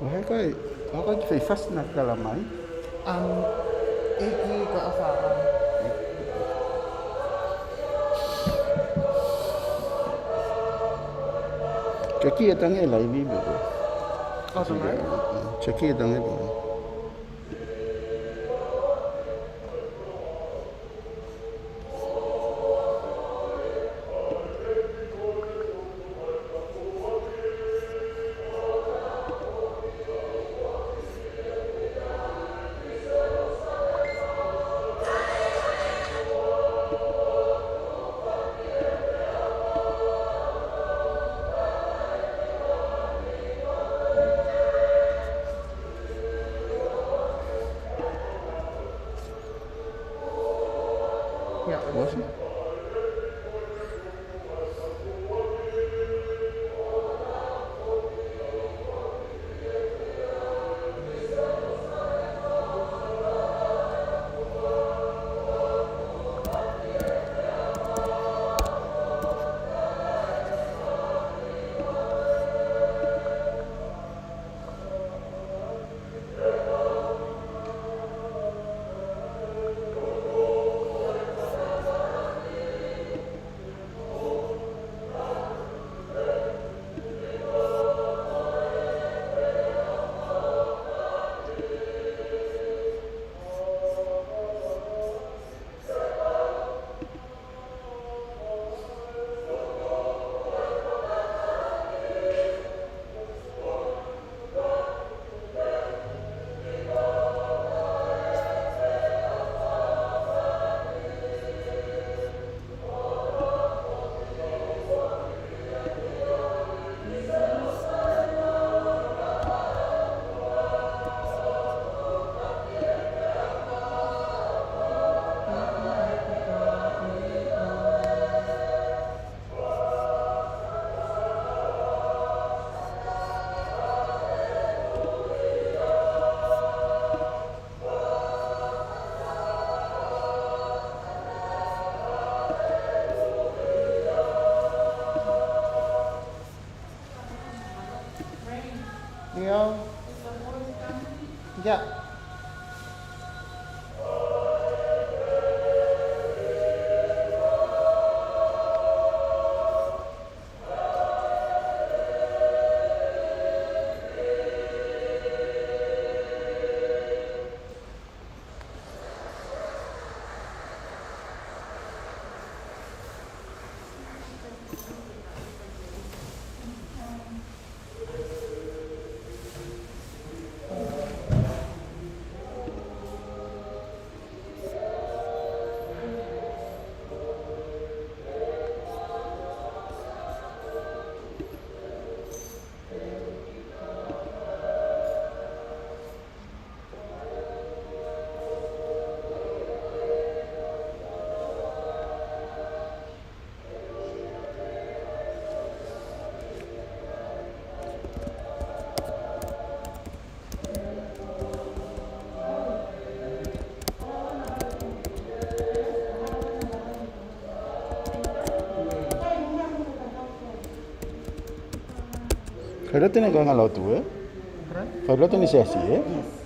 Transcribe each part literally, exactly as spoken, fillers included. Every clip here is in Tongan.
ʻOku ʻikai, ʻoku ʻikai ke fai fast na kala mai. Um, ʻEiki ko e ʻofa. Ke ki e tangi e laivi pe ko. ʻO, tō mai. Ke ki e tangi e laivi. Yeah. Was it? Leo. Yeah. Fai lotu ʻene kāingalotu, ē? Pardon? Fai lotu ʻene siasi, ē? Yes.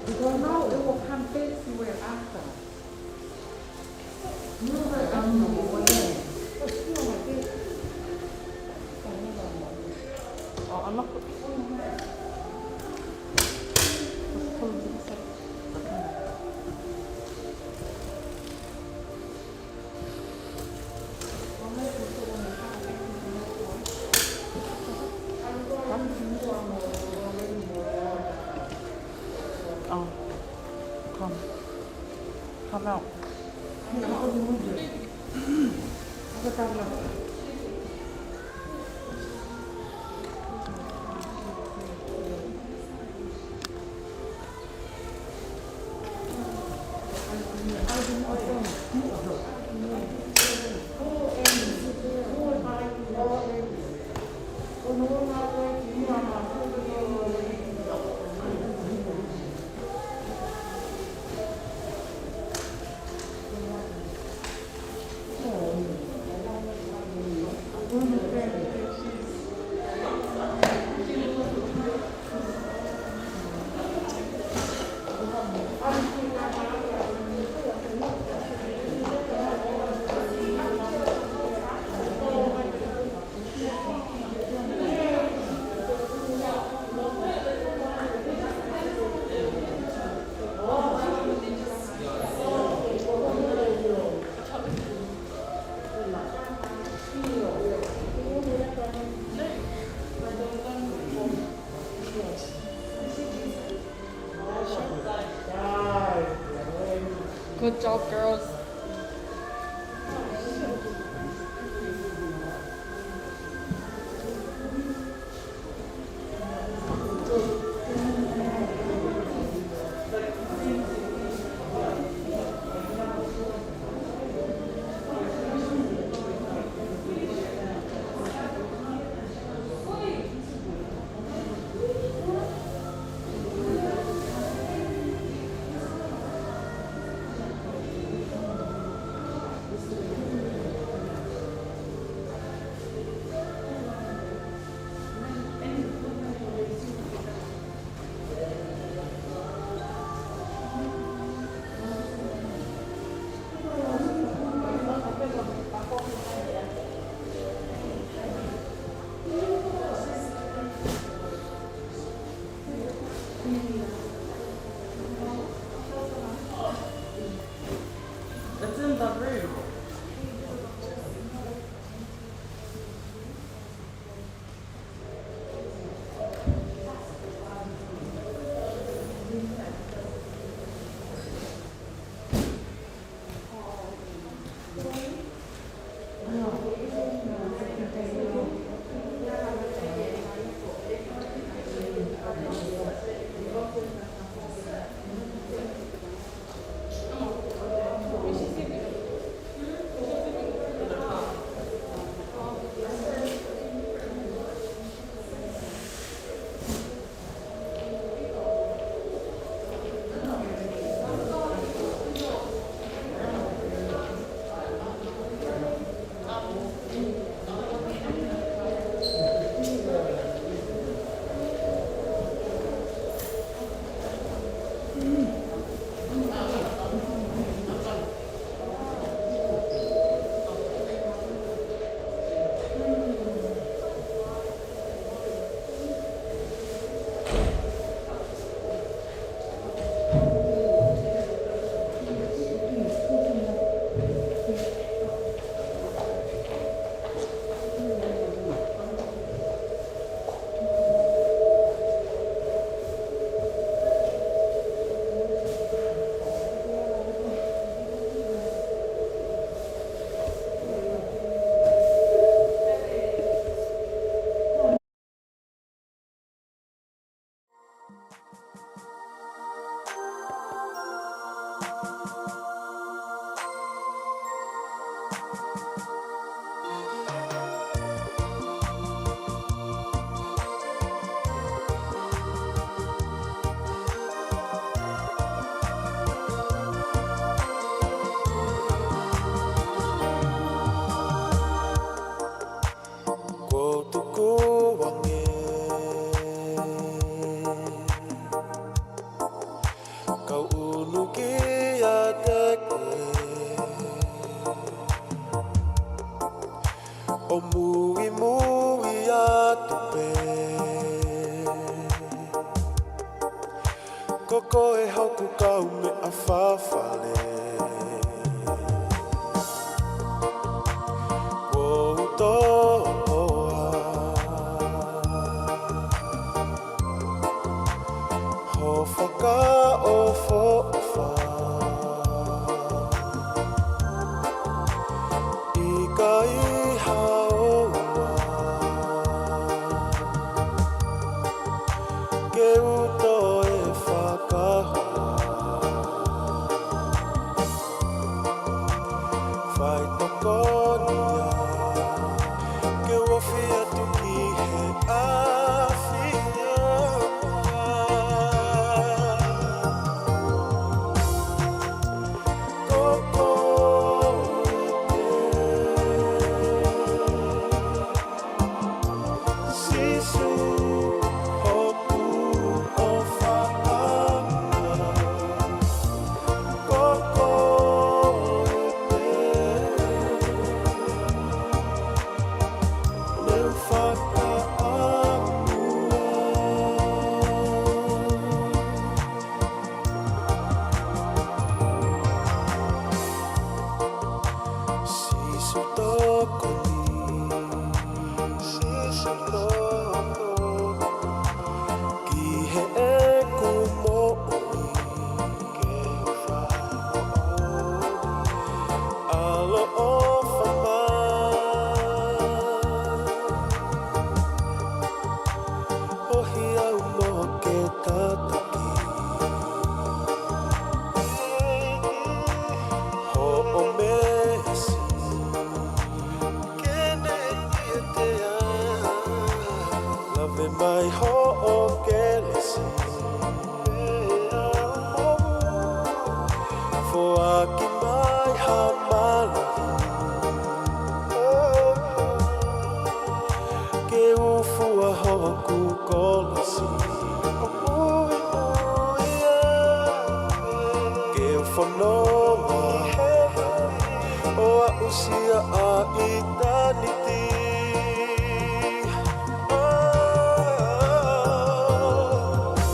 Because now it will come back to where after. Oh, come. Come out. Good job, girls. It's in the room. Kuo u tuku ange, kau ʻunu kiate koe, ʻo muimui atu pē. Ko koe hoku kaumeʻa fafale. Kuo u toʻoa ho fakaʻofoʻofa. ʻIkai haʻo ua ke u toe fakahoa. Faitokoni ia ke u ofi atu ki he ʻafioʻanga. Ko koe pē, Sīsū, hoku ʻofaʻanga. Ko koe pē, ne u fakaʻamua. Sīsū, tokoni, Sīsū, tokoni ki heʻeku moʻui, ke u fai moʻoni. ʻAloʻofa mai, ʻohake au mo ke tataki hoʻo meesi, ke ne ʻiate au. Lave mai hoʻo kelesi, foaki mai ha mālohi ke u fua hoku kolosi. Ke u fononga ʻo aʻusia ʻa ʻitāniti.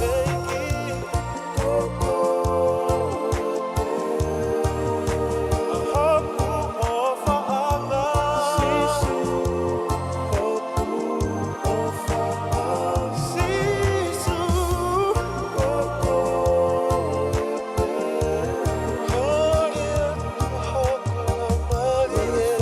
ʻEiki, ko koe hoku ʻofaʻanga. Sīsū, hoku ʻofaʻanga. Sīsū, ko koe pē. Hoʻo ʻia, hoku laumālie.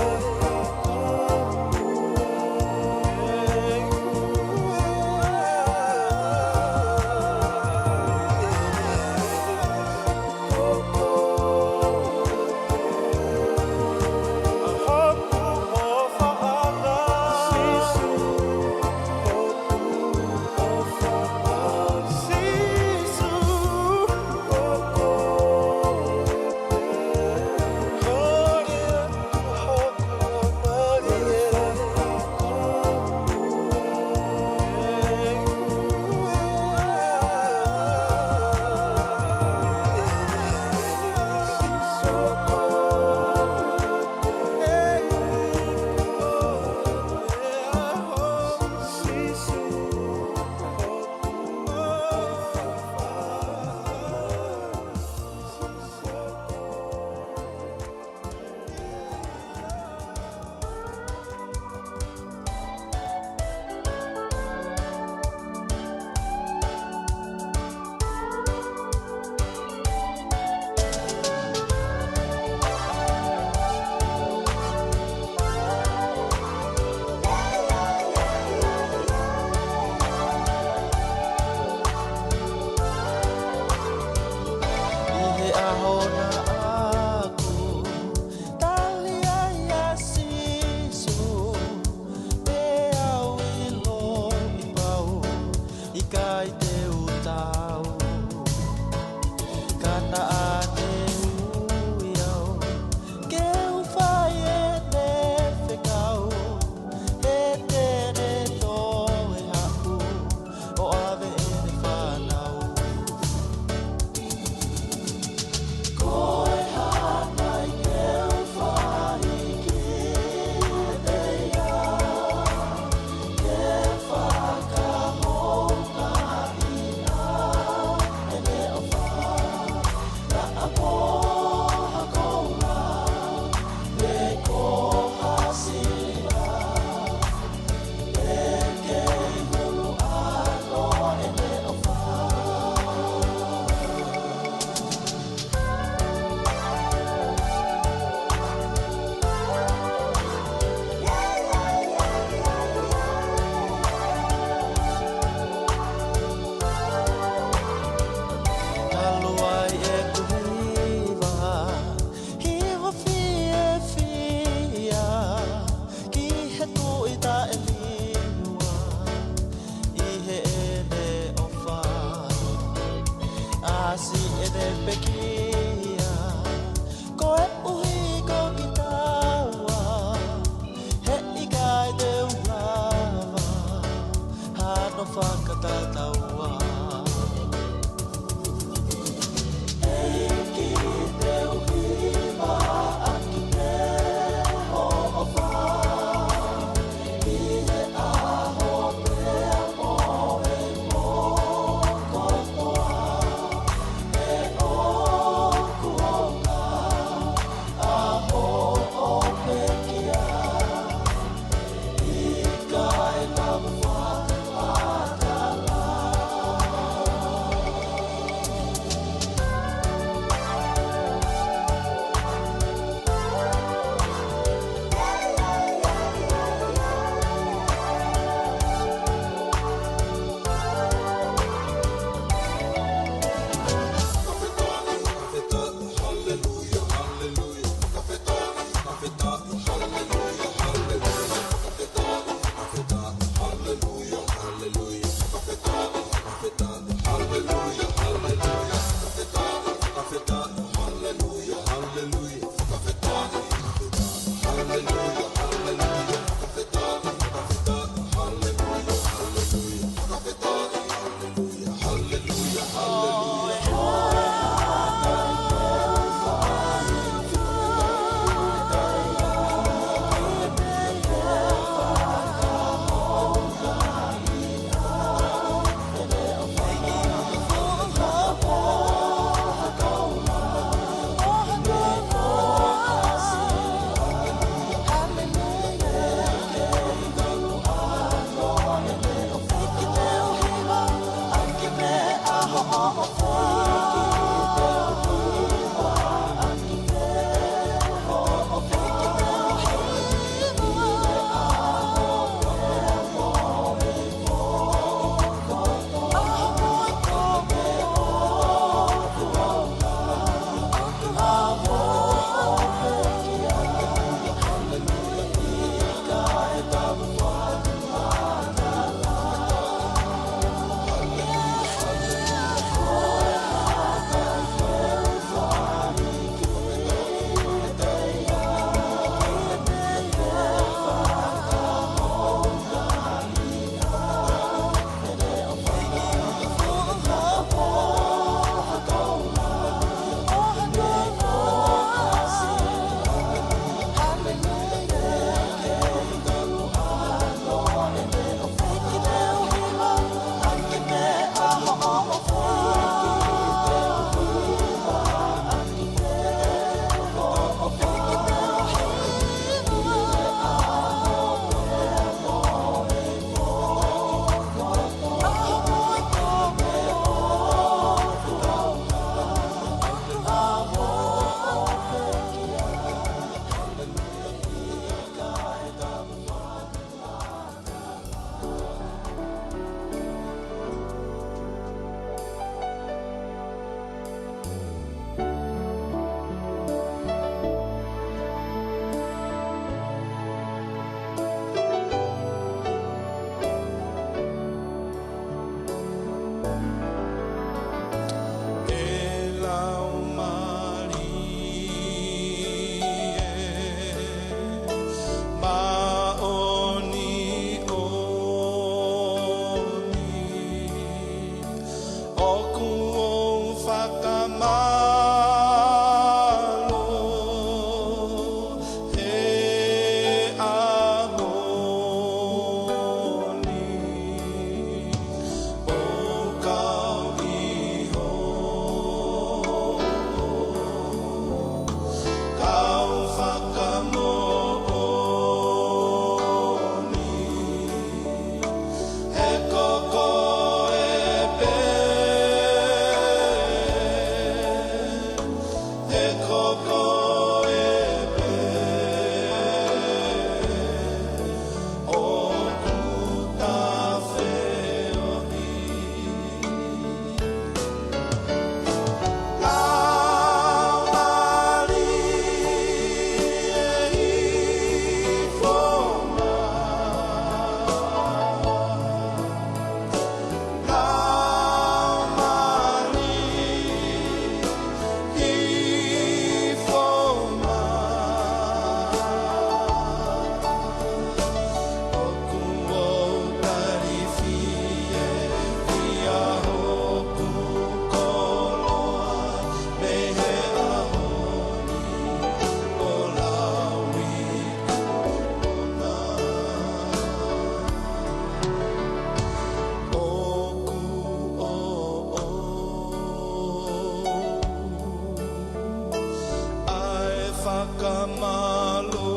mālō,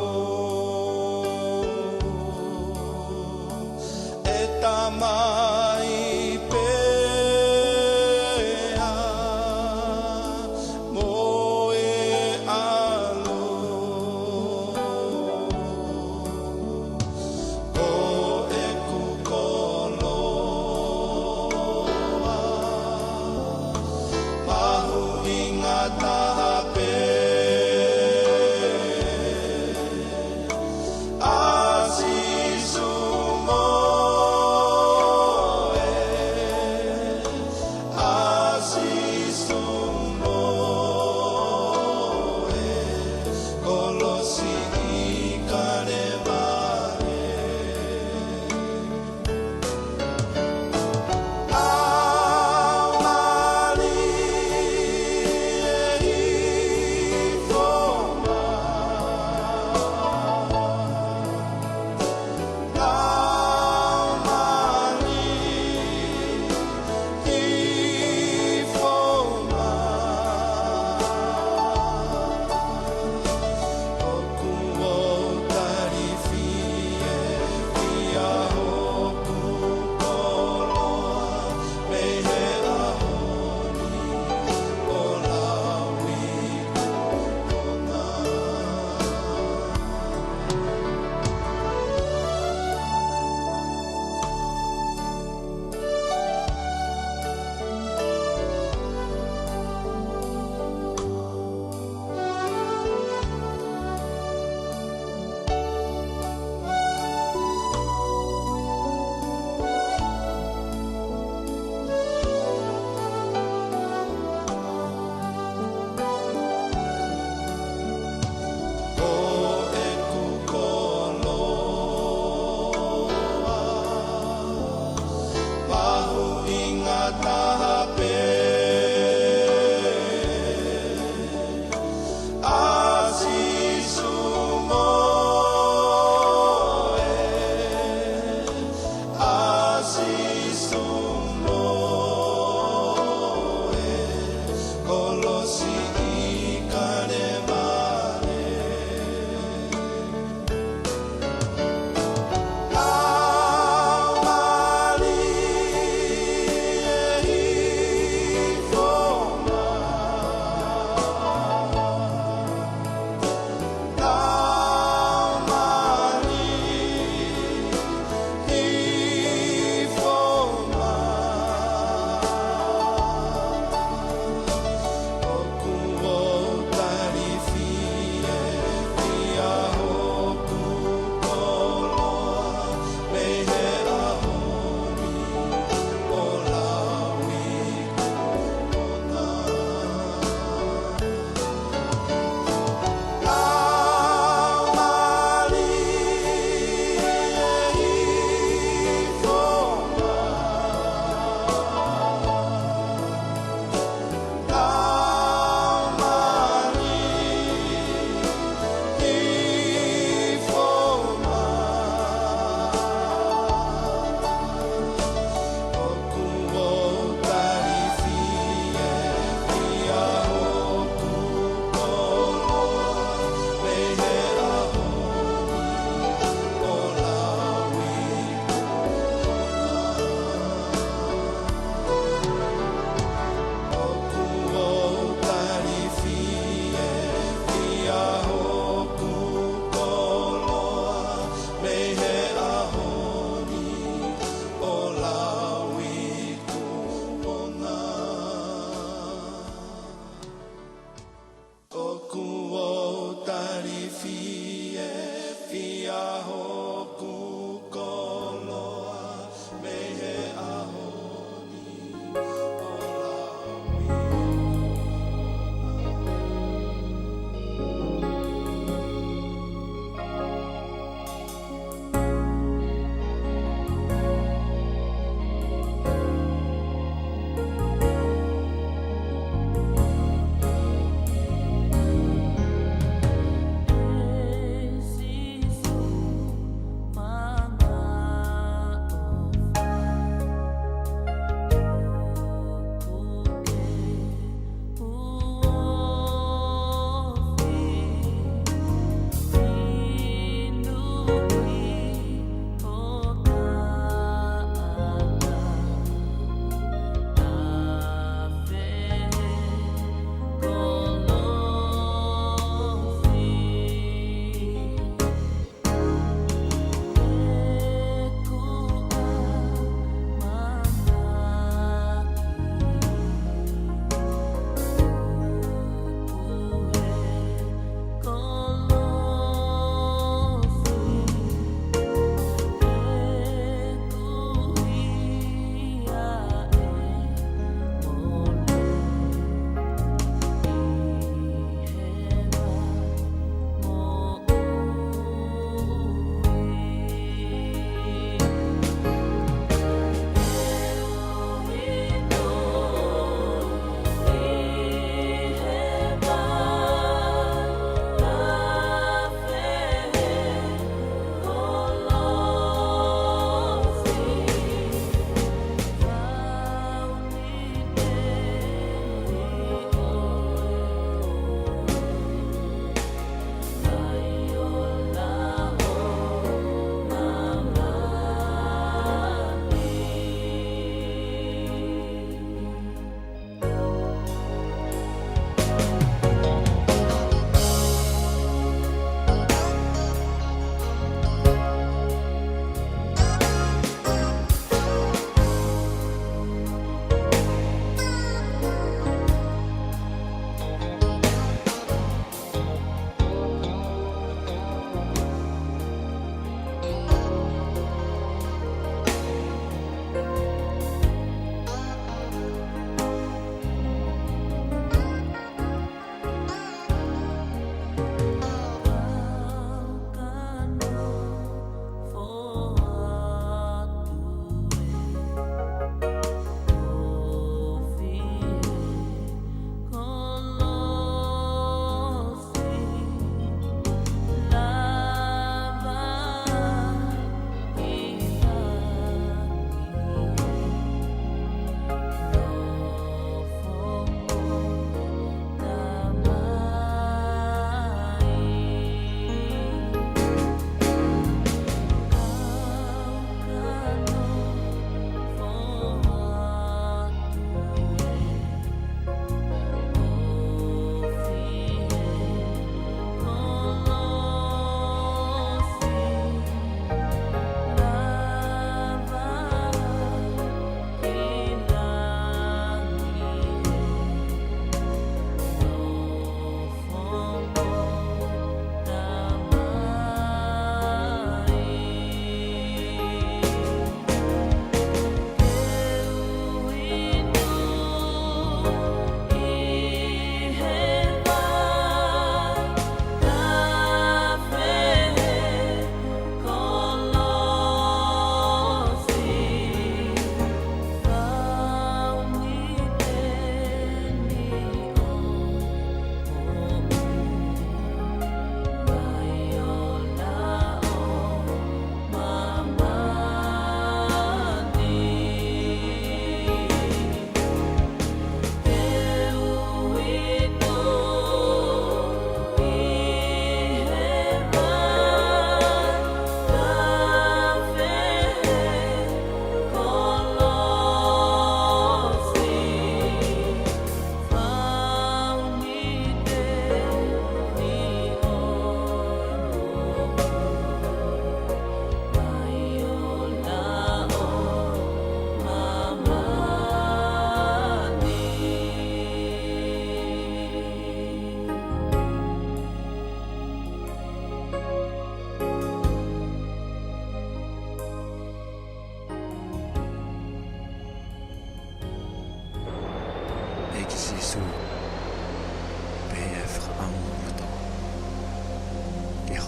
ʻe Tamai pea mo e ʻAlo. Ko ʻeku koloa mahuʻinga taha pē,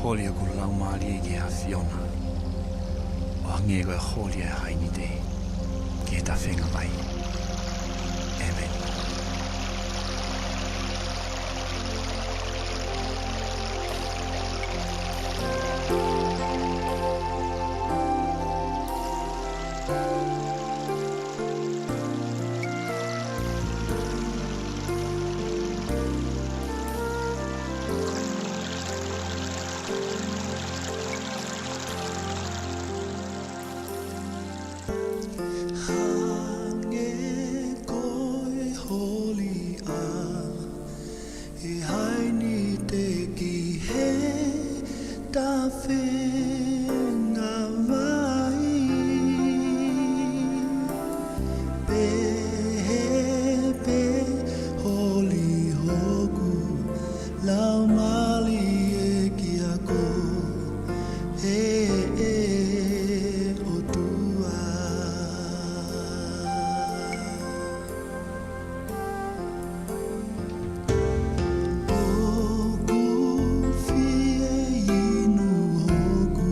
Holi hoku laumālie ki he ʻAfiona, ʻo hangē ko e holi ʻa e hainite ki he tafenga vai. ʻĒmeni. Hangē ko e holi ʻa e hainite ki he tafenga vai, pehē pē holi hoku laumālie kia koe, ʻe ʻOtua. ʻOku fie inu hoku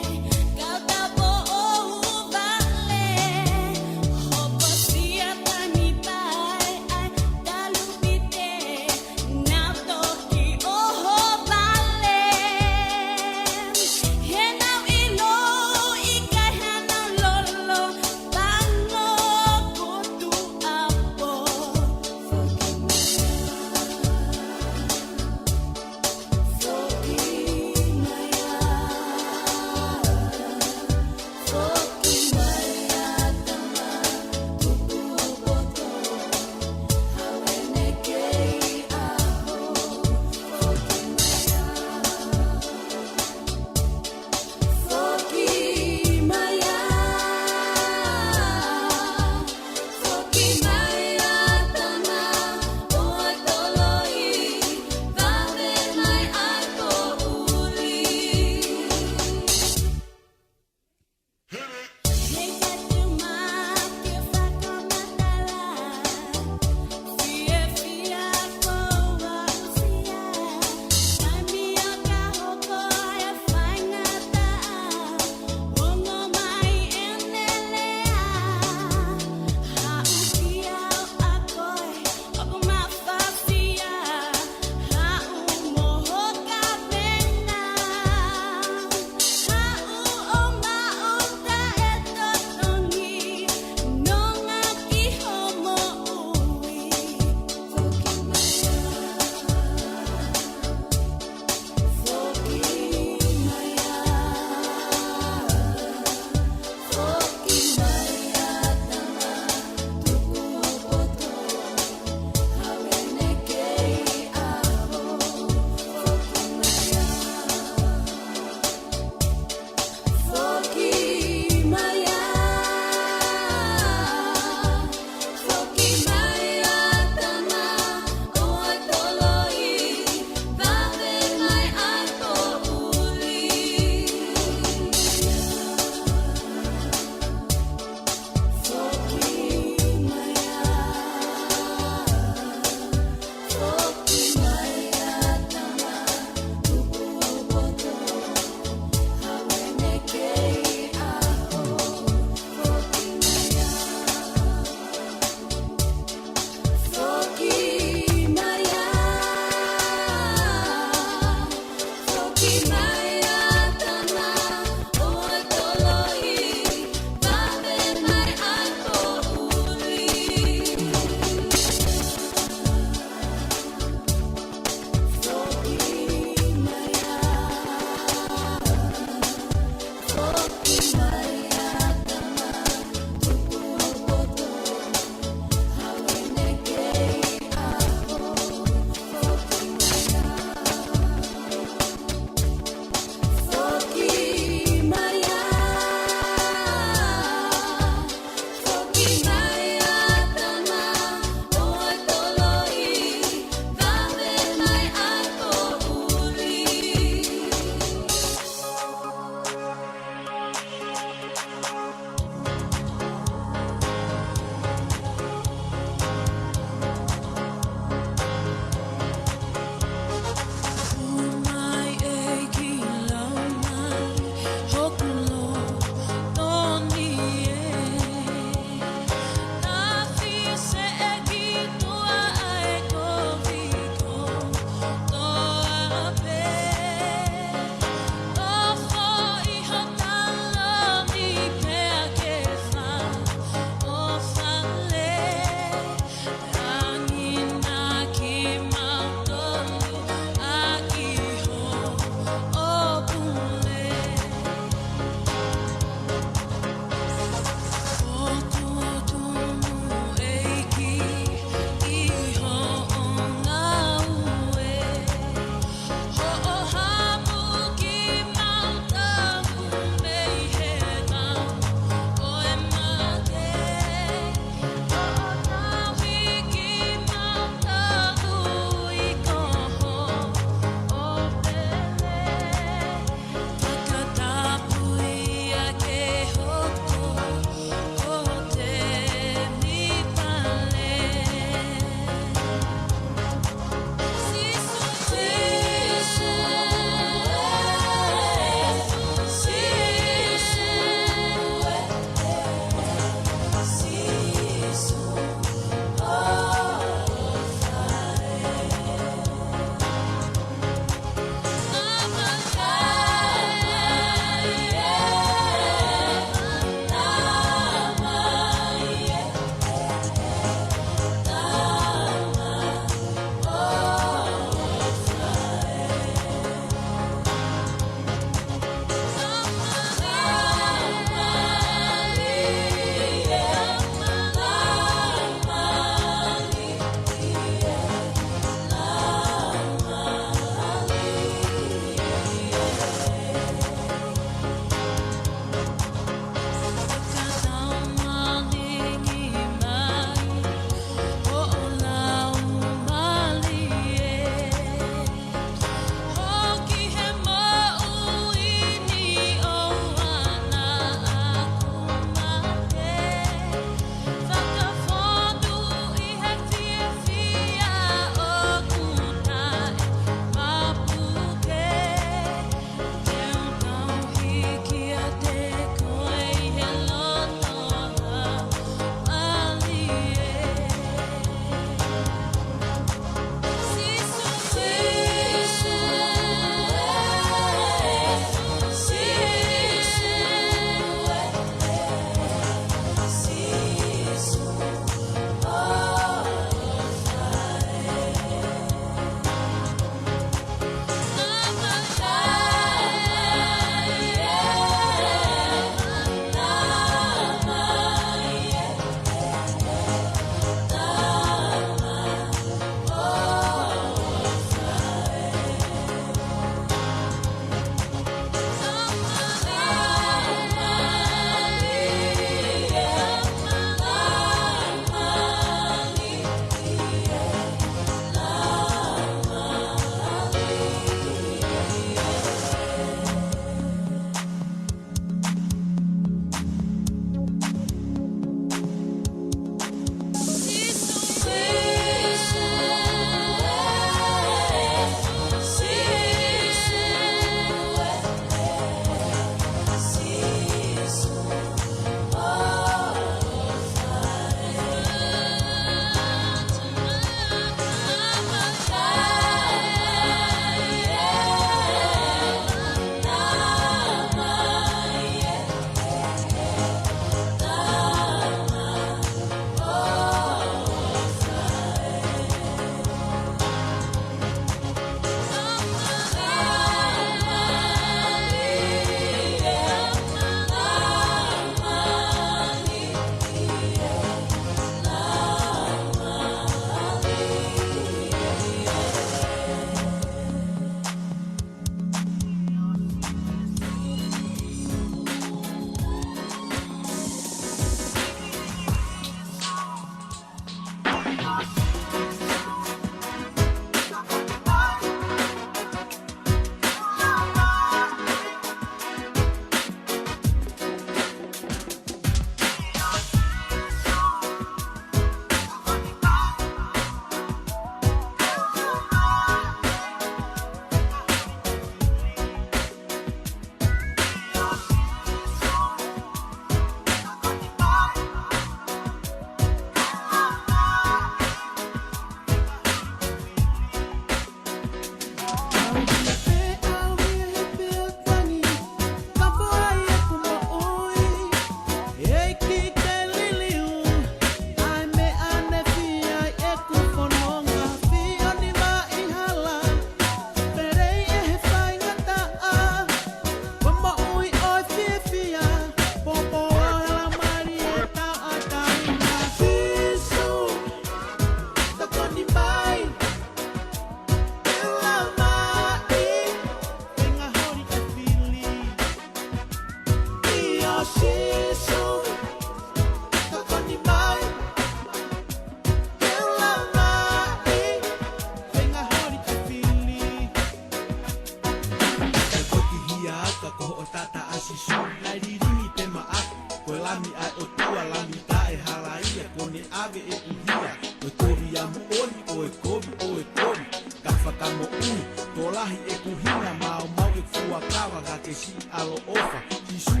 Lami ʻa e ʻOtua, Lami taʻehalaia, kuo ne ʻave ʻeku hia. Ko e kovi ʻa moʻoni, ko e kovi, ko e kovi. Ka fakamoʻui, tokolahi ʻeku hinga, maumau ʻeku fuakava, ka ke siʻi ʻaloʻofa. Sīsū,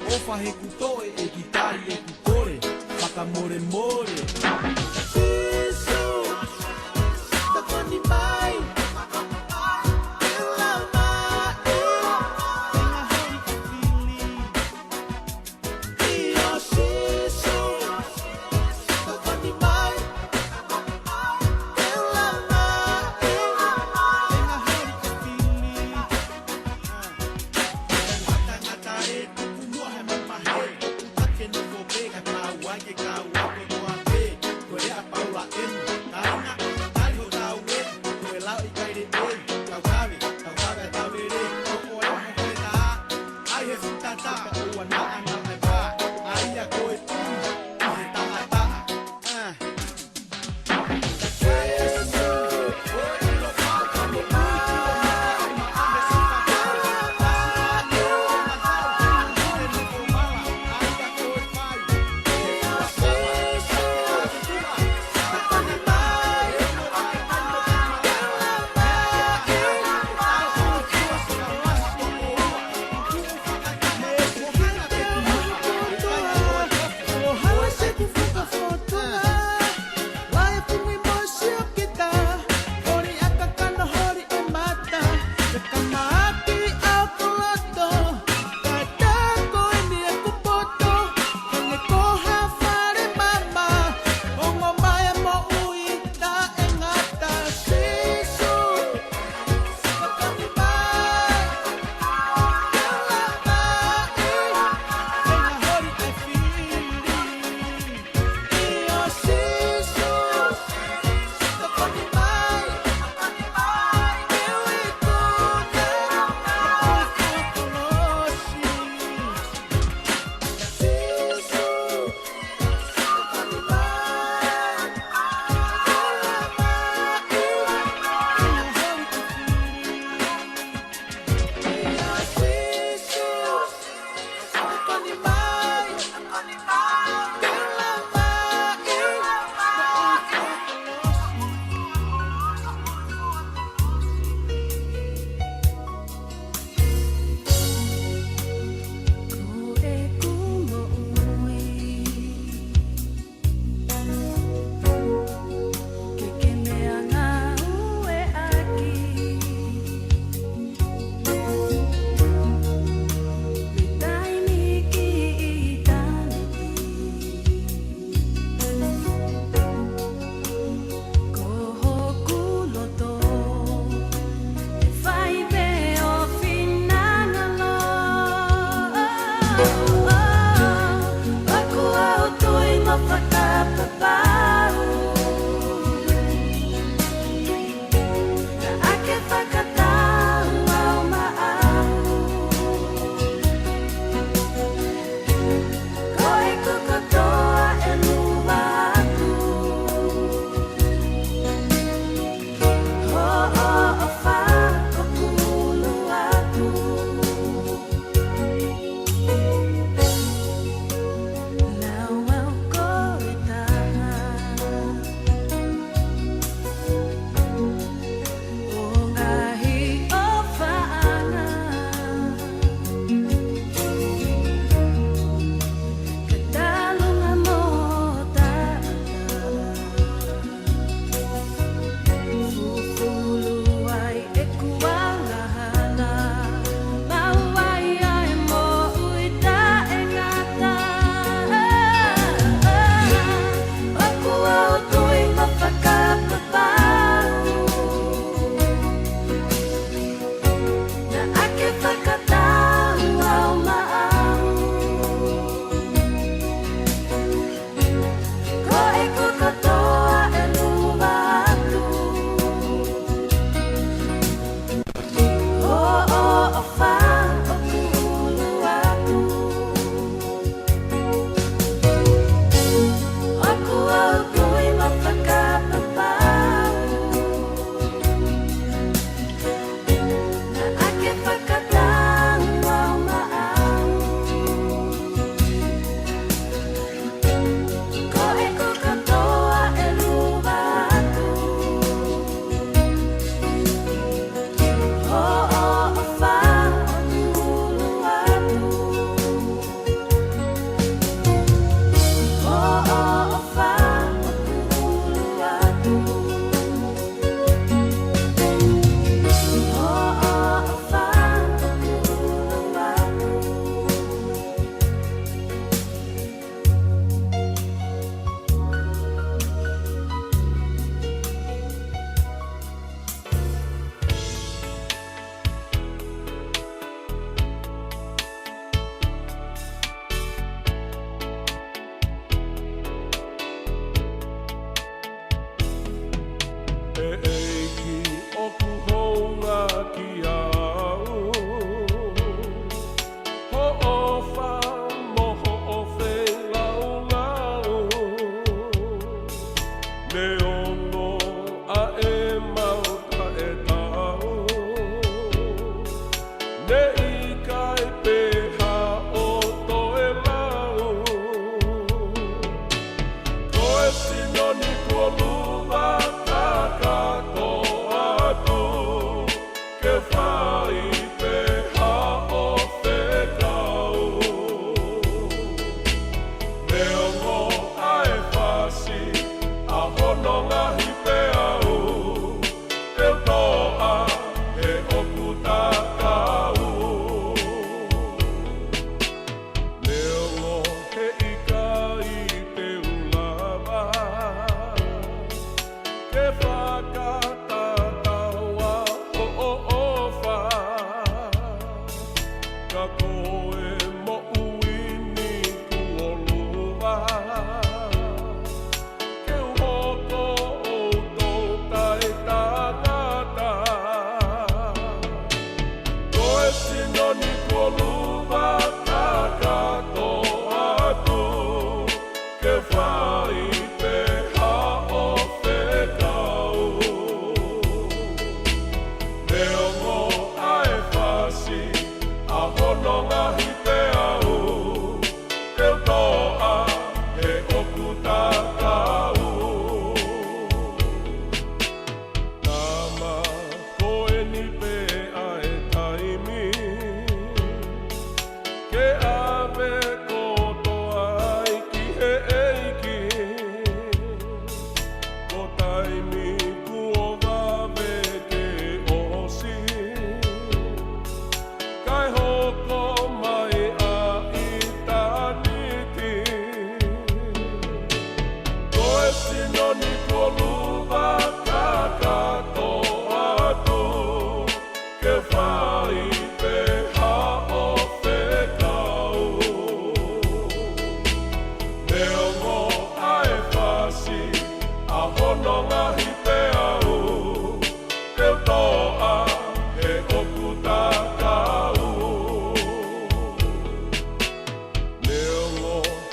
ʻofa heʻeku toe, ʻEiki tali ʻeku kole. Fakamolemole. Sīsū, tokoni mai. Ke lava e, e ngaahi holi ke fili. ʻIo Sīsū, tokoni mai. Ke lava e, e ngaahi holi ke fili. Ngata ngata e tuku mua he mamahi. Tuku take nofo pē ka tau ai ke kau ako noa pē. Ko e lea ʻa Paula eni. Kāinga, tali hotau ē. Ko e lau ʻikai lelei. Tau kave, tau kave ʻa e tau lelei. Ko e ʻoho ko e tā. ʻAi he futa tā. Ka ʻoua naʻa ngata e pā. ʻAi ia ko e tui. ʻI he taʻataʻa. Ah.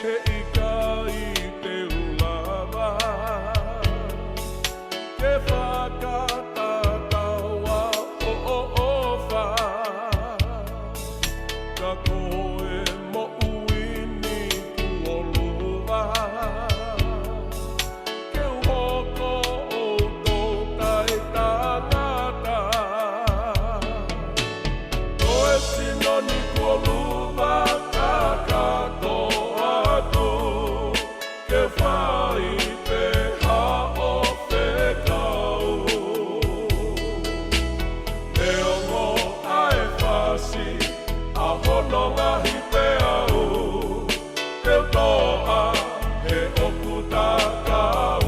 He ʻikai te u lava ke fakatatau ʻa hoʻo ʻofa, ka ko e moʻui ni kuo luva ke u hoko ʻo tō taʻetangata. Ko e sino ni kuo luva kakato atu ke fai pē haʻo fekau. Neongo ʻa e fasi ʻa hono ngaahi peau, te u toʻa he ʻoku tatau.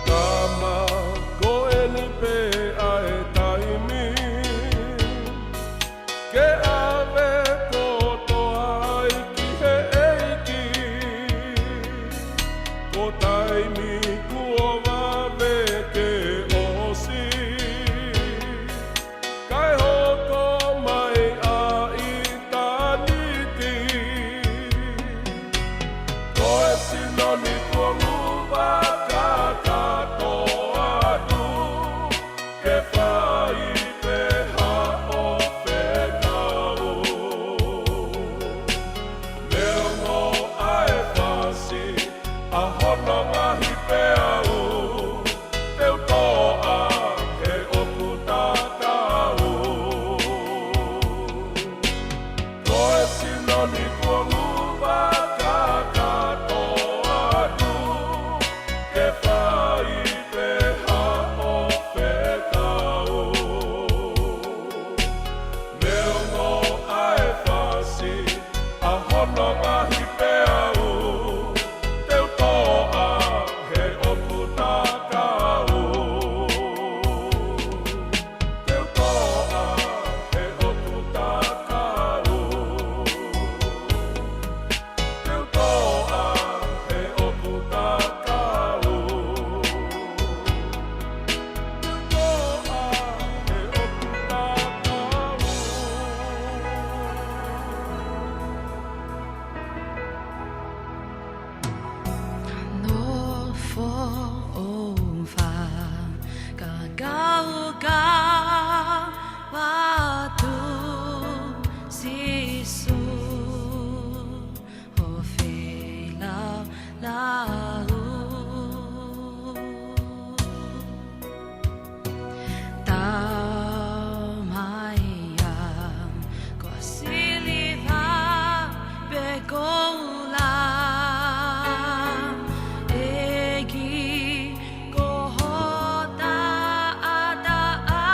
Tama, ko eni pē ʻa e taimi ke ʻave kotoa ai ki he ʻEiki. Ko e taimi kuo vave ke ʻosi, kae hoko mai ʻa ʻitāniti. Ko e sino ni kuo luva kakato atu ke fai pē haʻo fekau. Neongo ʻa e fasi ʻa hono ngaahi peau, te u toʻa he ʻoku tatau. Ko e sino ni kuo luva kakato atu ke fai pē haʻo fekau. Neongo ʻa e fasi ʻa hono ngaahi peau, te u toʻa he ʻoku tatau. Te u toʻa he ʻoku tatau. Te u toʻa he ʻoku tatau. Te u toʻa he ʻoku tatau. Nofo ʻo fakakaukau atu Sīsū ʻo feilaulau. Tau mai ia ko e siliva pe koula, ʻEiki ko ho taʻataʻa.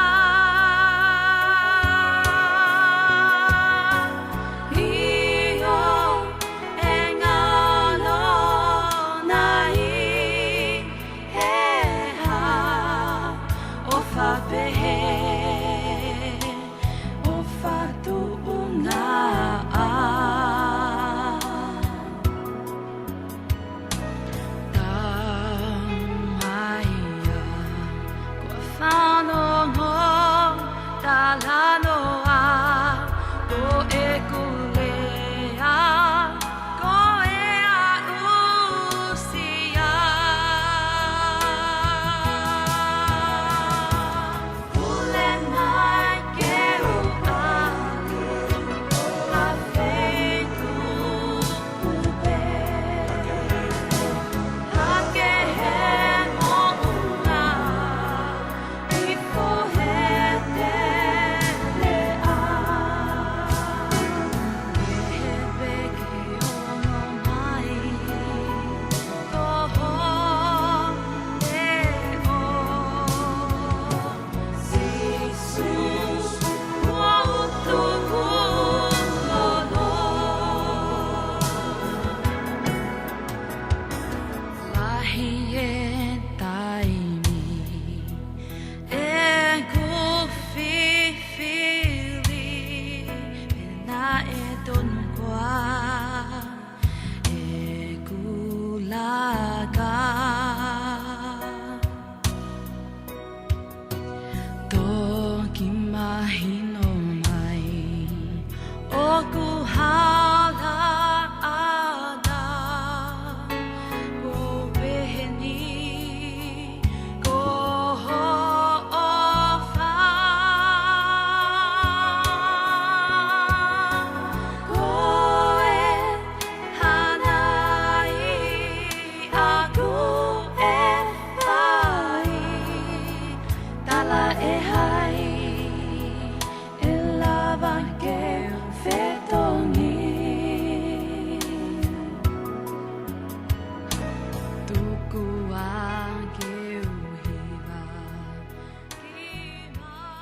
ʻI he taimi ʻeku fifili, pea naʻe tonu koā ʻeku laka. Toki mahino mai ʻoku hala ʻa e ʻOtua, ʻo pehē ni ko hoʻo ʻofa. Ko e hā nai ʻaku ʻe fai, tala ʻe hai ʻe lava ke u fetongi. Tuku ā ke u hiva ki māmani.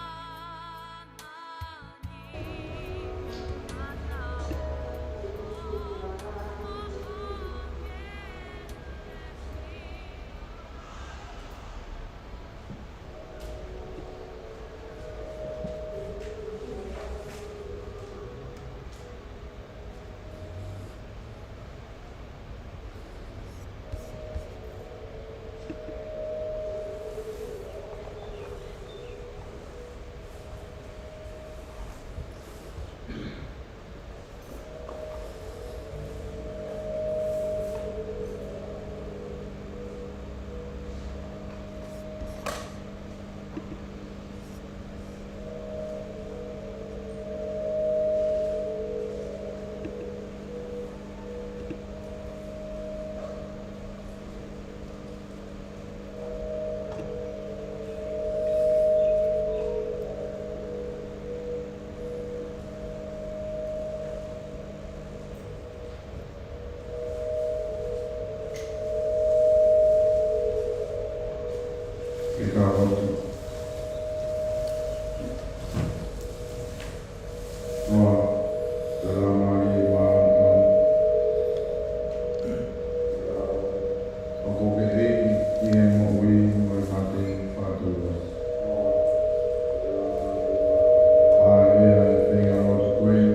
Ke tau lotu. ʻOtua, Laumālie Māʻoniʻoni, ʻoku ke ʻEiki ʻi he moʻui mo e mate fakatouʻosi. ʻA e ʻEiki, ʻi he ngaahi lotu ko eni,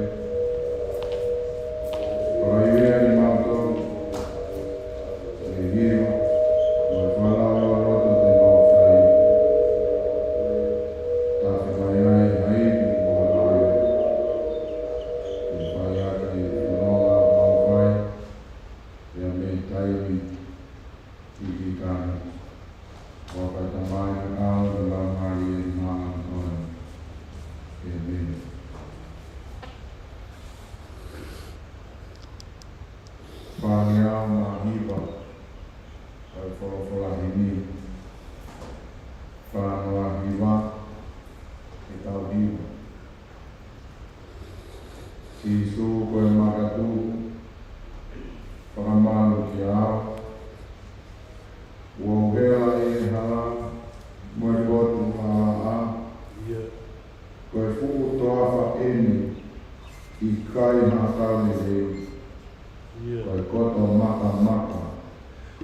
ʻoku ʻi ai ʻa e mautolu ʻe hiva, mo e falala loto te mau fai. Tafe mai ai ʻa e ipu mo e ʻai. Ke fai ʻaki e fononga mau fai, pea mei taimi ki he taimi. ʻOfa ʻa e Tamai, ʻa e ʻAlo, mo e Laumālie Māʻoniʻoni. ʻĒmeni. Fāngeau mā hiva ʻo e folofola himi. Fāngeau hiva, ke tau hiva. Sīsū ko e makatuʻu, fakamālō kiate au. ʻOku ou hela ʻi he hala, mo e potu ʻalaʻala. Ko e fuʻu toafa eni, ʻikai ha kau lelei. Ko e koto makamaka,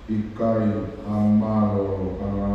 ʻikai ha mālōlō ʻanga.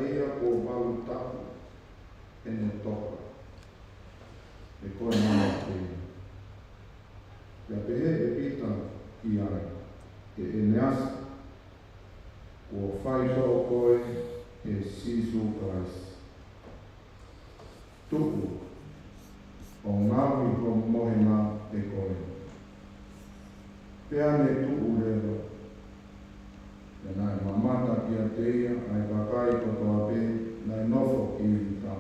ia kuo valu tapu ʻene toka. He ko e mana pē. Pea pehē ʻe Pita ki ai, ʻE ʻEneasi, kuo faitoʻo koe ʻe Sīsū Kalaisi. Tuʻu ʻo ngaohi ho mohenga ʻe koe. Pea ne tuʻu leva, pea naʻe mamata kiate ia ʻa e kakai kotoa pē naʻe nofo ʻi Iuta,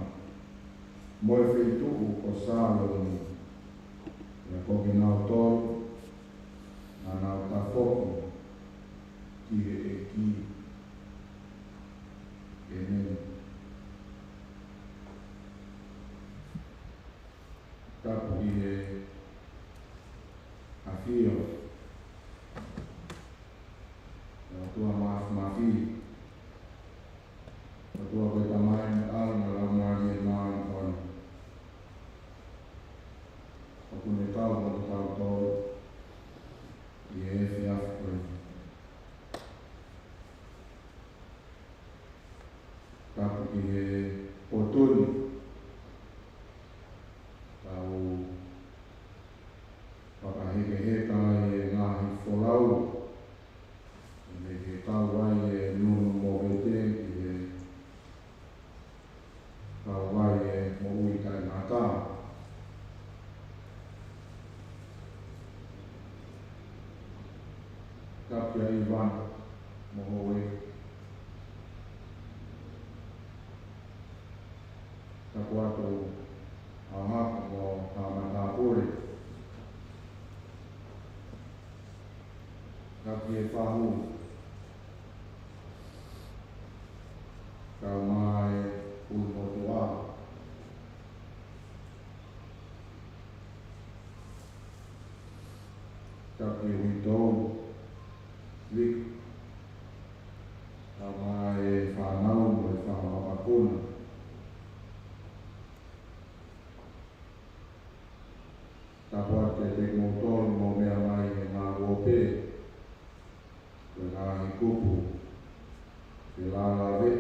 mo e feituʻu ko Sāloni, pea ko kinautolu naʻa nau tafoki ki he ʻEiki. ʻĒmeni. Tapu ki he ʻafio ʻa e ʻOtua Māfimafi, ʻOtua ko e Tamai, mo e ʻAlo, mo e Laumālie Māʻoniʻoni. ʻOku ne kau mo kitautolu ʻi he efiafi ko eni. Tapu ki he potu ni, tau fakahekeheka ai e ngaahi folau, ʻo ne kau ai e nunu mo e vete ki he kau ai e moʻui taʻengata. Tapu kia Ivan mo Hoʻe. Tapu atu ʻa Hako mo Haʻa Matāpule. Tapu ki he fahu, kau mai ʻUlumotuʻa. Tapu ki he uitou, Vika, kau mai e fānau mo e fanga mokopuna. Tapu atu kiate kimoutolu ʻoku mou meʻa mai he ngaahi ope, ko e ngaahi kupu felāveʻi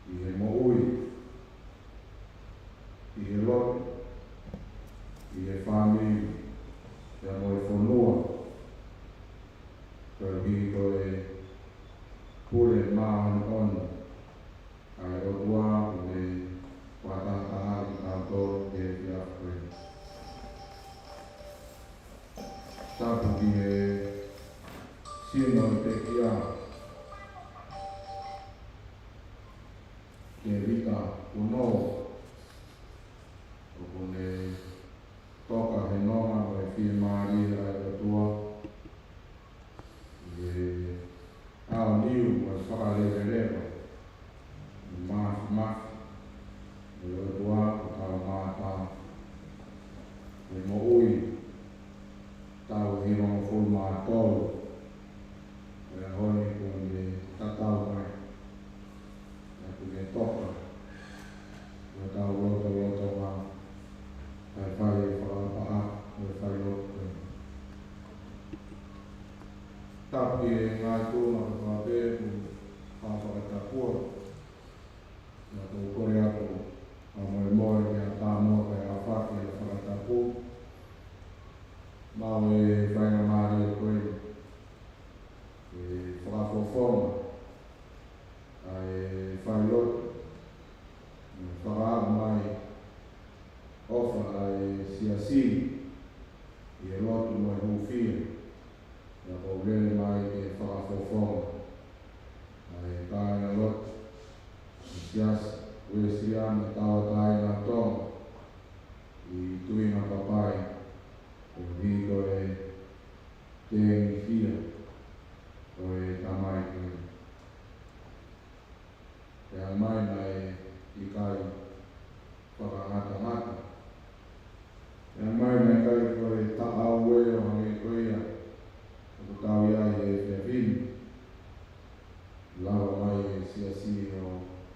ʻi he moʻui, ʻi he lotu, ʻi he fāmili, pea mo e fonua. Koeʻuhi ko e pule māʻoniʻoni ʻa e ʻOtua ʻoku ne fakatahatahaʻi kitautolu he efiafi ko eni. Tapu ki he sino ʻo e pekia, Tēvita Kuno, ʻoku ne toka he nonga mo e fiemālie ʻa e ʻOtua ʻi he aoniu mo e fakaleveleva mo e māfimafi ʻo e ʻOtua ʻoku tau mātā he moʻui taʻu hivangofulu mā tolu, ʻa e ʻaho ni kuo ne tatau mai. Pea ʻoku ne toka, mo tau lotolotonga, kae fai e fakaʻapaʻapa mo e fai lotu. Tapu ki he ngaahi tuʻunga kotoa pē kuo fakatapua. Pea ʻoku ou kole atu ʻa e moemoe ki he ʻAtamua kae ʻafaki ʻa e fakatapu. Maʻu e faingamālie ko eni ke fakafofonga ʻa e failotu, mo e fakaaʻu mai ʻofa ʻa e Siasi ʻi he lotu mo e hūfia. Pea ʻoku ou lele mai ke fakafofonga ʻa e kāingalotu ʻo e Siasi Uēsiliana Tauʻatāina ʻo Tonga ʻi Tuingapapai, koeʻuhi ko e tengihia ʻo e tamai ko eni. Pea ʻomai naʻe ʻikai fakangatangata. Pea ʻomai naʻe ʻikai ko e taʻau ē ʻo hangē ko ia ʻoku tau ʻi ai he efiafi ni. Lava mai e Siasi ʻo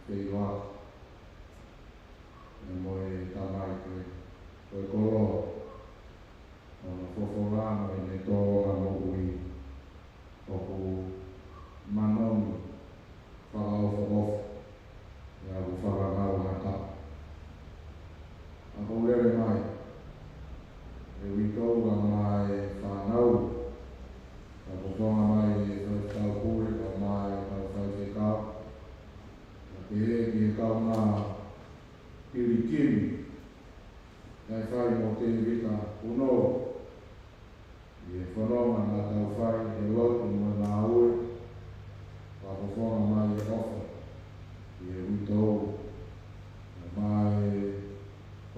feʻiloaki mo e tamai ko eni, ko e koloa ʻo hono fofola mo ʻene tōʻonga moʻui ʻoku manongi fakaʻofoʻofa Pehē ki he kaungā pilikimi naʻe fai mo Tēvita Punou, ʻi he fononga naʻa tau fai he lotu mo e ngāue, fakafofonga mai e ʻofa ʻi he uitou, mo e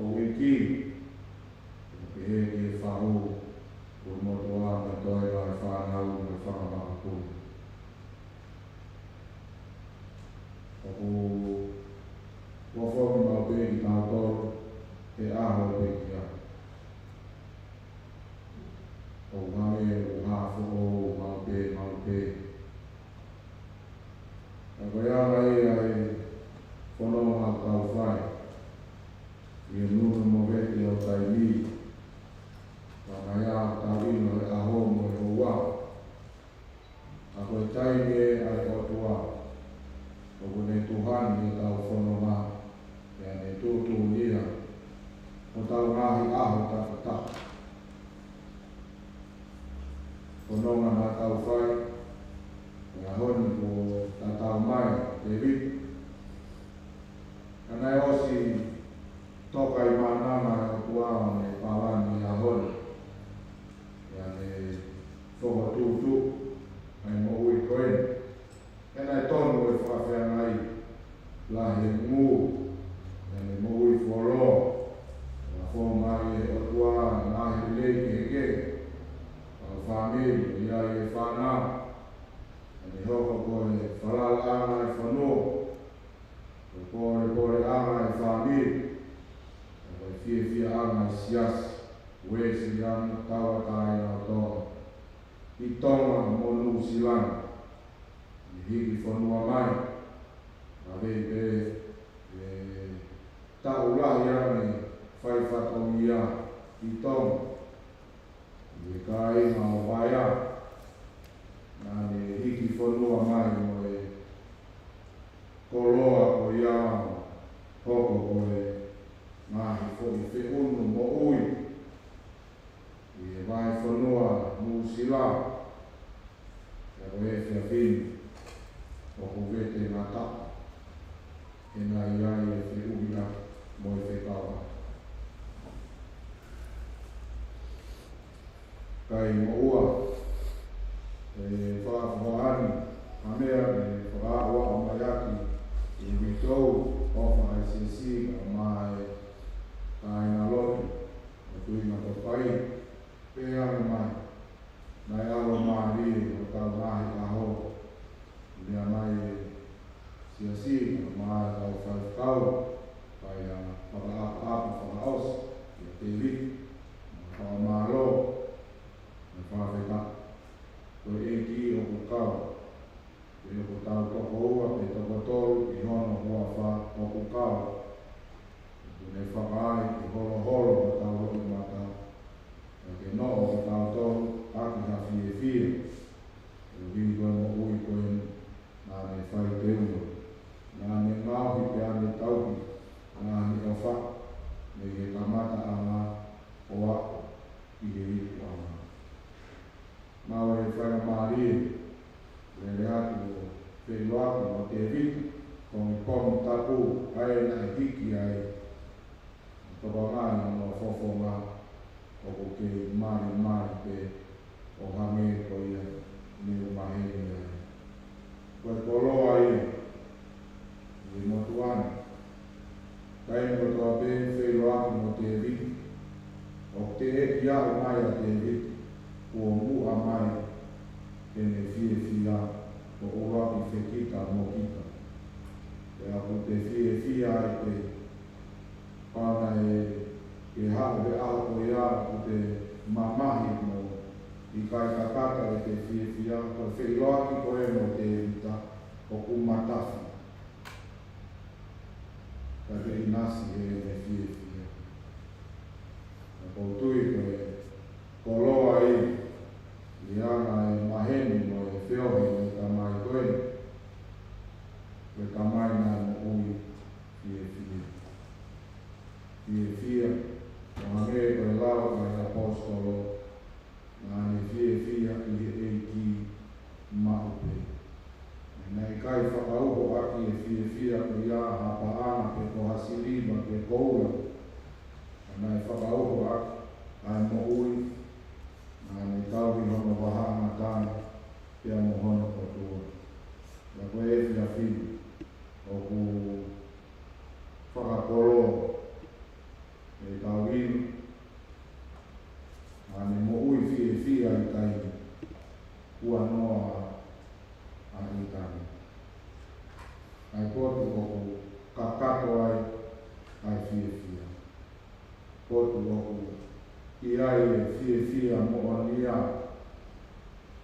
houʻeiki, pehē ki he fahu, ʻulumotuʻa mo e toenga e fānau mo e fanga makapuna. ʻOku fofonga maʻu pē kitautolu he ʻaho pē kia. ʻOku hangē ʻoku hā foʻou maʻu pē, maʻu pē. Ka ko e anga ia e fononga ʻoku tau fai ʻi he nunu mo vete ʻo taimi, ka naʻa ʻoku tau ʻilo he ʻaho mo e houa. Ka ko e taimi ē ʻa e ʻOtua, ʻoku ne tuhani ʻetau fononga, pea ne tuʻutuʻuni ia hotau ngaahi ʻaho takitaha. Fononga naʻa tau fai, ko e ʻaho ni kuo tatau mai, Tēvita. Ka naʻe ʻosi toka ʻi mānanga e ʻOtua ʻo ne palani e ʻaho ni. Pea ne fokotuʻutuʻu ʻa e moʻui ko eni. Pea naʻe tonu e fakafeangai lahi e ngū, pea ne moʻui fuoloa. Pea foaki mai e ʻOtua ngaahi lelei kehekehe, ʻa e fāmili, ʻi ai e fānau. Pea ne hoko ko e falalaʻanga e fonua, ko e pōlepōleʻanga e fāmili, pea ko e fiefiaʻanga e siasi Uēsiliana Tauʻatāina ʻo Tonga, ʻi Tonga mo Nuʻusila ni. Ne hiki fonua mai, ʻa ē pē, e taʻu lahi ange fai fatongia ʻi Tonga, ʻi he kāinga ʻo Vaea, naʻa ne hiki fonua mai mo e koloa ko ia, hoko ko e ngaahi foʻi feʻunu moʻui ʻi he vahefonua Nuʻusila. Pea ko e efiafi ni ʻoku vete ngata ʻena ʻi ai e feʻuhi mo e fekau. Kae moʻua, ʻe fakafohani ha meʻa ke fakaaʻu mai ʻaki ʻi he uitou ʻofa ʻa e siasi kae ʻumaʻā e kāingalotu ʻo Tuʻinga Topai, pea ʻomai, naʻe ʻalu mālie hotau ngaahi ʻaho, meʻa mai e siasi kae ʻumaʻā e kau faifekau, pea fakaʻapaʻapa fakaʻosi kia Tēvita, mo e fakamālō, mo e fakafetaʻi. Ko e ʻEiki ʻoku kau, pea ʻoku tau tokoua pe tokotolu ʻi hono huafa ʻoku kau. ʻOku ne fakaai ke holoholo hotau loʻimata, pea ke noʻo kitautolu ʻaki ha fiefia, ʻo hili ko e moʻui ko eni naʻa ne fai teunga. Naʻa ne ngaohi pea ne tauhi, naʻa ne ʻofa, mei he kamataʻanga ʻo aʻu ki he ipuʻanga. Maʻu e faingamālie, lele atu ʻo feʻiloaki mo Tēvita, pongipongi tapu ʻa ē naʻe hiki ai. Tokanga ʻi hono fofonga, ʻoku kei malimali pē ʻo hangē ko ia ne u maheni ai. Ko e koloa ia ʻi he motuʻa ni. Taimi kotoa pē feʻiloaki mo Tēvita, ʻoku teʻeki aʻu mai ʻa Tēvita, kuo muʻa mai ke ne fiefia, ʻo ʻuluaki fekita mo kita. Pea ʻoku te fiefia ai pē, pea naʻe, ke haʻu he ʻaho ko ia ʻoku te mamahi mo ʻikai kakata ʻete fiefia, ko e feʻiloaki ko ē mo Tēvita, ʻoku matafi. Ka te ʻinasi heʻene fiefia. Ka ʻoku ou tui ko e koloa ia, ʻi he anga e maheni mo e feohi ʻo e tamai ko ē. Ko e tamai naʻe moʻui fiefia. Fiefia, ʻo hangē ko e lau ʻa e ʻaposetolo, naʻa ne fiefia ʻi he ʻEiki maʻu pē. Naʻe ʻikai fakauho ʻaki e fiefia ko ia ʻa e potu ʻoku kakato ai ʻa e fiefia. Potu ʻoku ʻi ai e fiefia moʻonia,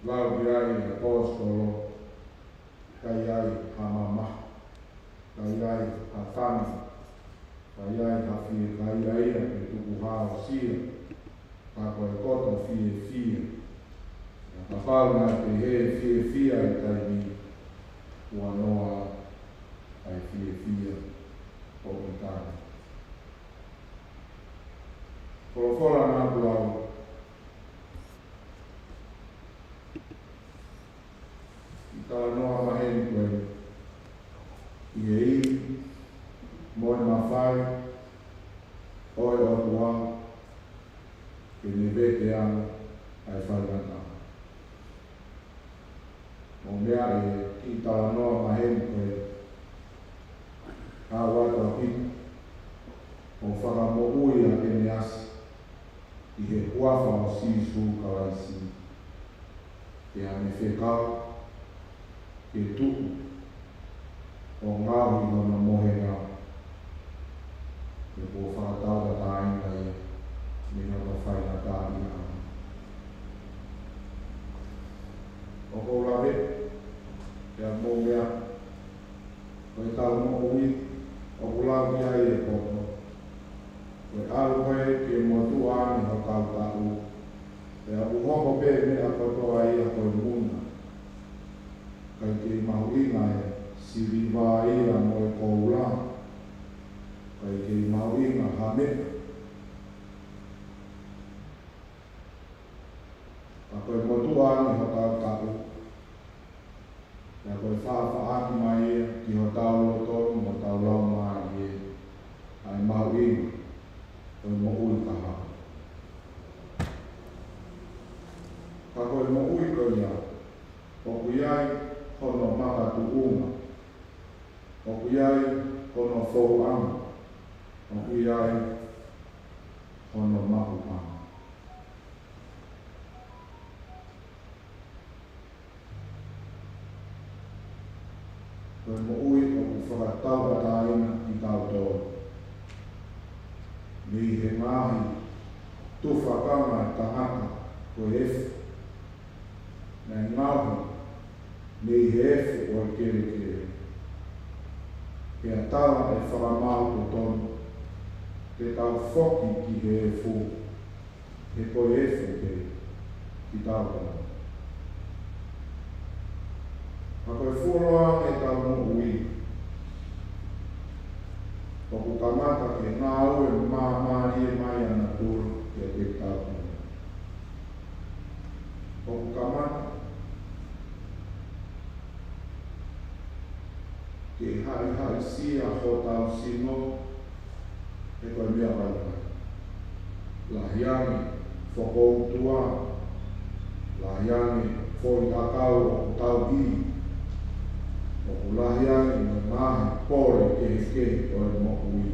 lau ki ai e ʻaposetolo, ka ʻi ai ha mamahi, ka ʻi ai ha tangi, ka ʻi ai ha fiekaia ia ke tukuhāusia, ka ko e koto fiefia. Pea kapau naʻe pehē fiefia ʻi he taimi ni, kuo noa ʻa e fiefia ʻo e tangi. Folofola naʻa ku lau ʻi he talanoa maheni ko eni, ʻi he ivi mo e mafai ʻo e ʻOtua, ke ne vete ʻa e faingataʻa. Mou meaʻi e kiʻi talanoa maheni ko eni, ʻa e ʻOtua Pita, ʻo fakamoʻui ʻa ʻEneasi ʻi he huafa ʻo Sīsū Kalaisi. Pea ne fekau ke tuʻu ʻo ngaohi hono mohenga, he kuo fakatauʻatāina ia mei hono faingataʻaʻia. ʻOku ou lave, pea mou meaʻi, ko ʻetau moʻui ʻoku lau ki ai e poto, ko e ʻalu ko ē ke motuʻa ange hotau taʻu, pea ʻoku hoko pē meʻa kotoa ia ko e muna. ʻIkai kei mahuʻinga e siliva ia mo e koula, ʻikai kei mahuʻinga ha meʻa. Ka ko e motuʻa ange hotau taʻu, pea ko e faʻafaʻaki mai ia ki hotau loto mo hotau laumālie, ʻa e mahuʻinga ʻo e moʻui kahaʻu. Ka ko e moʻui ko ia, ʻoku ʻi ai hono makatuʻunga, ʻoku ʻi ai hono fouʻanga, ʻoku ʻi ai hono maʻuʻanga. Ko e moʻui ʻoku fakatauʻatāina kitautolu mei he ngaahi tufakanga ʻa e tangata ko e efu, naʻe ngaohi mei he efu ʻo e kelekele. Pea tala ʻe he fakamaau totonu, te tau foki ki he efu, he ko e efu pē kitautolu. Ka ko e fuoloa ange ʻetau moʻui, ʻoku kamata ke ngāue māmālie mai ʻa natula kiate kitautolu. ʻOku kamata ke haʻihaʻisia hotau sino, he ko e meʻa vaivai. Lahi ange fokoutua, lahi ange foʻi ʻakau ʻoku tauhi, ʻoku lahi ange mo e ngaahi pole kehekehe ʻo e moʻui.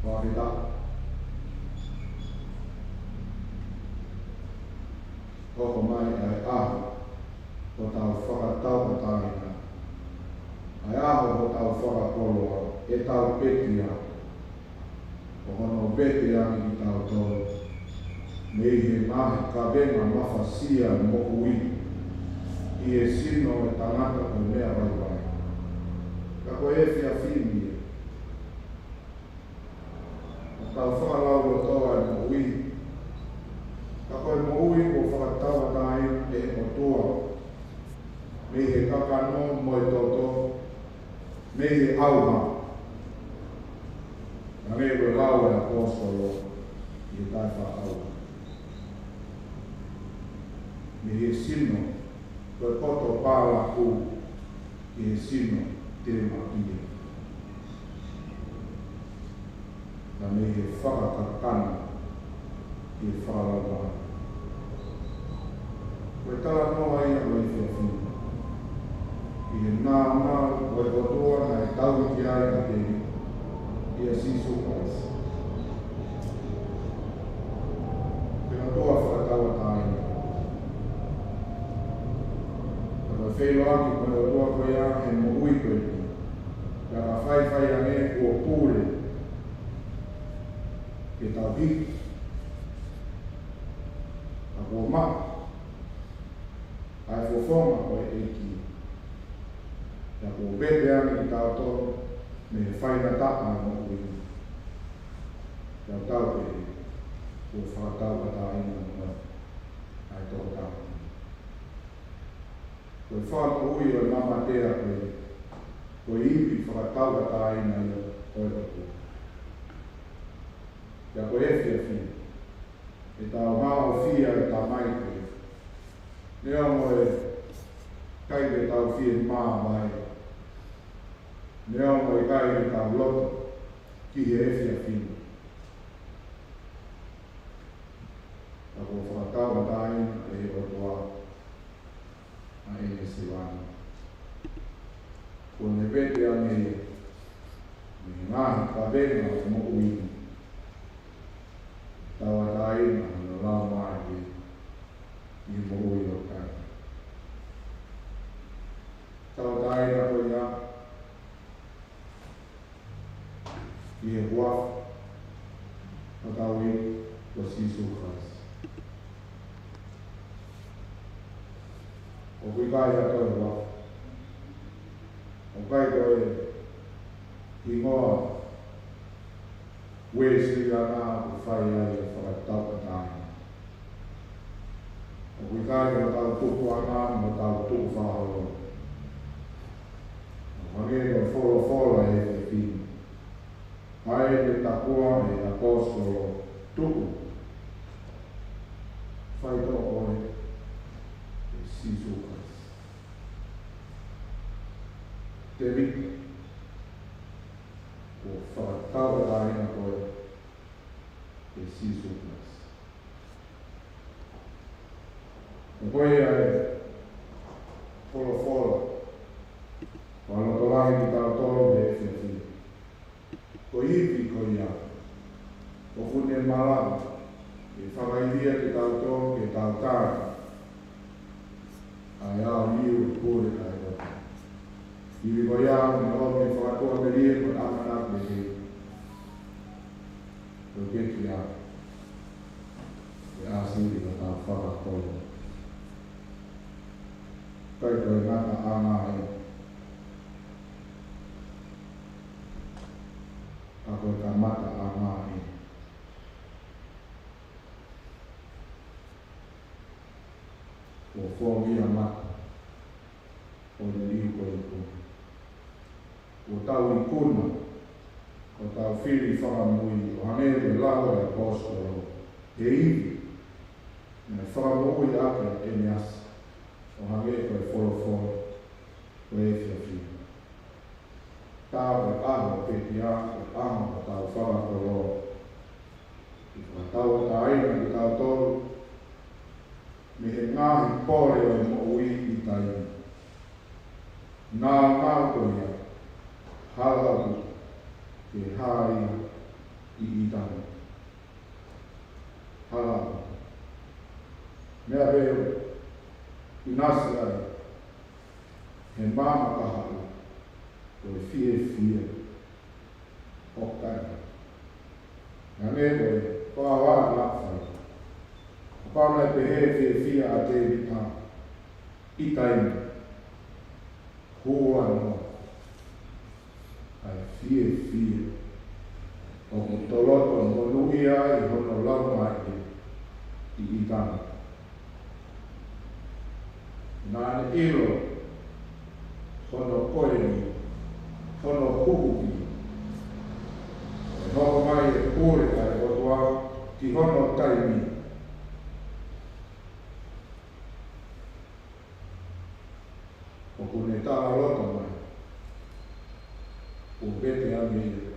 Fakafetaʻi. Hoko mai ʻa e ʻaho hotau fakatauʻatāina, ʻa e ʻaho hotau fakakoloa, ʻetau pekia, ʻo hono vete ange kitautolu mei he ngaahi kavenga mafasia ʻo e moʻui ʻi he sino ʻo e tangata ko e meʻa vaivai. Ka ko e efiafi ni, ʻoku tau fakalaulotoa e moʻui. Ka ko e moʻui kuo fakatauʻatāina ʻe he ʻOtua mei he kakano mo e toto, mei he ʻauha. Hangē ko e lau ʻa e ʻaposetolo ʻi he taʻu fā ʻauha. Mei he sino ko e poto palaku ki he sino temakia. Naʻa mei he fakakakano ki he fakalaumālie. Ko e talanoa ia ʻo e efiafi ni, ʻi he naunau ʻo e ʻOtua naʻe tauhi ki ai ʻa Tēvita ʻia Sīsū Kalaisi. Ko e ʻOtua fakatauʻatāina. Ka ko e feilauaki ko e ʻOtua ko ia he Tau hiki. Ka kuo maʻu ʻa e fofonga ʻo e ʻEiki. Ka kuo vete ange kitautolu mei he faingataʻa ʻo e moʻui. Ka tau pehē, kuo fakatauʻatāina ʻa e tokotaha. Ko e fakamoʻui ʻo e mamatea ko e, ko e ivi fakatauʻatāina ia ʻo e ʻOtua. Pea ko e efiafi, ʻe tau maʻu fia e tamai ko e. Neongo ʻe ʻikai ke tau fiemaʻu mai. Neongo ʻe ʻikai ke tau loto ki he efiafi. Ka kuo fakatauʻatāina ʻe he ʻOtua ʻa ʻene sevāniti. Kuo ne vete ange ia mei he ngaahi kavenga ʻo e moʻui ni. Tauʻatāina hono lau mai ʻi he moʻui ʻo e kakai. Tauʻatāina ko ia ʻi he huafa ʻo hotau ʻEiki ko Sīsū Kalaisi. ʻOku ʻikai ha toe huafa. ʻOku ʻikai ko e hingoa Uēsiliana ʻoku fai ai e fakatauʻatāina. ʻOku ʻikai ko hotau tupuʻanga mo hotau tukufakaholo. ʻO hangē ko e folofola ʻi he efiafi ni. Naʻe takua ʻe he ʻaposetolo, tuʻu, faitoʻo koe ʻe Sīsū Kalaisi. Tēvita, kuo fakatauʻatāina koe ʻe Sīsū Kalaisi. Ko ia e folofola kuo lotolahi kitautolu he efiafi ni. Ko e ivi ko ia ʻoku ne malava ke fakaivia kitautolu ke tau tali ʻa e ʻaonga ʻo e pule ʻa e ʻOtua. Ivi ko ia ʻoku ne ʻomi e fakatuʻamelie mo e ʻamanaki pehē, ko e kekia, ʻe ʻasi ʻi hotau fakakolo. ʻIkai ko e ngataʻanga ē, ka ko e kamataʻanga ē. Kuo fōngia mata ʻo e liliu ko e ikuna. Kuo tau ikuna, kuo tau fili fakamui, ʻo hangē ko e lau ʻa e ʻaposetolo, he ivi naʻe fakamoʻui ʻaki ʻa ʻEneasa, ʻo hangē ko e folofola ʻo e efiafi ni. Tā ko e ʻaho pekia, ko e ʻaho ʻo hotau fakakolo. ʻI he fakatauʻatāina kitautolu mei he ngaahi pole ʻo e moʻui ʻi taimi. Naʻa mau ko ia, hala atu ke hā ia ʻi ʻitāniti. Hala atu. Meʻa pē ʻoku ʻinasi ai he maama kahaʻu ko e fiefia ʻo e kakai. Naʻa ne ko e toa ua na fai. Kapau naʻe pehē fiefia ʻa Tēvita ʻi taimi, hū ʻa noa ʻa e fiefia ʻoku toloto monūʻia ai hono laumālie ʻi ʻitāniti. Naʻa ne ʻilo hono koeni, hono huhuʻi, ʻe hoko mai e pule ʻa e ʻOtua ki hono taimi. ʻOku ne talaloto mai, kuo vete ange ia,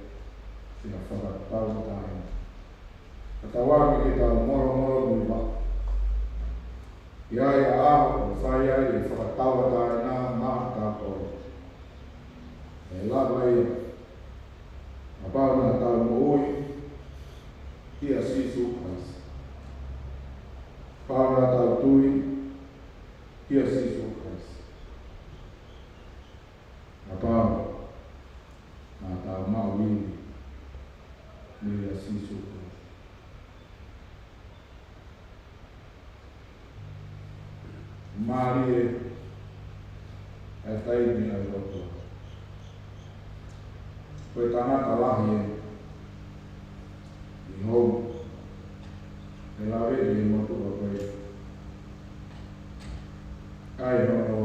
pea fakatauʻatāina. Ka tau ō mai ke tau molomolomuivaʻa. ʻI ai ʻa e ʻaho ʻoku fai ai e fakatauʻatāina maʻatautolu. ʻE lava ia, kapau naʻa tau moʻui kia Sīsū Kalaisi. Kapau naʻa tau tui kia Sīsū Kalaisi. Kapau naʻa tau maʻu ivi meia Sīsū Kalaisi. Mālie ʻa e taimi ʻa e lotu. Ko e tangata lahi ē ʻi hou. ʻE lave ʻi he motuʻa ko ē. ʻA e hono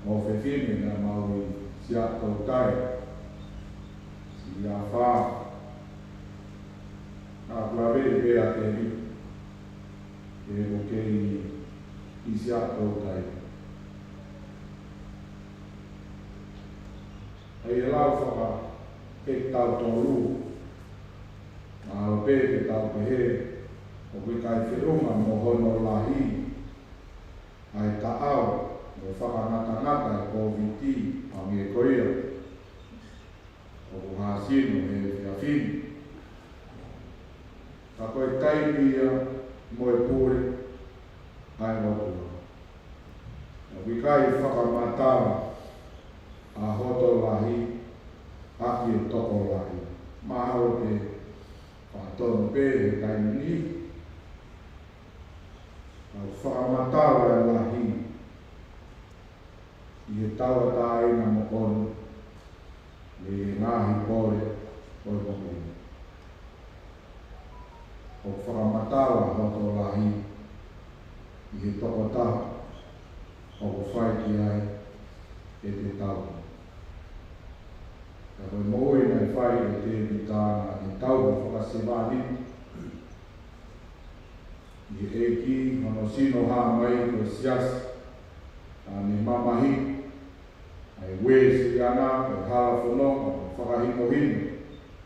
ʻofefine naʻa mau ʻi Siaʻatoutai. Siʻi afā. Naʻa ku lave ʻi pea te ri. ʻE ko kei ʻi Siaʻatoutai. ʻA ia lau faka ʻe tautolu. Mahalo pē ke tau pehē, ʻoku ʻikai feʻunga mo hono lahi ʻa e taʻau mo e fakangatangata ʻa e Kōviti hangē ko ia ʻoku hāsino he efiafi ni. Ka ko e taimi ia mo e pule ʻa e ʻOtua. ʻOku ʻikai fakamatala ʻa hoto lahi ʻaki e tokolahi. Mahalo te faʻa tonu pē he taimi ni. ʻOku fakamatala e lahi ʻi he tauʻatāina moʻoni mei he ngaahi pole ʻo e moʻui. ʻOku fakamatala hoto lahi ʻi he tokotaha ʻoku fai ki ai ʻete tauhi. Ka ko e moʻui naʻe fai ʻe Tēvita naʻa ne tauhi fakasevāniti ʻi he ʻEiki, hono sino hā mai ko e siasi, naʻa ne mamahi ʻa e uēsiliana, ko e hala fononga, ko e fakahinohino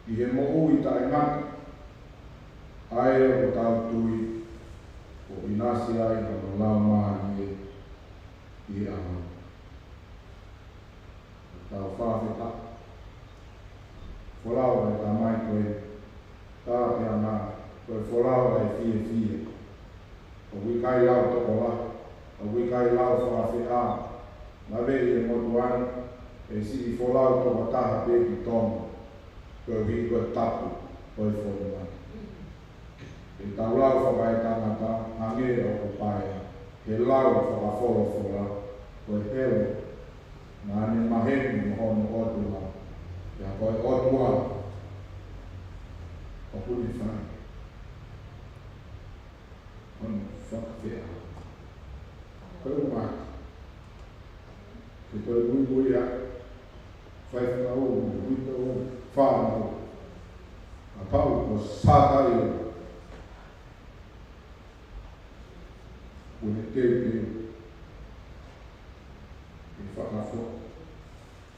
ʻi he moʻui taʻengata. ʻA ia ʻoku tau tui ʻoku ʻinasi ai hono laumālie ʻi he ʻaho. Tau fakafetaʻi. Folau ʻa e Tamai ko e tāpeʻanga, ko e folau ʻa e fiefia. ʻOku ʻikai lau tokolahi, ʻoku ʻikai lau fakafeʻao. Lave ʻi he motuʻa ni, ʻe siʻi folau tokotaha pē ki Tonga, koeʻuhi ko e tapu ʻo e fonua. ʻE tau lau fakaetangata, hangē ʻoku paea, he lau fakafolofola, ko e helo naʻa ne maheni mo hono ʻOtua, pea ko e ʻOtua ʻoku ne fai hono fakafeʻao. Ko e ʻuhinga ke toe muimui ā, fai fakaʻuhinga, muimui tau fānau. Kapau ko Sātai ʻoku ne teuteu ke fakafoki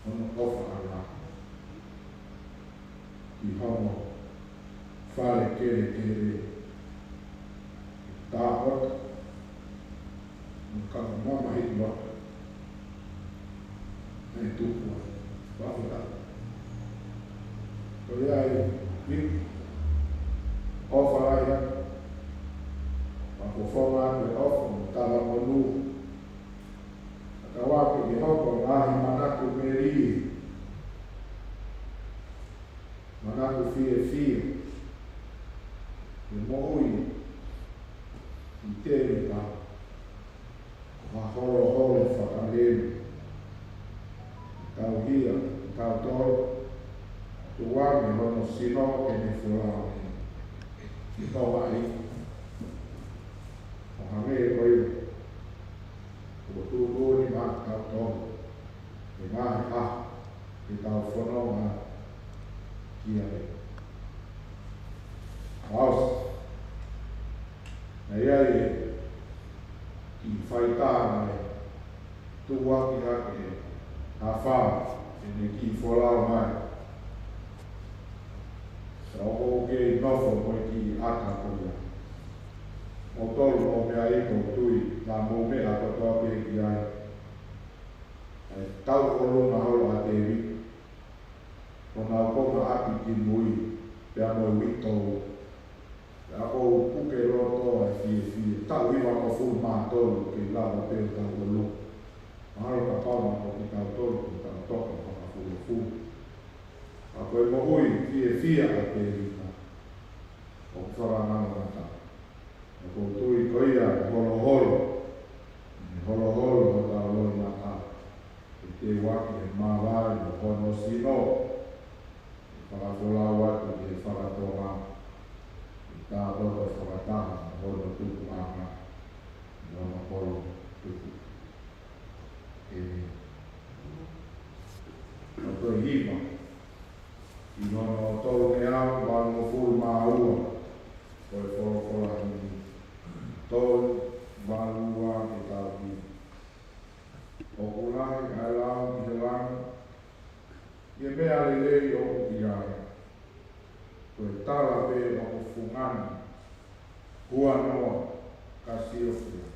hono ʻofa ʻa e ʻOtua ki hono fale kelekele, tākoto, mo e kau mamahi loto, ʻe tuku ai. Fakafetaʻi. Ko ia ai, ni, ʻofa lahi atu. Fakafofonga atu e ʻofa mo e talamonū. Ka tau ake ke hoko e ngaahi manatu melie, manatu fiefia, ʻi he moʻui ʻi Tēvita, ko ha holoholo fakalele. Tau hia, tau tolo, tuʻu ange hono sino ke ne folau. Ki tō ai, ʻo hangē ko ia ʻoku tuʻutuʻuni maʻatautolu he ngaahi ʻaho, ke tau fononga ki ai. ʻAusi, naʻe ʻi ai e kiʻi faitā naʻe tuʻuaki hake ʻe Hafa, ʻene kiʻi folau mai. Ka ʻoku ou kei nofo mo e kiʻi ʻata ko ia. Moutolu ʻoku meʻa ʻi, ʻoku ou tui, naʻa mou meʻa kotoa pē ki ai. ʻA e tauʻolunga holo ʻa Tēvita, ko honau konga ʻapi kimui, pea mo e uitou. Pea ʻoku ou puke loto ʻa e fiefia, taʻu hivangofulu mā tolu kei lava pē ʻo tauʻolunga. Mahalo kapau naʻa ko kitautolu, ko tau toka fakafulufulu. Ka ko e moʻui fiefia ʻa Tēvita, ʻoku fakangatangata. ʻOku ou tui ko ia e holoholo ua ke māvae mo hono sino, ʻe fakafolau atu ki he faka-Tonga, ʻi he tākoto fakataha mo hono tupuʻanga, mo hono kolo tupu. ʻEmeni. Ko e hiva, ʻi hono tolu ngeau valungofulu mā ua, ko e folofola himi, tolu valu ua ke tau hiva. ʻOku lahi ʻa e lau ʻi he langi, ʻi he meʻa lelei ʻoku ʻi ai. Ko e tala pē ʻoku fungani, huanoa ka sio ki ai.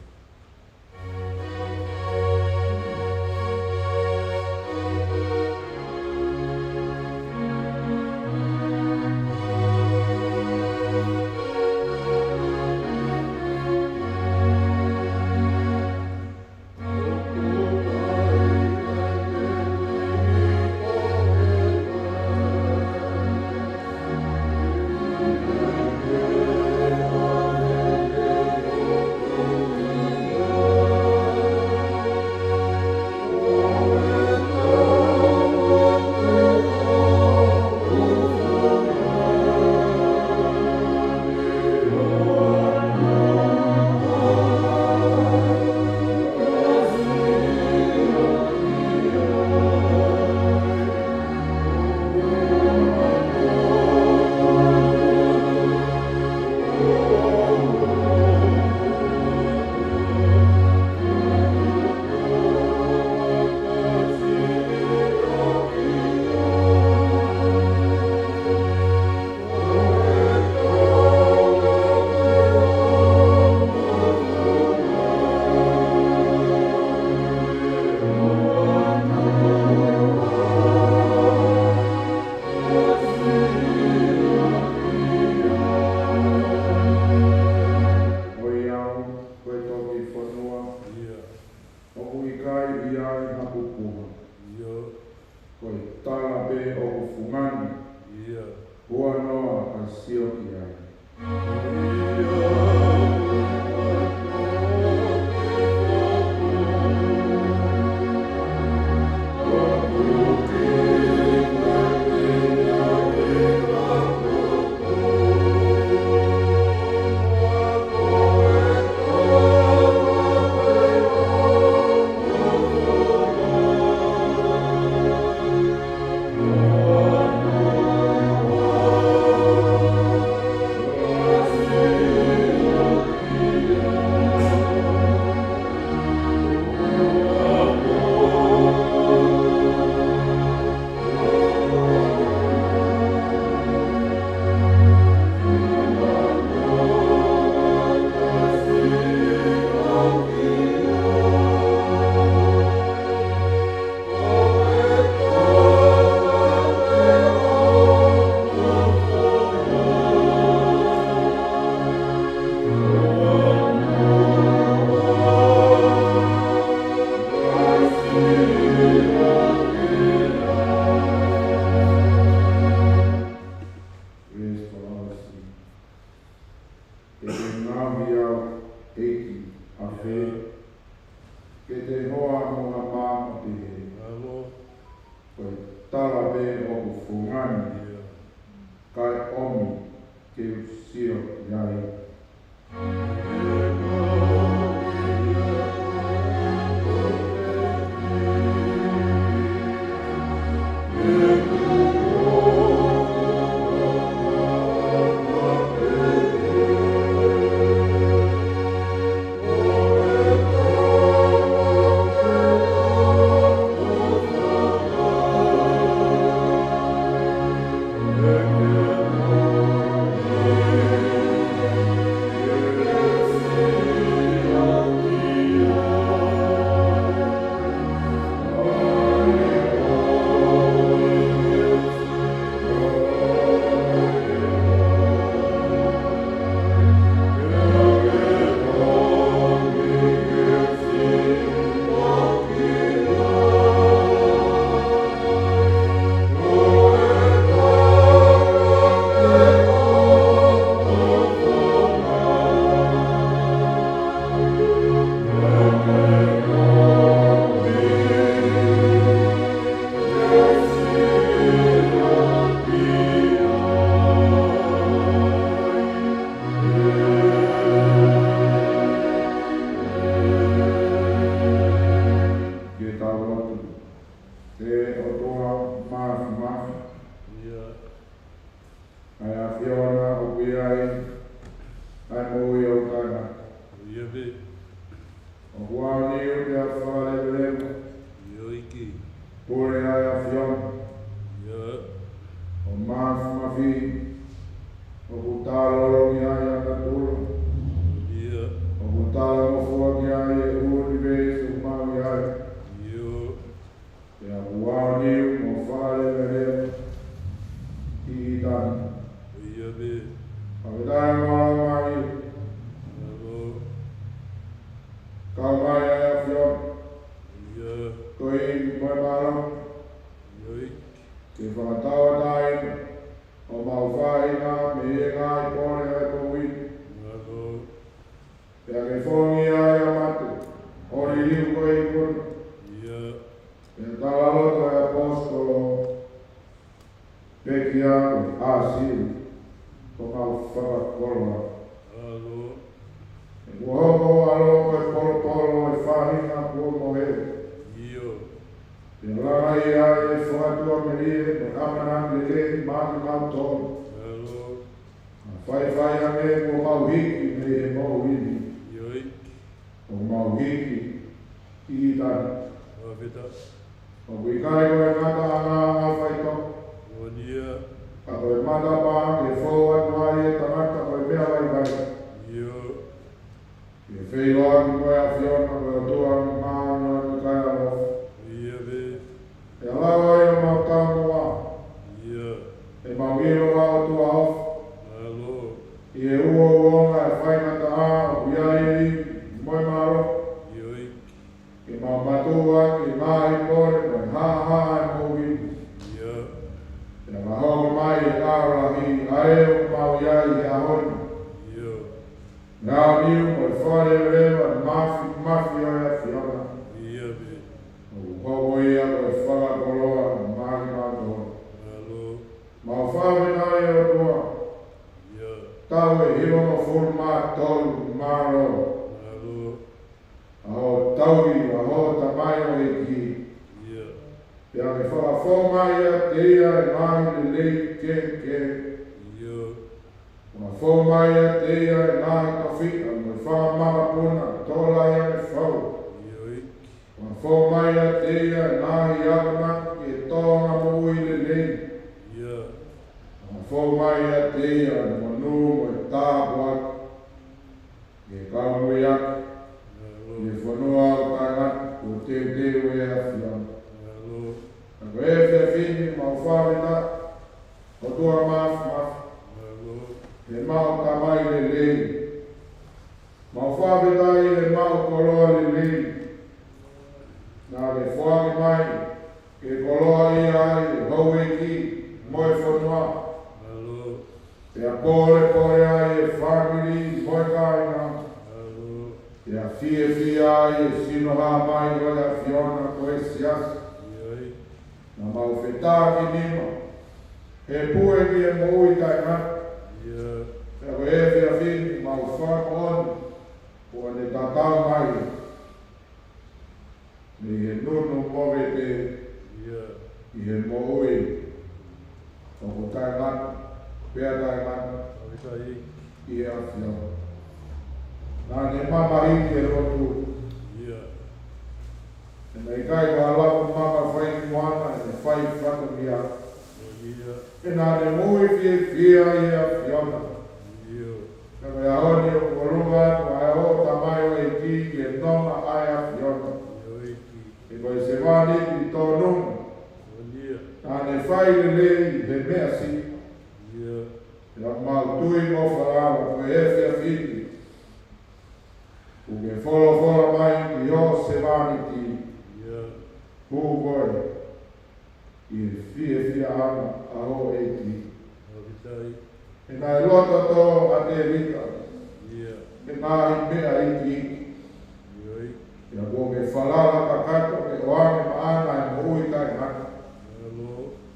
ʻE ʻOtua Māfimafi, ʻa e ʻAfiona ʻoku ʻi ai ʻa e moʻui ʻo taʻengata. ʻOku aoniu pea fakaleveleva, pule ʻa e ʻAfiona ʻo Māfimafi, ʻoku tala lolo ki ai ʻa natula, ʻoku tala ngofua ki ai e ʻunivēsi ʻoku mau ʻi ai. Pea ʻoku aoniu mo fakaleveleva ʻi ʻitāniti. Fakafetaʻi mo e Laumālie. Kau mai ʻa e ʻAfiona, ko e ivi mo e mālohi, ke fakatauʻatāina homau faʻahinga mei he ngaahi pole ʻo e moʻui ni. Pea ke fofongaʻi ʻa e mate ʻo liliu ko e ikuna. Pea tala loto ʻa e ʻaposetolo, pekia ko e ʻāsili ko homau fakakoloa. He kuo hoko ʻa e ʻAlo ko e polopolo ʻo e faʻahinga kuo mohe. Pea langa ia ʻe he fakatuʻamelie mo e ʻamanaki lelei maʻa kimautolu. ʻA e faifai ange kuo mau hiki mei he moʻui ni, ʻo mau hiki ʻi ʻitāniti. ʻOku ʻikai ko e ngataʻanga ʻa e faitoko, ka ko e matapā ke fou atu ai e tangata ko e meʻa vaivai. Ke feʻiloaki mo e ʻAfiona ko e ʻOtua māʻoniʻoni kae ʻaloʻofa. Pea lava ai ʻo mau taumuʻa, ʻe mau ʻilo ʻa e ʻOtua ʻofa, ʻi he uouongofua ʻa e faingataʻa ʻoku ʻi ai e ivi mo e mālohi. Ke mau matuʻuaki ʻi he ngaahi pole mo e hāhā ʻa e moʻui ni. Pea ka hoko mai e ʻaho lahi ʻa ē ʻoku mau ʻi ai he ʻaho ni, ʻe aoniu mo e fakaleveleva ʻa e Māfimafi ʻo e ʻAfiona. ʻOku hoko ia ko e fakakoloa maʻa kimautolu. Mau fakafetaʻi ʻOtua, taʻu ʻe hivangofulu mā tolu mālō, ʻa hoʻo tauhi ʻa hoʻo tamaioʻeiki. Pea ke fakafou mai ʻiate ia ʻa e ngaahi lelei kehekehe. Fakafou mai ʻiate ia ʻa e ngaahi tofiʻa mo e fakamakapuna tokolahi ange fau. Fakafou mai ʻiate ia ʻa e ngaahi akonaki ki he tōʻonga moʻui lelei. Fakafou mai ʻiate ia ʻa e monū mo e tāpuaki ke kau muiaki ʻi he fonua ʻo taʻengata kuo teuteu ʻe he ʻAfiona. Ka ko e efiafi ni mau fakafetaʻi ʻOtua Māfimafi, he maʻu tamai lelei. Mau fakafetaʻi he maʻu koloa lelei naʻa ke foaki mai ke koloaʻia ai e houʻeiki mo e fonua. Pea polepole ai e fāmili mo e kāinga. Pea fiefia ai e sino hā mai ʻo e ʻAfiona ko e siasi. Naʻa mau fetakinima he pue ki he moʻui taʻengata. Pea ko e efiafi ni mau fakamoʻoni kuo ne tatau mai mei he nunu movete ʻi he moʻui ʻoku taʻengata pea taʻengata ʻi he ʻAfiona. Naʻa ne mamahi ki he lotu, ʻe naʻe ʻikai ko ha lapu maka fai ki moana, ʻe fai fatongia. Pea naʻa ne moʻui fiefia ʻi he ʻAfiona. Ka ko e ʻaho ni ʻoku ʻolunga atu ʻa hoʻo tamaioʻeiki ki he nonga ʻa e ʻAfiona. He ko e sevāniti tōnunga naʻa ne fai lelei he meʻa siʻi. Pea mau tui mo falala ko e efiafi ni kuo ke folofola mai ki hoʻo sevāniti, hū koe ʻi he fiefiaʻanga ʻa hoʻo ʻEiki. He naʻe loto tō ʻa Tēvita he ngaahi meʻa iiki. Pea kuo ke falala kakato ke ʻoange maʻana e moʻui taʻengata,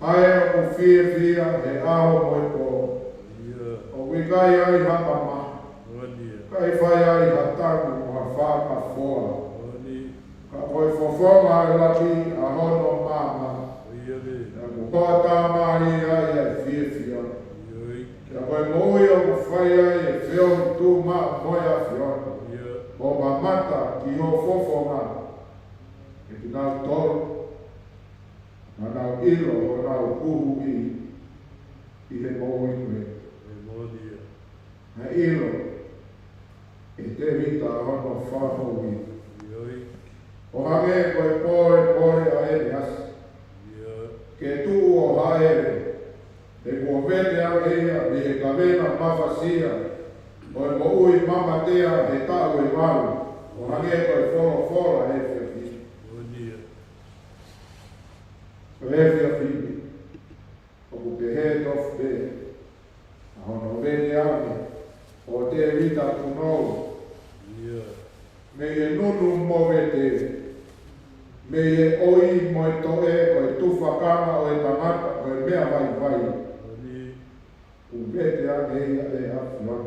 ʻa ē ʻoku fiefia he ʻaho mo e pō. ʻOku ʻikai ai ha mamahi, ʻikai fai ai ha tangi mo ha fakafoa. Ka ko Ko e fofonga ʻo e lapi ʻa hono maama. ʻIo, ʻio. Pea kuo tā mālie ai ʻa e fiefia. ʻIo, ʻio. Pea ko e moʻui ʻoku fai ai ʻa e feohi tuʻumaʻu mo e ʻAfiona. ʻIo. ʻO mamata ki ho fofonga. ʻE kinautolu naʻa nau ʻilo honau huhuʻi ʻi he moʻui ko ē. ʻE moʻoni ia. Naʻe ʻilo ʻe Tēvita hono fakamoʻui. ʻIo, ʻio. ʻO hangē ko e pole, pole ʻa ʻEneasi. ʻIo. Ke tuʻu ʻo hāʻele, he kuo vete ange ia mei he kaveinga mafasia ʻo e moʻui mamatea he taʻu ʻe valu, ʻo hangē ko e folofola ʻa e efiafi ni. ʻIo, ʻio. Ko e efiafi ni, ʻoku pehē tofu pē ʻa hono vete ange ʻo Tēvita Punou. ʻIo. Mei he nunu movete, mei he ʻoi mo e toʻe, ko e tufakanga ʻo e tangata, ko e meʻa vaivai. ʻIo. Kuo vete ange ia ʻe he ʻAfiona.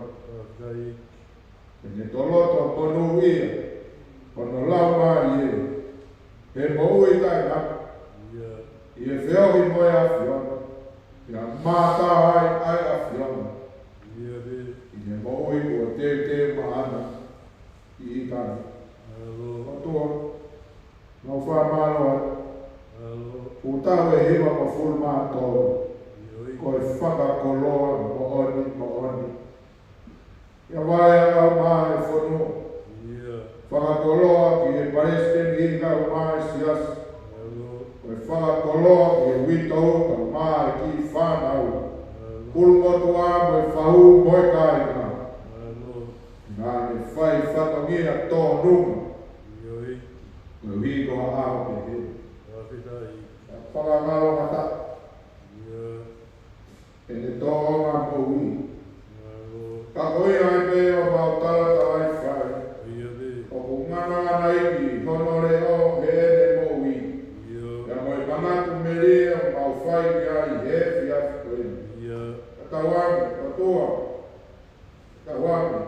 ʻIo. Ke ne toloto monūʻia hono laumālie he moʻui taʻengata. ʻIo. ʻI he feohi mo e ʻAfiona. Pea mātā ai ʻa e ʻAfiona. ʻIo, ʻio. ʻI he moʻui kuo teuteu maʻana ʻi ʻĪtani. ʻAlo. ʻOtua, mau fakamālō atu. ʻAlo. Kuo taʻu ʻe hivangofulu mā tolu. ʻIo, ʻio. Ko e fakakoloa moʻoni, moʻoni. ʻIa, vaeʻa kae ʻumaʻā e fonua. ʻIa. Fakakoloa ki he palesiteni kae ʻumaʻā e siasi. ʻAlo. Ko e fakakoloa ki he uitou kae ʻumaʻā e kiʻi fānau. ʻAlo. ʻUlumotuʻa mo e fahu mo e kāinga. ʻAlo. Naʻa ne fai fatongia tōnunga. ʻIo, ʻio. Koeʻuhi ko ha ʻaho pehē. ʻAfitaʻi. Fakamālō mata. ʻIa. ʻEne tōʻonga moʻui. ʻAlo. Ka ko ia ai pē ʻoku mau talatalaaifai. ʻIo, ʻio. ʻOku nganangana ʻi hono leʻo heʻene moʻui. ʻIo. Pea mo e manatu melie ʻoku mau fai ki ai he efiafi ko eni. ʻIo. Ka tauange, ʻOtua. Ka tauange.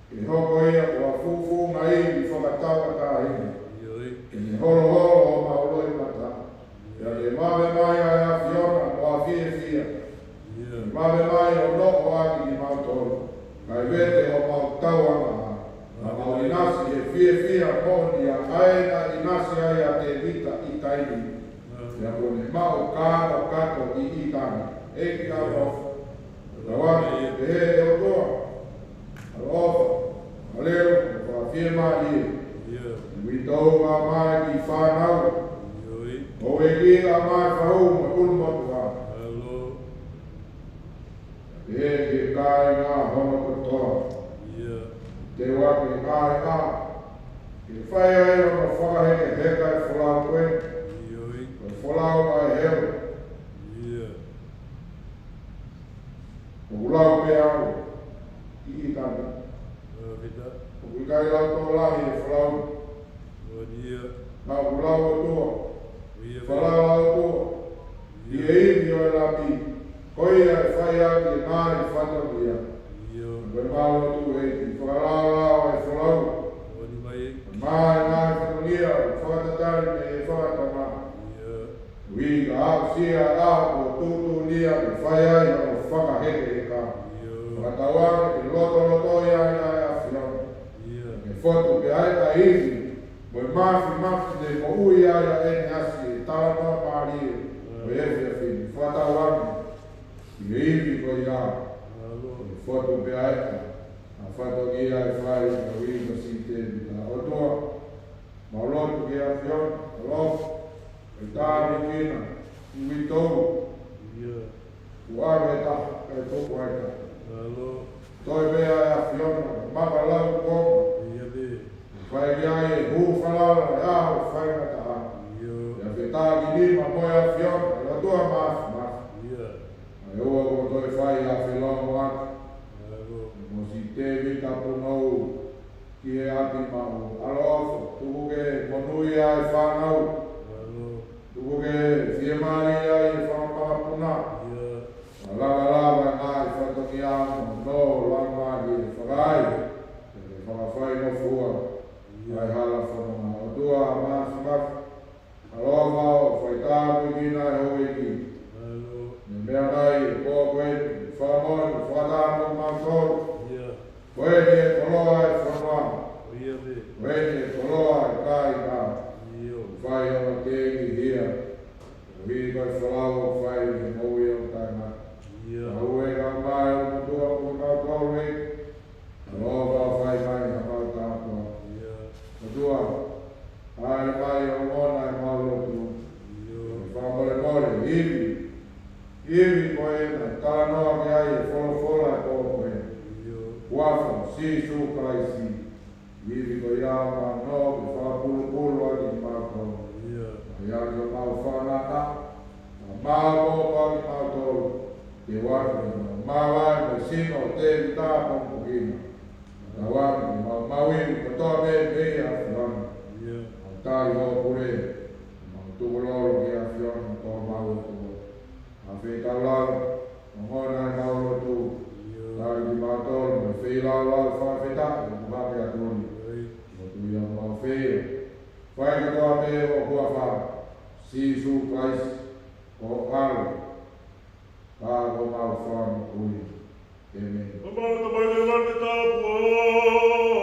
Ke hoko ia ko ha fuʻu fuʻu ngaahi ivi fakatauʻatāina. ʻIo, ʻio. Ke ne holoholo homau loʻimata. ʻIo. Pea ke vave mai ʻa e ʻAfiona mo ha fiefia. ʻIo. Ke vave mai ʻo noʻo ʻaki kimautolu. Kae vete homau tauanga. Naʻa mau ʻinasi he fiefia moʻoni ʻa ia naʻe ʻinasi ai ʻa Tēvita ʻi taimi. ʻIo. Pea kuo ne maʻu kānokato kato ʻi ʻĪtani. ʻEiki ʻaloʻofa. Tauange, ʻe pehē ʻe ʻOtua. ʻAloʻofa, ʻalelo, ʻo fakafiemālie. ʻIo. Uitou kae ʻumaʻā e kiʻi fānau. ʻIo, ʻio. ʻO e kiʻi kae ʻumaʻā e fahu mo e ʻulumotuʻa. ʻAlo. Pehē ki he kāinga hono kotoa. ʻIo. Te u ake mai ʻa. Ke fai ai hono fakahekeheka e folau ko ē. ʻIo, ʻio. Ko e folau ʻa e helo. ʻIo. ʻOku lau pē au ʻi ʻĪtani. ʻIo, ʻio. ʻOku ʻikai lau tokolahi e folau. ʻIo, ʻio. Ka ʻoku lau ʻOtua. ʻIo, ʻio. Falala ʻOtua. ʻIo. ʻI he ivi ʻo e lapi. Ko ia ʻe fai ʻaki e ngaahi fatongia. ʻIo. Ko e mau lotu ʻEiki, fakalaolao e folau. ʻIo, ʻio. Mai ngaahi fatongia, fakatatali mei he fakatonga. ʻIo. Ui ka aʻusia ʻa ko tuʻutuʻunia ke fai ai hono fakahekeheka. ʻIo. Fakatauange ke lotolotoi ai ʻa e ʻAfiona. ʻIo. Ke fotu pē ai ʻa e ivi, mo e māfimafi ne moʻui ai ʻa ʻEneasi he talanoa mālie ʻo e efiafi ni. Fakatauange, ʻi he ivi ko ia, ʻAlo. Ke fotu pē ai ʻa e fatongia ʻe fai ʻe he uiuiʻi ʻa Tēvita. ʻOtua, mau lotu ki he ʻAfiona, ʻAlo, ke tāpuekina ʻa e uitou. ʻIo. Kuo ʻave ʻe taha, kae tuku ai ʻe taha. ʻAlo. Toe pē ʻa e ʻAfiona, maka lau kuonga. ʻIo, ʻio. Fai ki ai e hū falala, ʻa e ʻaho faingataʻa. ʻIo. ʻIa fetakinima mo e ʻAfiona, ʻe ʻOtua Māfimafi. ʻIo. ʻA e ua kuo toe fai ʻa e felōngoaki. ʻAlo. Mo siʻi Tēvita Punou. Ki he ʻapi maʻu, ʻaloʻofa, tuku ke monūʻia e fānau. ʻAlo. Tuku ke fiemālie ai e fanga makapuna. ʻIo. Lava lava e ngaahi fatongia mo hono laumālie fakaʻaiʻai. Ke fakafaingofua. ʻIo. ʻA e hala fononga ʻOtua ma Tāpuekina ʻe houʻeiki. Mālō. Neongo e meʻa mai ʻi he pō ko eni, fakamoʻoni, fakataha mo kimautolu. ʻIo. Ko eni e koloa ʻo e fonua. ʻIo, pē. Ko eni e koloa ʻo e kāinga. ʻIo. Fai ʻo ma ke ni hia. ʻUhi ko e folau ʻoku fai ʻi he moʻui ʻo taʻengata. ʻIo. Ka ʻoku ʻi ai mai ʻa e ʻOtua mo kimautolu ē. Ka ʻoku fai mai ʻa e mau tāpuaki. ʻIo. ʻOtua, ʻai mai ʻo ongona ʻemau lotu. ʻIo. Fakamolemole, ivi. Ivi ko ē naʻe talanoa ki ai e folofola ʻo e pō ko ē. ʻIo. Huafa ʻo Sīsū Kalaisi. Ivi ko ia ʻoku nau fakapulupulu ʻaki kimautolu. ʻIo. ʻAi ʻaki ʻemau fānau, ʻemau pōpoaki kimautolu. Ke ʻoatu ʻemau māvae mo e sino ʻo Tēvita pongipongi ni. Tauange ke mau maʻu ivi kotoa pē mei he ʻAfiona. ʻIo. Mau tali hoʻo pule, mau tukulolo ki he ʻAfiona ko homau ʻOtua. ʻA e feitaulalo, ongona ʻemau lotu. ʻIo. Tali kimautolu mo e feilaulau fakafetaʻi ʻoku hake atu ni. ʻIo. Lotu ia mau feia. Fai kotoa pē ʻi ho huafa, Sīsū Kalaisi, ko ho ʻAlo, ka ko homau Fakamoʻui. ʻĒmeni. Ka mau ka mai le mate tapu.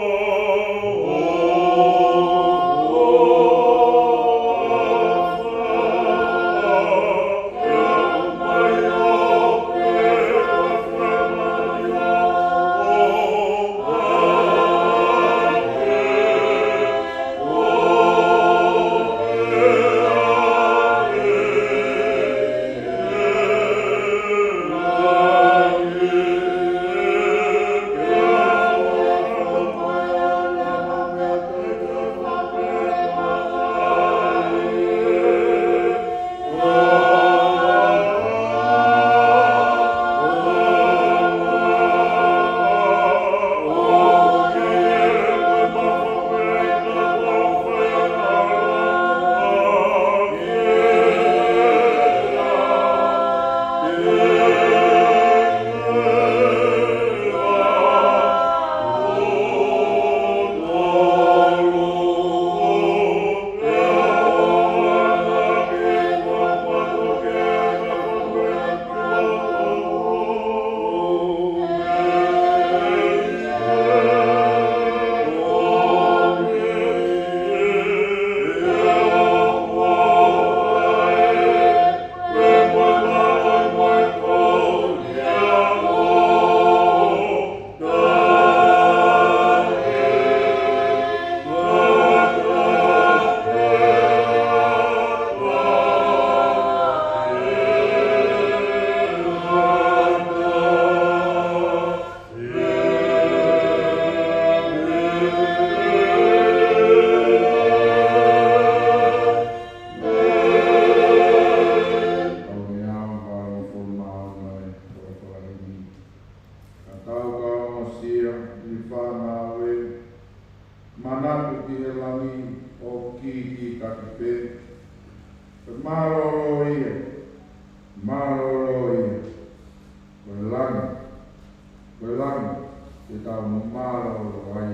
Ka tau ka ongosia ʻi he fānau ē, manatu ki he langi ʻoku kīkītaki pē. Ko e mālōlō ia, mālōlō ia. Ko e langi, ko e langi, te tau mālōlō ai.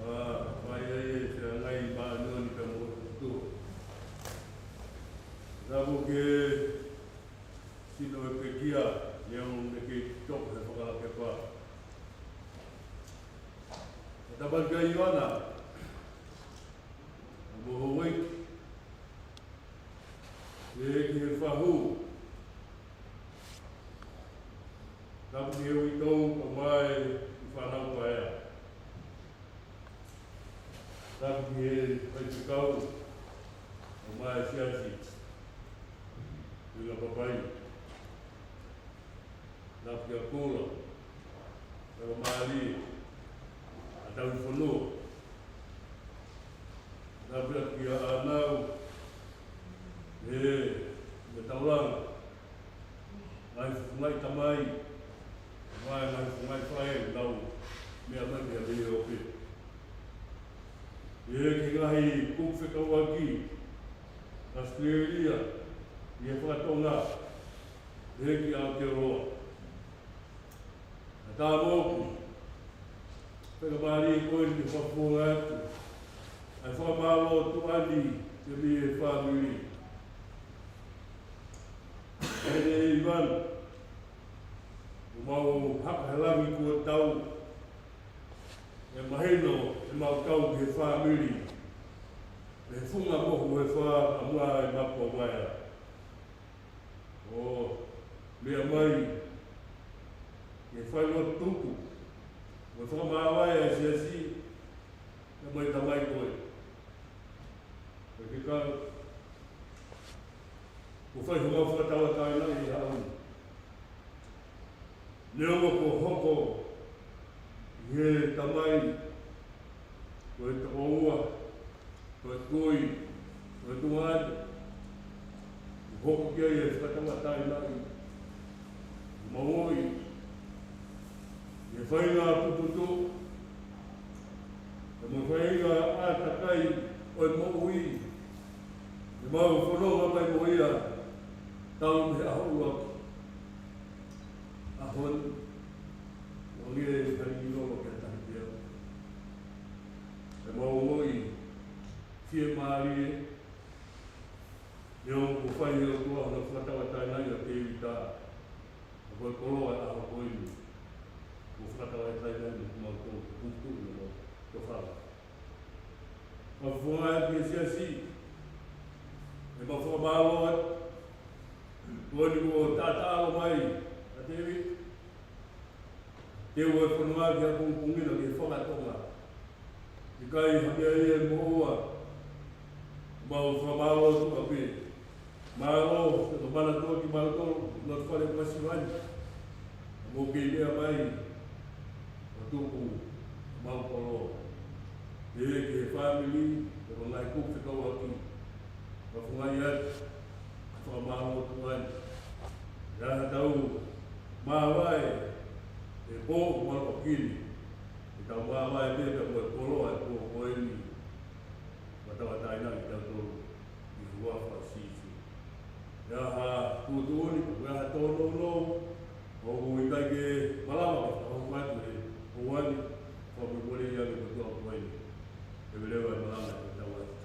ʻA, fai ai e feangai māʻoniʻoni pea mo e ʻOtua. Tapu ki he sino ʻo e pekia, neongo ʻene kei toki he fakalakepa. Tapu ki he ʻEiki Ioana, mo Houʻeiki, ʻEiki he fahu. Tapu ki he uitou, pea mo e fānau paea. Tapu ki he faifekau, pea mo e siasi, ʻuhinga papai. Tapu kia Kola, Tapu Mali, ʻa Tauhi Fonua. Tapu kia ʻĀnau, ē, mo Taulanga, ngaahi fofongaʻi tamai, mo e ngaahi fofongaʻi faʻē, nau meʻa mai mei he ope. ʻEiki ngaahi kupu fekauʻaki, ʻAositelēlia, ʻi he fakatonga, ʻEiki Aotearoa. ʻA e tā moku, pea ka mālie ko eni ke fakafofonga atu ʻa e fakamālō tuʻa ni ke mei he fāmili. ʻE Ivan, ʻoku mau haka he langi kuo tau, ʻe mahino ʻemau kau ki he fāmili, ʻi he funga mohu ʻe fā ʻa Muʻa e Mapu ʻa Vaea. ʻO meʻa mai, ʻi he fai lotu tuku, mo e fakamāvae ʻa e siasi, pea mo e tamai ko ē. Pea ke ka, kuo fai homau fakatauʻatāinaʻi ʻi he ʻaho ni. Neongo kuo hoko ʻi he tamai, ko e tokoua, ko e kui, ko e tuʻunga ʻeni, kuo hoko ki ai e fakatauʻatāinaʻi, mau ō ʻi he faʻahinga puputuʻu, pea mo e faʻahinga ʻātakai ʻo e moʻui, ʻemau fononga mai mo ia, talu mei he ʻaho ʻuluaki. ʻAho ni, ʻoku ngali ʻi lalo ke tahi pea. ʻEmau moʻui, fiemālie, neongo kuo fai ʻe he ʻOtua hono fakatauʻatāinaʻi ʻo Tēvita, ʻa ko e koloa ʻo e ʻaho ko eni, kuo fakatauʻatāinaʻi ʻe kimautolu, kuo tuʻu ʻi homau tōfala. Fakafofonga atu ki he siasi, ʻemau fakamālō atu, ko eni kuo taʻataʻalo mai, ʻa Tēvita, teu e fononga ki he pongipongi ni ki he fakatonga. ʻIkai ha meʻa ia ʻe moʻua, mau fakamālō atu ʻapē. Mālō, ke ka mana toa kimautolu, ʻi loto fale masiva ni. Mou kei meʻa mai, ʻo tuku, mau koloa. ʻEiki he fāmili, pea mo e ngaahi kupu fekauʻaki. Fakafofongaʻi atu, fakamālō atu ai. ʻI he ʻaho ʻoku tau māvae, ʻi he pō ʻoku malu ʻaki ni, ʻoku tau māvae pē pea mo e koloa ʻo e pō ko eni. Fakatauʻatāina kitautolu ʻi he huafa ʻo Sīsū. ʻI he ʻaho tuʻutuʻuni, ʻi he ʻaho tōnounou, ʻoku ʻikai ke malava ke fakahoko atu ʻe he ʻOtua ni, fakamolemole ia ki he ʻOtua ko eni. Leveleva e malanga ʻo e tau atu.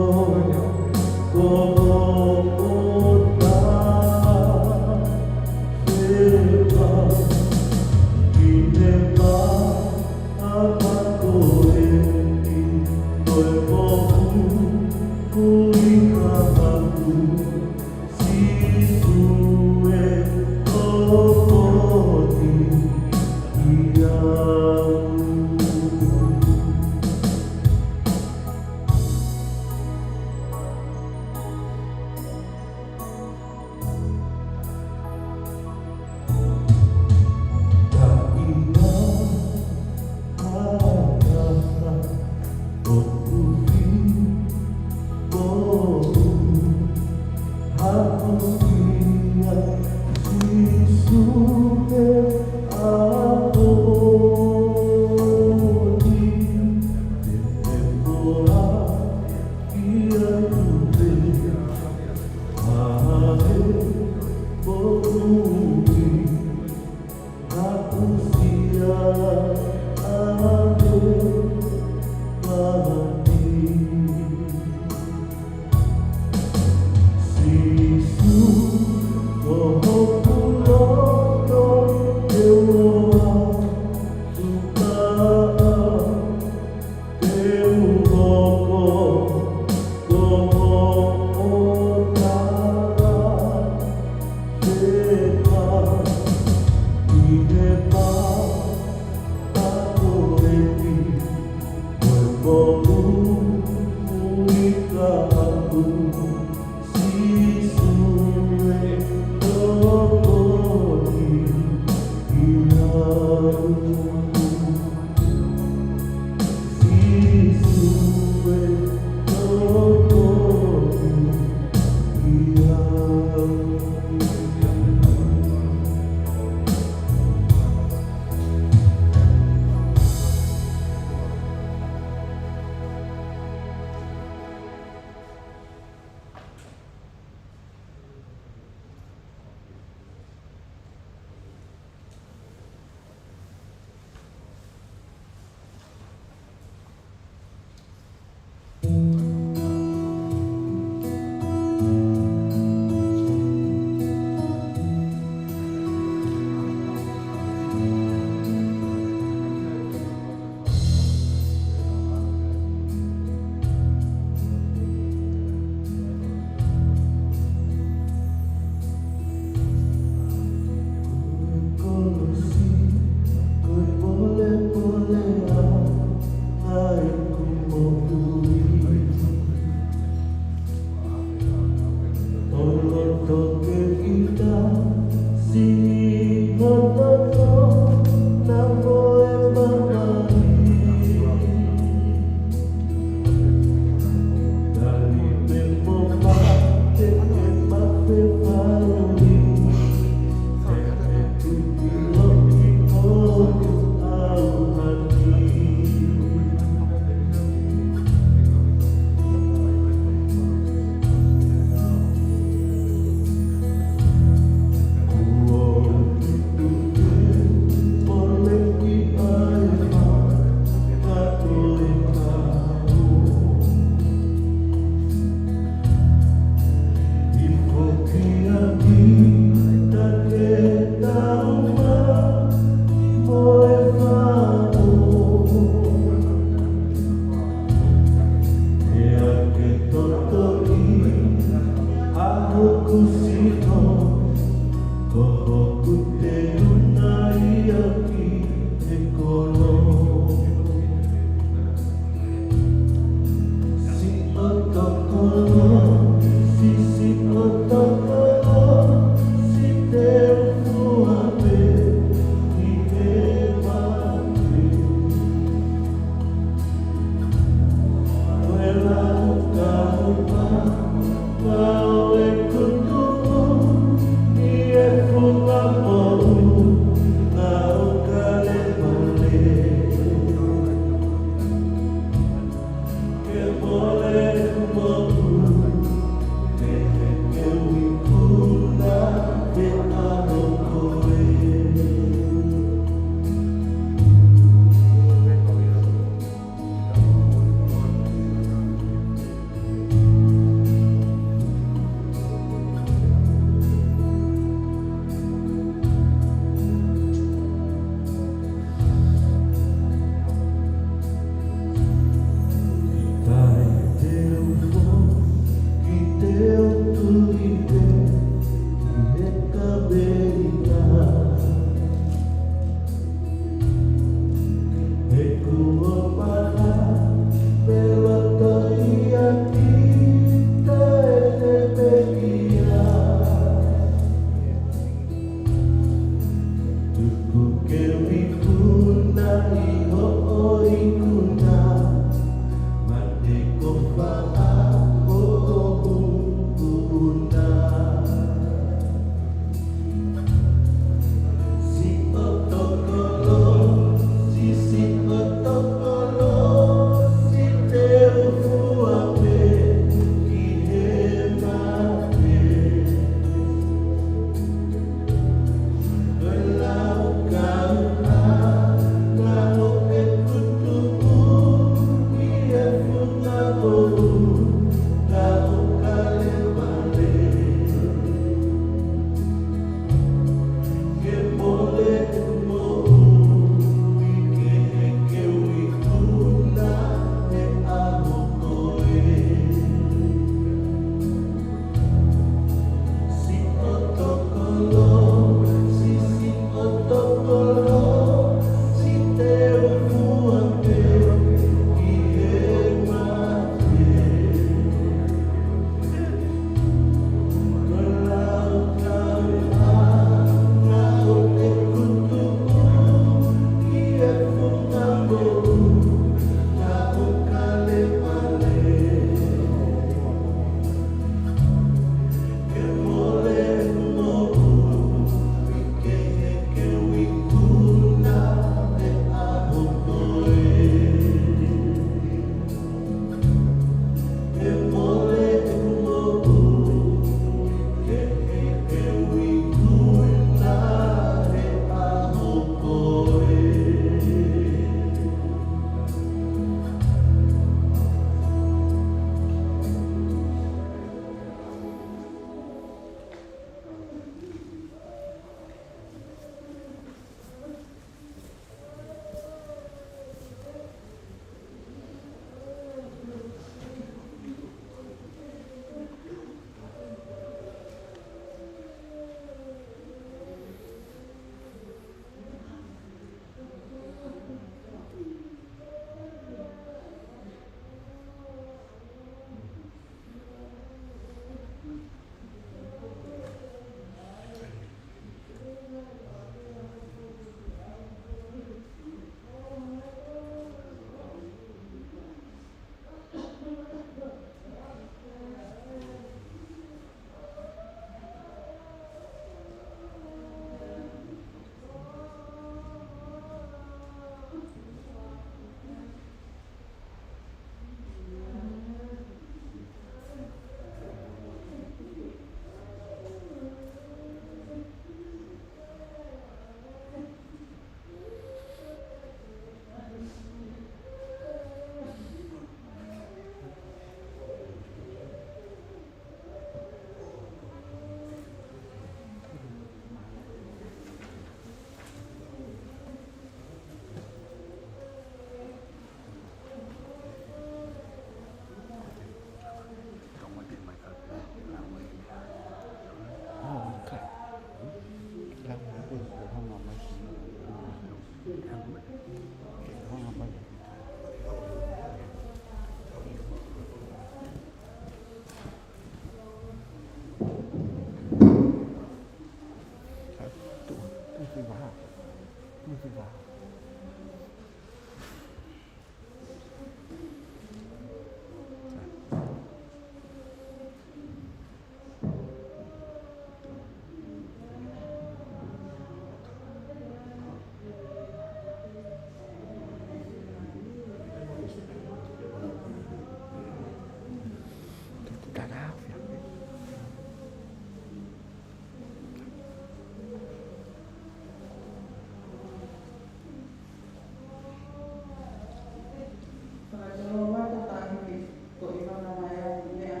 Fakatolonga atu taʻahine ko ʻIvana Vaea Meʻa,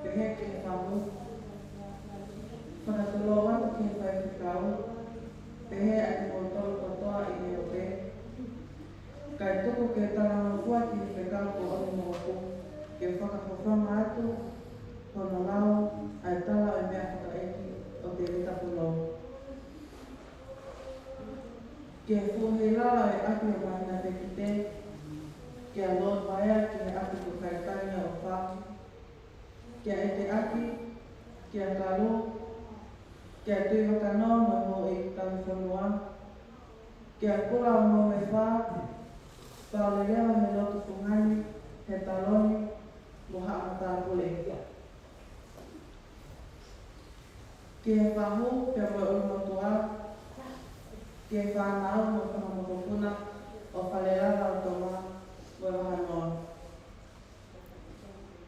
pehē ki he fahu. Fakatolonga atu ki he faifekau, pehē ʻa kimoutolu kotoa ʻi he ope. Kae tuku ke u talangofua ki he fekau ko ʻOni Moʻoku, ke fakafofonga atu hono lau ʻa e tala ʻo e meʻa fakaʻeiki ʻo Tēvita Punou. Ki he fuʻu heilala ʻo e ʻapi ʻo Mahina Pekite, kia Lord Vaea ki he ʻapi ko Kaitania ʻo Faki, kia ʻEteʻaki, kia Kalu, kia Tuʻivakanoa mo e Houʻeiki Talifonua, kia Kula ʻo Mohefa, pau lelei ʻa e lotu fungani, he taloni, mo haʻa matāpule. Ki he fahu pea mo e ʻulumotuʻa, ki he fānau mo e fanga mokopuna ʻo Falelala ʻo Tonga mo e Vahanoa.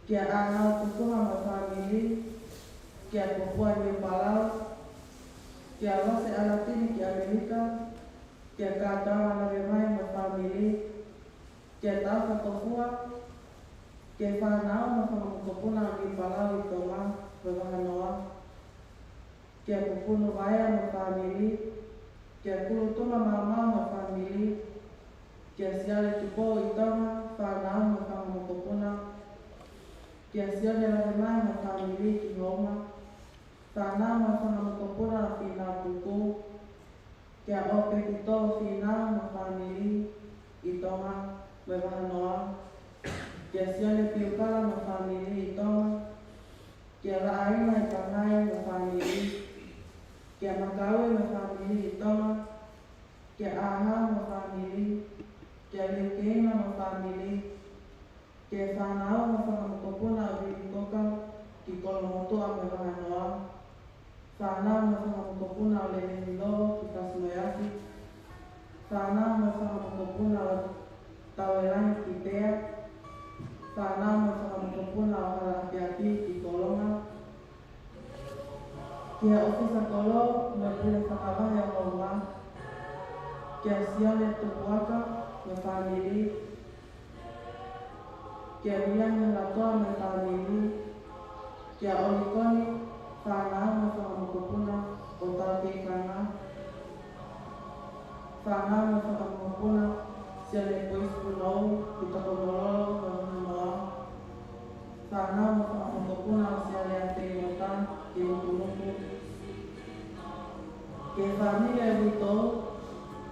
Kia ʻAnau Tukuha mo e fāmili, kia Popua Niu Palau, kia Lose ʻAlatini ki ʻAmelika, kia Kātoanga Navemai mo e fāmili, kia Taufa Tofua, ki he fānau mo e fanga mokopuna ʻo Niu Palau ʻi Tonga mo e Vahanoa, kia Pupunu Vaea mo e fāmili, kia Kulutuma Maumau mo e fāmili, kia Siale Tupou ʻi Tonga, fānau mo e fanga mokopuna, kia Sione Lavemai mo e fāmili ki Houma, fānau mo e fanga mokopuna ʻo Fīnau Puku, kia ʻOpeki Tō Fīnau mo e fāmili ʻi Tonga mo e Vahanoa, kia Sione Piukala mo e fāmili ʻi Tonga, kia Laʻaina ʻi Pangai mo e fāmili, kia Makaue mo e fāmili ʻi Tonga, kia ʻAhau mo e fāmili, kia Liukeina mo e fāmili, ki he fānau mo e fanga mokopuna ʻo Vili Koka ki Kolomotuʻa mo e Vahanoa, fānau mo e fanga mokopuna ʻo Lelehilo ki Fasi mo e Afi, fānau mo e fanga mokopuna ʻo Tauelangi ki Pea, fānau mo e fanga mokopuna ʻo Halaʻapiapi ki Kolonga, kia ʻOfisa Kolo mo e pule fakavahe ʻo Houma, kia Sione Tupuaka mo e fāmili, kia Viliami Latoa mo e fāmili, kia ʻOlikoni, fānau mo e fanga mokopuna ʻo Taukeikanga, fānau mo e fanga mokopuna Siale Poisi Punou ki Tokomololo mo e Vahanoa, fānau mo e fanga mokopuna ʻo Siale ʻAteimota ki Nukunuku, ki he fāmili ʻo e uitou,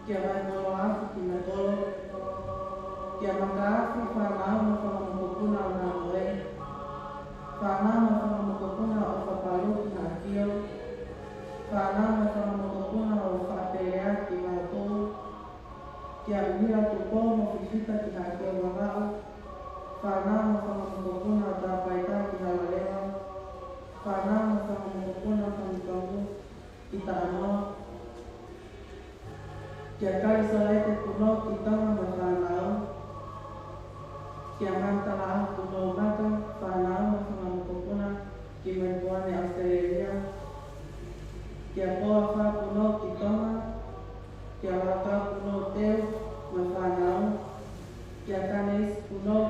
kia Vaimoloafi ki Nakolo, kia Makaafi, fānau mo e fanga mokopuna ʻo Nāmoe, fānau mo e fanga mokopuna ʻo Fapalu ki Haʻakio, fānau mo e fanga mokopuna ʻo Faʻapelea ki Vaotu, kia ʻUhila Tupou mo Fifita ki Haʻakio Vavaʻu, fānau mo e fanga mokopuna ʻo Tāpaita ki Halaleva, fānau mo e fanga mokopuna ʻo Tongitongi ki Taʻanoa, kia Kalisolaite Punou ki Tonga mo e fānau, kia Mantalaʻaho Punou Mata, fānau mo e fanga mokopuna ki Melipoane, ʻAositelēlia, kia Poafa Punou ki Tonga, kia Laukau Punou Teu mo e fānau, kia Kaneisi Punou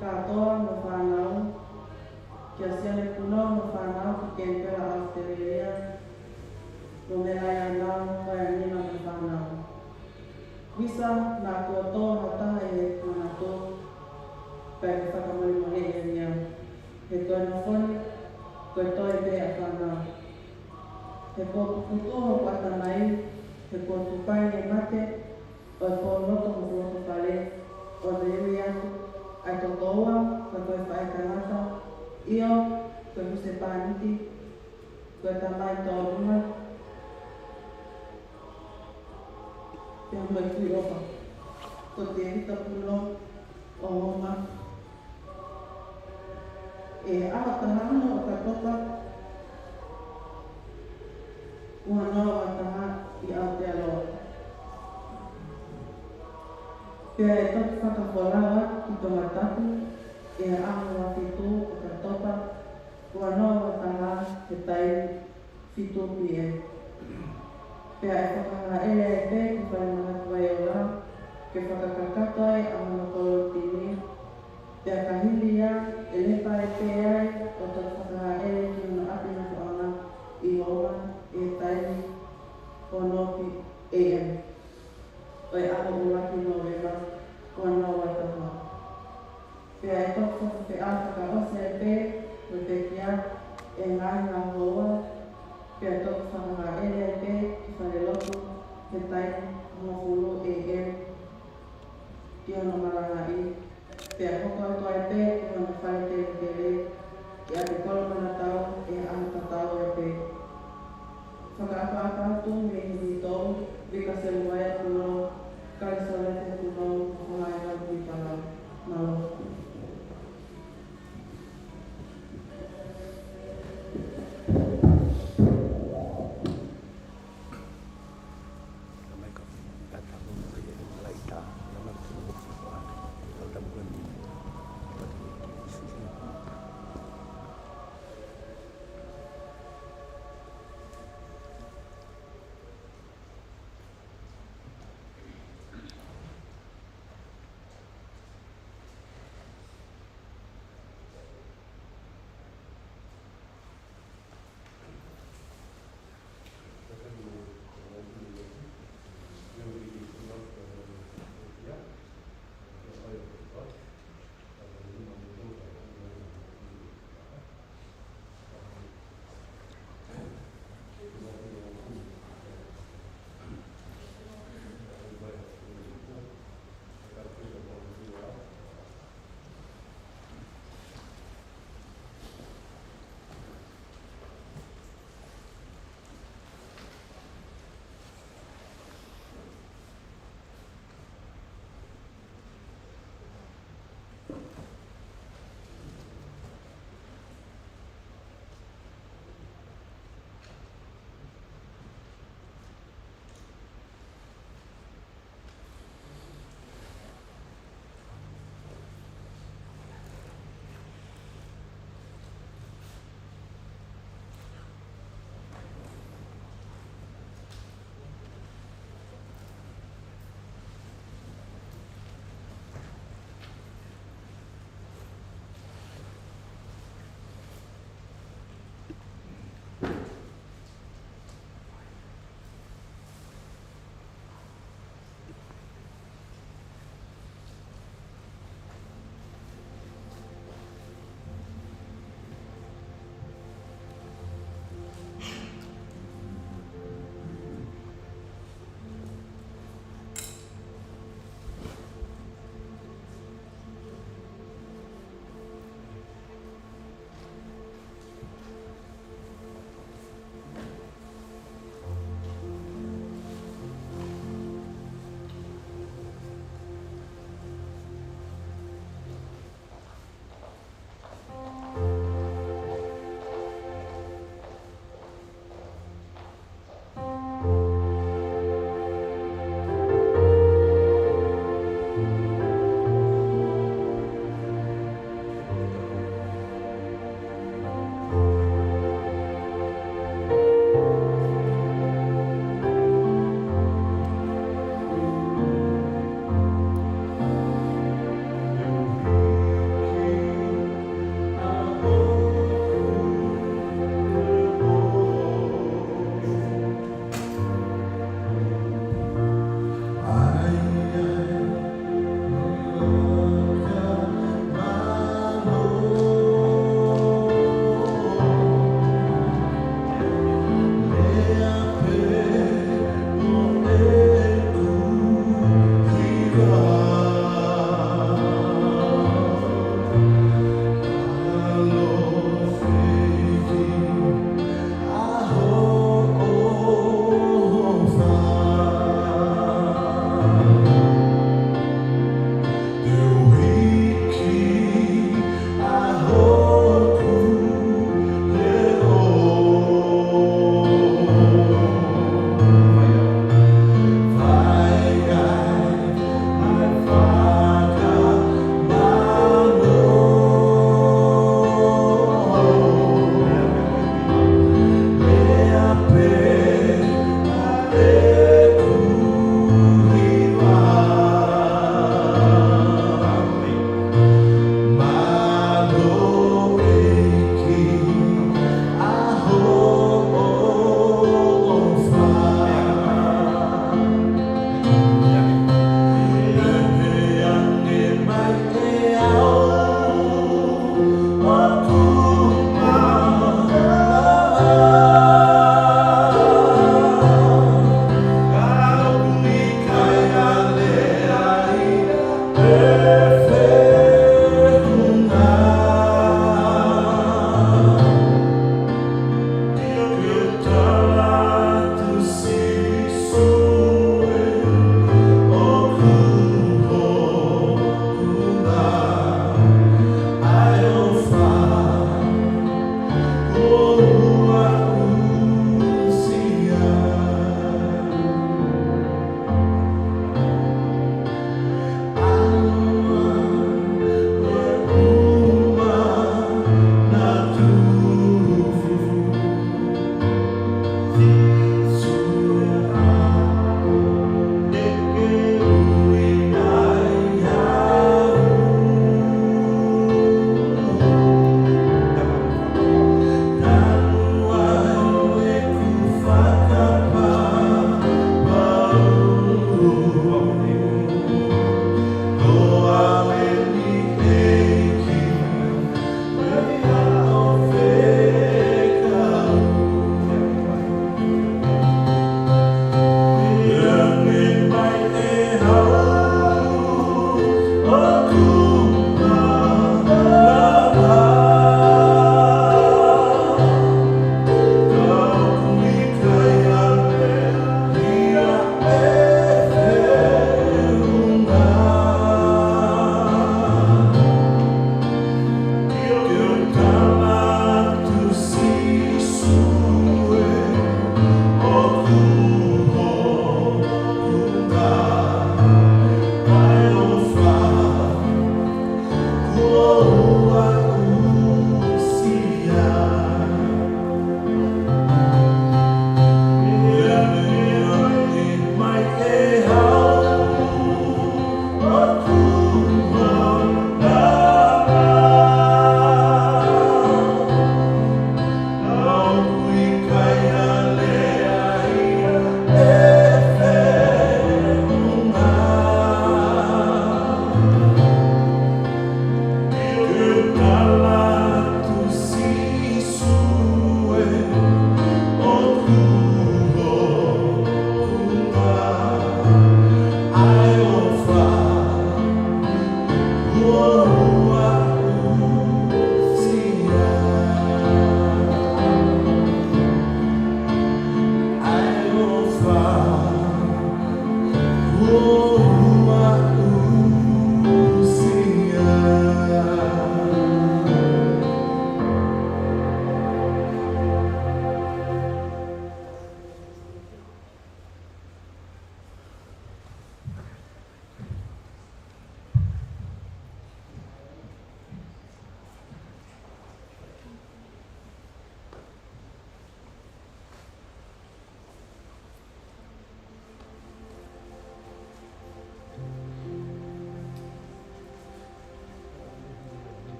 Kātoa mo e fānau, kia Sione Punou mo e fānau ki Kenipela, ʻAositelēlia, mo Melaiana Koeanina mo e fānau. Visa, naʻa kuo tō ha taha ʻi heʻeku manatu, pea ke fakamolemoleʻi ange au. He ko e nofo ni, ko e toe pē ʻa e fānau. He kuo pukutuʻu hoku ʻatamai, he kuo tupai e mate, ʻo e pouloto mo e loto fale, ʻo ne ui atu ʻa e tokoua, ka ko e faʻētangata, ʻio, ko e husepāniti, ko e tamai tōʻonga, pea mo e tuʻi ʻofa, ko Tēvita Puno ʻo Homa. ʻI he ʻaho taha ono ʻo ʻOkatopa, ua noa ua taha ʻi Aotearoa. Pea ʻe toki fakafolau atu ki Tongatapu ʻi he ʻaho ua fitu ʻo ʻOkatopa, ua noa ua taha he taimi fitu PM. Pea ʻe fakahāʻele ai pē ki Fale Manatu Vaiola, ke fakakakato ai ʻa hono kolo tini. Pea ka hili ia, ʻe lepa ai pē ai ʻo toki fakahāʻele ki hono ʻapi nofoʻanga ʻi Homa ʻi he taimi ono PM ʻo e ʻaho ua ki Nōvema, ua noa ua taha. Pea ʻe toki fakafeʻao fakaʻosi ai pē mo e pekia ʻi he ngaahi ʻaho houa, pea toki fakahāʻele ai pē ki falelotu he taimi hongofulu AM ki hono malangaʻi, pea hoko atu ai pē ki hono fale kelekele ʻi ʻApikolomanatau ʻi he ʻaho tatau ai pē. Fakaʻapaʻapa atu mei he Vito, Vika Seluaia Puno, Kalisole Puno, Hohaia Vipala. Mālō.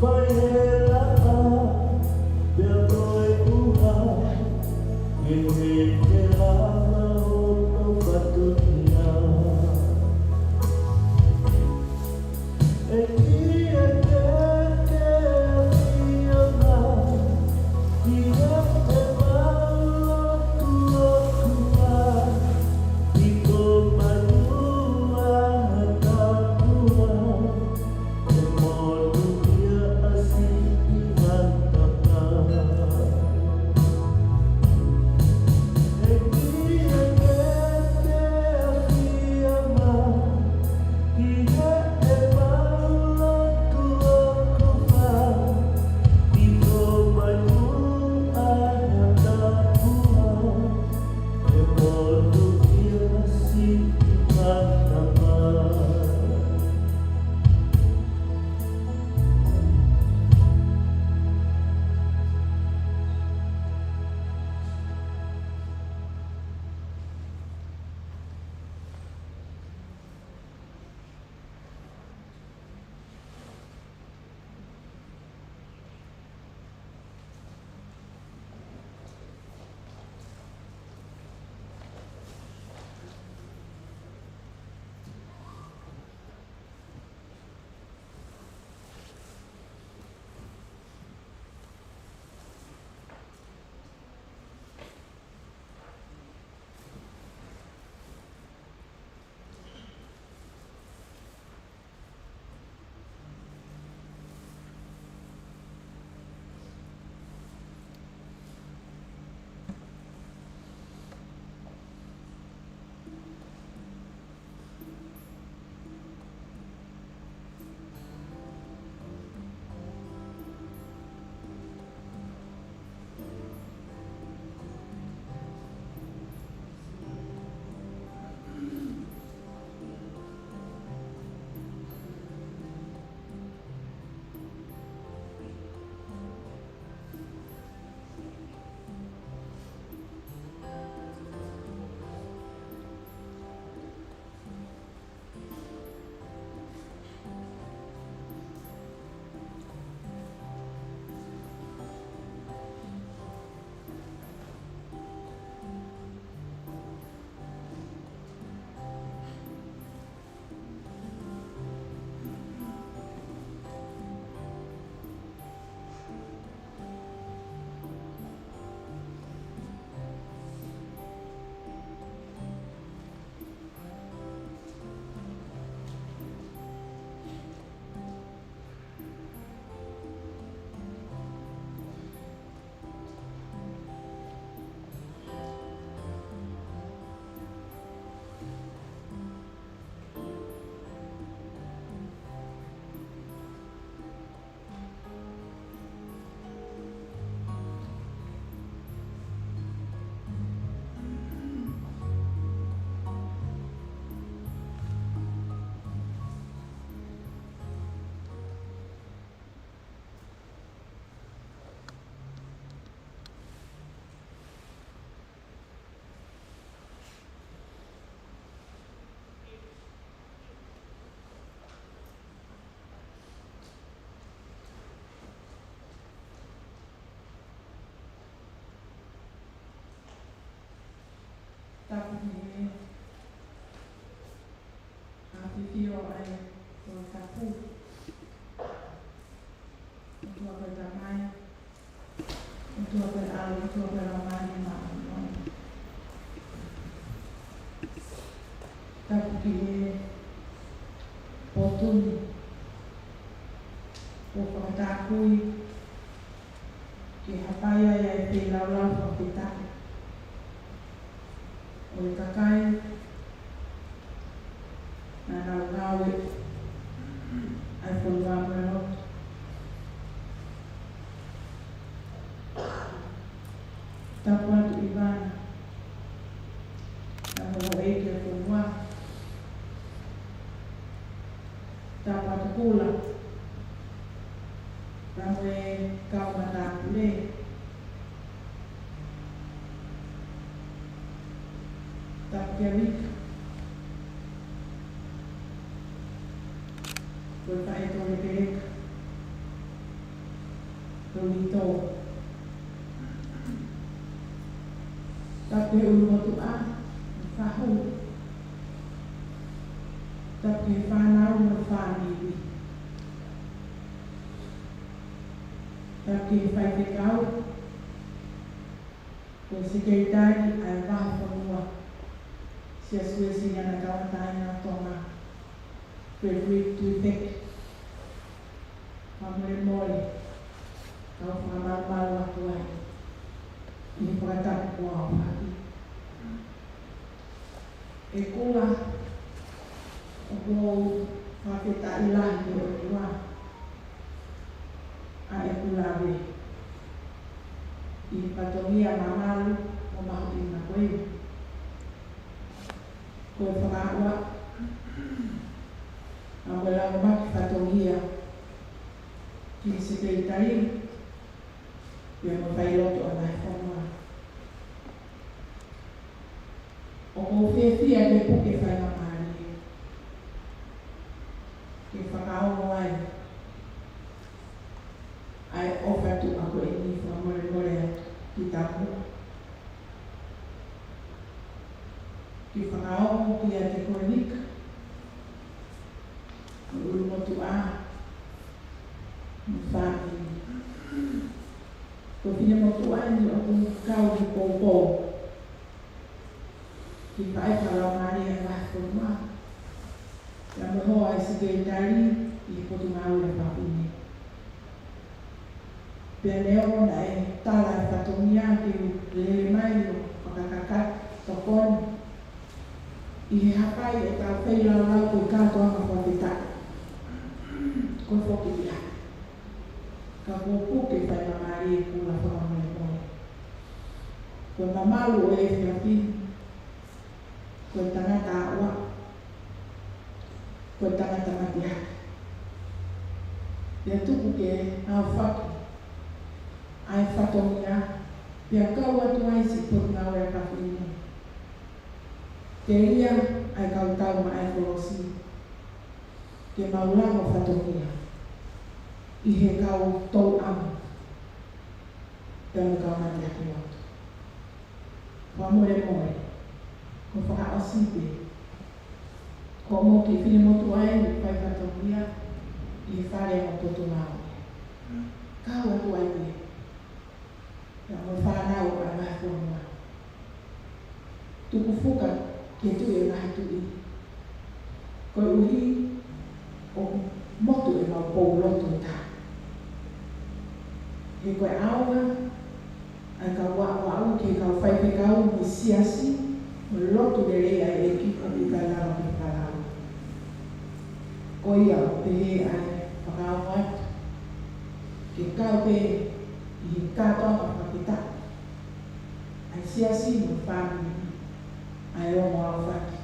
Fai e laʻā, pea toe ʻuha, ʻi he ke lava hoto fatongia. ʻEiki, ke ke ʻafio mai, ʻi he mau lotu ʻoku fai, ʻi ho mau ʻana tāpua. Tapu ki he ʻAfio ʻa e Tohi Tapu. ʻOtua ko e Tamai, ʻOtua ko e ʻAlo, ʻOtua ko e Laumālie Māʻoniʻoni. Tapu ki he potu ni, ʻoku fakatāpui ke hapai ai ʻa e feilaulau fakafetaʻi ʻo e kakai naʻa nau ngāue ʻa e fonua mo e lotu. Tapu atu ʻIvana, naʻa mo e houʻeiki ʻo e fonua. Tapu atu Kula, naʻa mo e kau matāpule. Tapu kia Vika, ko e faʻē tō lekeleka. Lito. Tapu ki he ʻulumotuʻa, fahu. Tapu ki he fānau mo e fāmili. Tapu ki he faifekau, ko e sekelitali ʻa e Vahefonua Siasi Uēsiliana Tauʻatāina ʻo Tonga, Frederick Tuiteke. Fakamolemole, kau fakamalumalu atu ai ʻi he fakatapu kuo aofaki. ʻE Kula, ʻoku ou fakafetaʻi lahi ki he ʻOtua ʻa ʻeku lave ʻi he fatongia mamalu mo mahuʻinga ko eni. Ko e fakaʻauha ʻa e lau maki fatongia ki he sekelitali pea mo e failotu ʻa e Vahefonua. ʻOku ou fiefia ke puke faingamālie ke fakaongo ai ʻa e ʻofa tuʻa ko eni, fakamolemole atu ki Tapu. Ke fakaongo kia Tekonika, ʻulumotuʻa mo e fāmili. Ko e finemotuʻa eni ʻoku kau he poupou ki he faʻē fakalaumālie ʻa e Vahefonua, pea mo e hoa ʻa e sekelitali ʻi he Potungāue ʻa e Fafine. Pea neongo naʻe tala e fatongia ke u lele mai ʻo fakakakato tokoni ʻi he hapai ʻetau feilaulau ko e kātoanga fakafetaʻi, ko e foki ia. Ka kuo puke faingamālie, Kula, fakamolemole. Ko e mamalu ʻo e efiafi ni, ko e tangata ʻaoʻao, ko e tangata mateaki. Pea tuku ke aofaki ʻa e fatongia, pea kau atu ai siʻi Potungāue ʻa e Fafine. Telia ʻa e kau tau maʻa e kolosi, ke mau lango fatongia ʻi he kau touʻamu pea mo e kau mateaki lotu. Fakamolemole, ko e fakaʻosi pē, ko hoʻomou kiʻi finemotuʻa eni ʻoku fai fatongia ʻi he Fale ʻo e Potungāue. Kau atu ai pē pea mo e fānau ʻa e Vahefonua. Tuku fuka ki he Tuʻi ʻo e ngaahi tuʻi, koeʻuhi ʻoku motu ʻemau pou lotu ʻe taha. He ko e ʻaonga ʻa e kau aʻuaʻu ki he kau faifekau mo e siasi, mo e lotu lelei ʻa e ʻEiki, ʻoku ʻikai lava ke fakalaulauloto. Ko ia ʻoku pehē ʻa e fakaongo atu ke kau pē ʻi he kātoanga fakafetaʻi ʻa e siasi mo e fāmili ʻa e ongo aofaki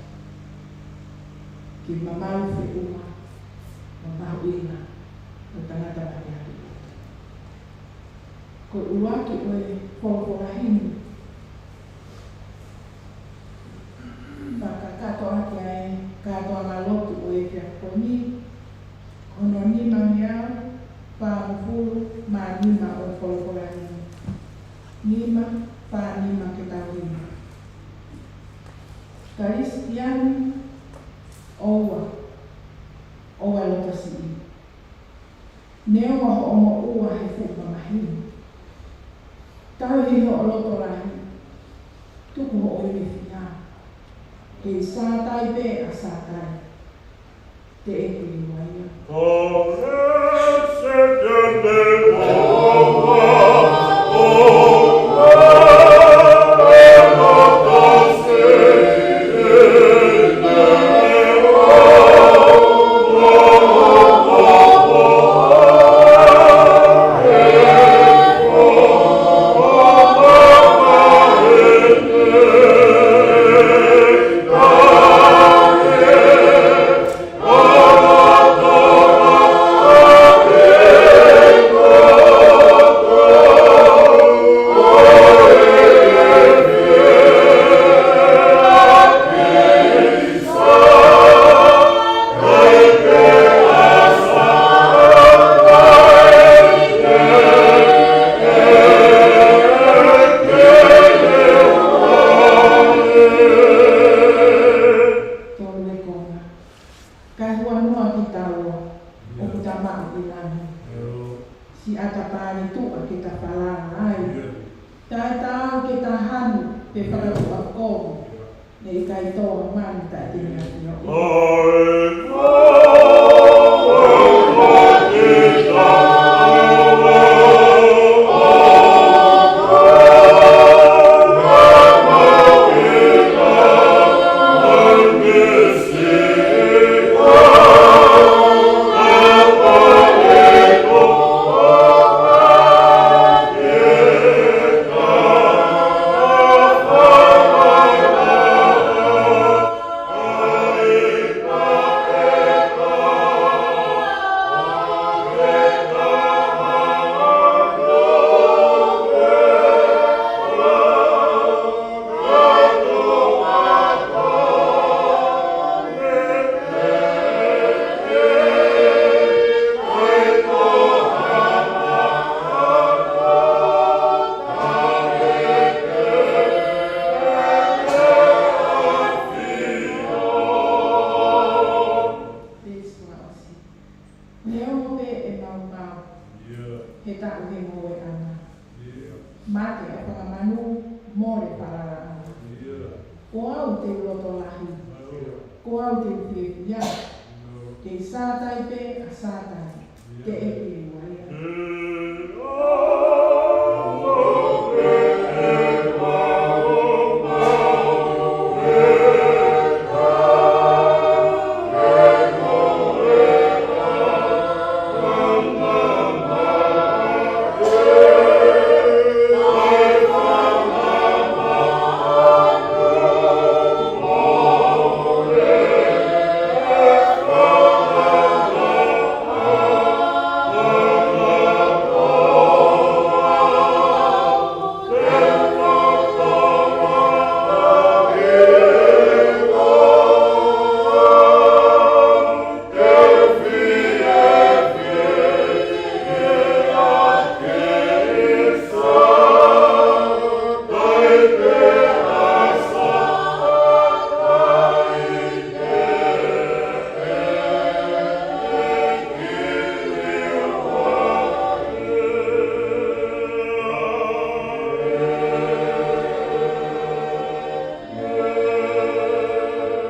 ki he mamalu feʻunga mo mahuʻinga ʻo e tangata mateaki. Ko e ʻuluaki ʻo e folofola himi, fakakakato ʻaki ʻa e kātoanga lotu ʻo e efiafi ko eni, ko hono nimangeau fāngofulu mā nima ʻo e folofola himi. Nima fā nima ke tau himi. Kalisitiane, ʻoua, ʻoua loto siʻi. Neongo hoʻo moʻua he fuʻu mamahi, tauhi hoʻo loto lahi, tuku hoʻo ilifia. Kei Sātai pē ʻa Sātai, te u ʻiloa ia. ʻi langi. Siʻata pālituʻa ke ta falala ai. Taʻetaau ke ta hanu pe fakatuʻakovi. Ne ʻikai tō ha manu taʻe te ne ʻafio. Neongo pē ʻemau maau, he taʻu he ngoueʻanga, mate ʻa e fanga manu, mole falalaʻanga. Ko au te u loto lahi, ko au te u fiefia, kei Sātai pē ʻa Sātai, te u ʻiloa ia.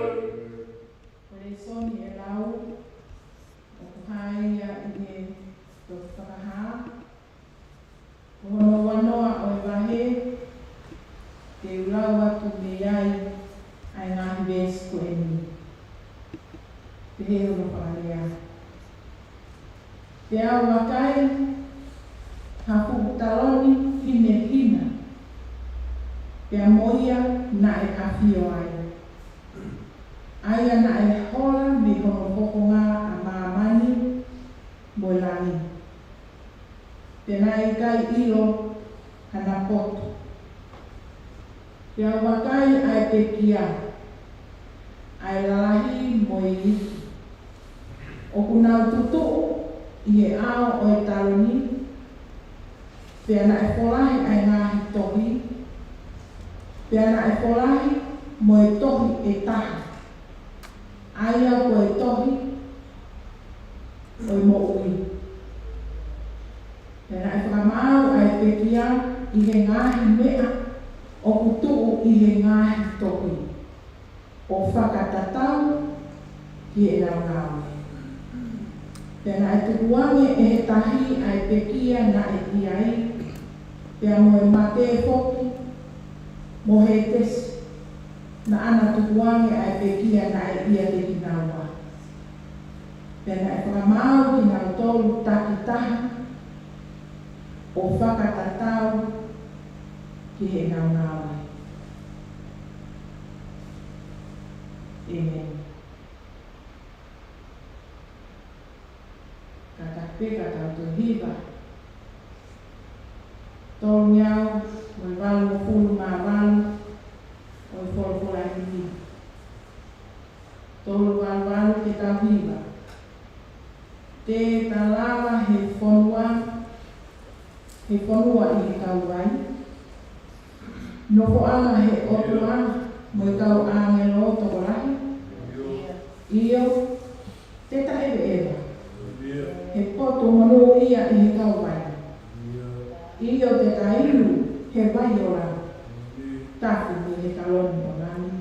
Ko e lēsoni ʻe lau, ʻoku hā ia ʻi he tohi Fakahā, ko hono uanoa ʻo e vahe, te u lau atu mei ai ʻa e ngaahi veesi ko eni. Pehē hono fakalea: Pea u vakai, ha fuʻu taloni hinehina, pea mo ia naʻe ʻafio ai, ʻa ia naʻe hola mei hono fofonga ʻa māmani mo e langi, pea naʻe ʻikai ʻilo hana poto. Pea u vakai ʻa e pekia, ʻa e lalahi mo e iiki, ʻoku nau tutuʻu ʻi he ʻao ʻo e taloni, pea naʻe folahi ʻa e ngaahi tohi, pea naʻe folahi mo e tohi ʻe taha, ʻa ia ko e tohi ʻo e moʻui. Pea naʻe fakamaau ʻa e pekia ʻi he ngaahi meʻa ʻoku tuʻu ʻi he ngaahi tohi, ʻo fakatatau ki heʻenau ngāue. Pea naʻe tukuange ʻe he tahi ʻa e pekia naʻe ʻi ai, pea mo e mate foki mo Hētesi, naʻa na tukuange ʻa e pekia naʻe ʻiate kinaua. Pea naʻe fakamaau kinautolu takitaha, ʻo fakatatau ki heʻenau ngāue. ʻĒmeni. Kātaki pē ka tau toe hiva. Tolungeau mo e valungofulu mā valu ʻo e folofola ʻa e ʻEiki. Tolu valu valu, ke tau hiva. Te ta lava he fonua, he fonua ʻi he kauvai, nofoʻanga he ʻOtua mo e kau ʻāngelo tokolahi? ʻIo, te ta ʻeveʻeva he potu monūʻia ʻi he kauvai. ʻIo te ta inu he vai ola. Tafe mei he taloni ʻo Lami.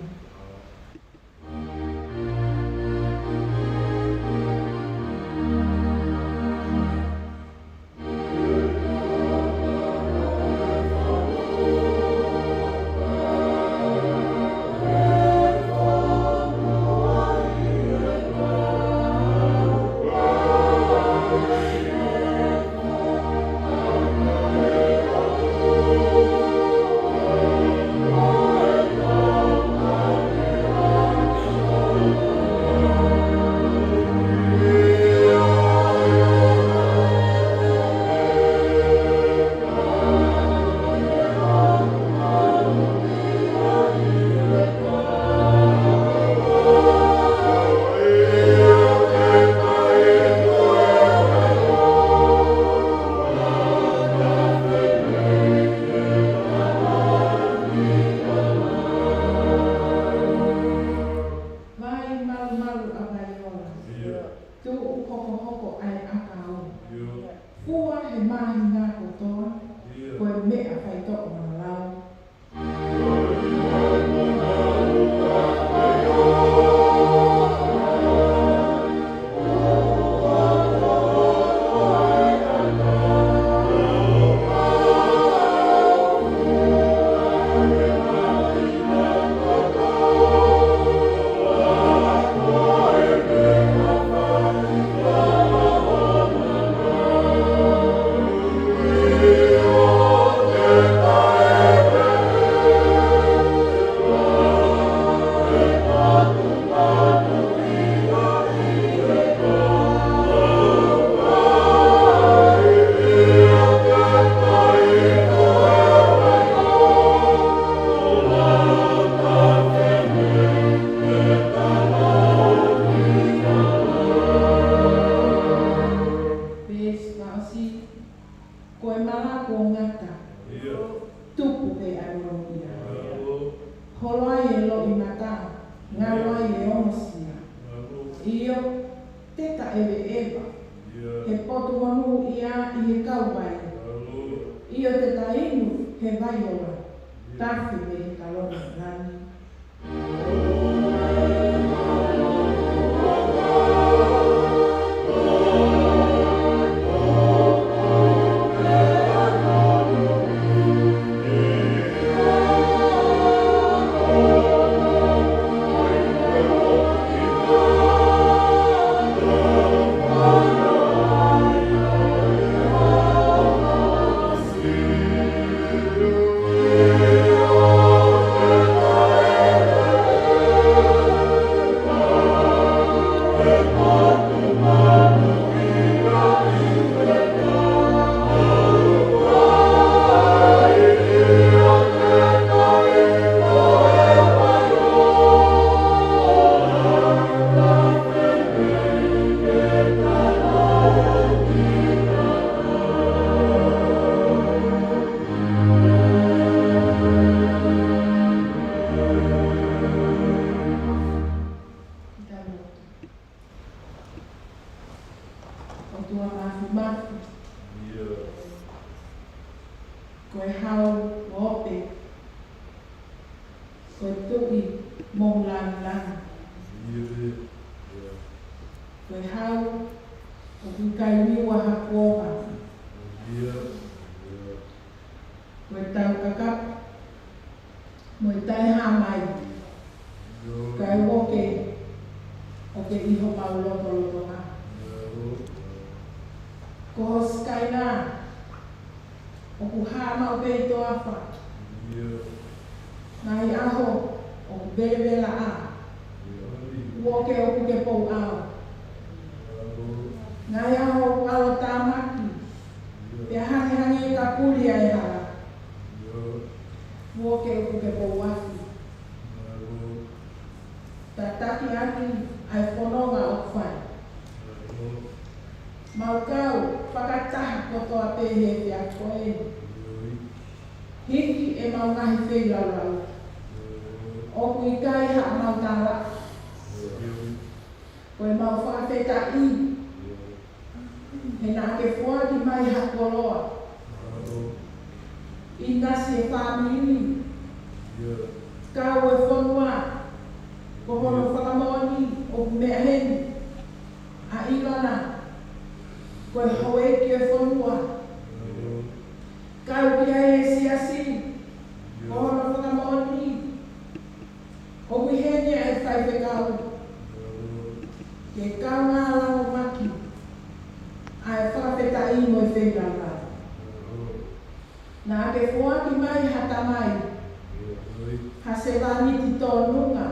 Vai malumalu ʻa Vaiola. ʻIo. Tuʻu hokohoko ʻa e ʻakau. ʻIo. Fua he māhina kotoa. ʻIo. Ko e meʻa faitoʻo mamalau. Veesi fakaʻosi. Ko e mala kuo ngata. ʻIo. Tupu pē ʻa e moʻui ia. Ngalo. Holo ai e loʻimata, ngalo ai e ongosia. Ngalo. ʻIo, te ta ʻeveʻeva. ʻIo. He potu monūʻia ʻi he kauvai. Ngalo. ʻIo te ta inu he vai ola. ʻIo. Tafe mei he taloni ʻo Lami. ʻOtua Māfimafi. ʻIo. Ko e hau ʻo ope. Ko e Tuʻi mohu langilangi. ʻIo. Ko e hau ʻoku ʻikai liua ha kuonga. ʻIo. Ko e taukakapa mo e taʻehāmai. ʻIo. Kae ʻoku ke, ʻoku ke ʻi homau lotolotonga. ʻIo. Ko ho Sikaina ʻoku hā maʻu pē ʻi toafa. ʻIo. Ngaahi ʻaho ʻoku velevelaʻa. ʻIo. Uo ke ʻoku ke pou ʻao. ʻIo. Ngaahi ʻaho ʻoku ʻalotāmaki. ʻIo. Pea hangehangē ka puli ʻa e hala. ʻIo. Uo ke ʻoku ke pou afi. ʻIo. Tataki ʻaki ʻa e fononga ʻoku fai. ʻIo. Mau kau fakataha kotoa pē he efiafi ko eni. ʻIo. Hiki ʻemau ngaahi feilaulau. ʻIo. ʻOku ʻikai haʻamau tālaʻa. ʻIo. Ko ʻemau fakafetaʻi. ʻIo. He naʻa ke foaki mai ha koloa. ʻInasi e fāmili. Kau e fonua. Ko hono fakamoʻoni ʻoku meʻa heni ʻa ʻIlona, ko e houʻeiki e fonua. Kau ki ai e siasi. Ko hono fakamoʻoni ʻoku ʻi heni ʻa e faifekau. Ke kaungā lāngilangi ʻa e fakafetaʻi mo e feilaulau. Naʻa ke foaki mai ha tamai, ha sevāniti tōnunga,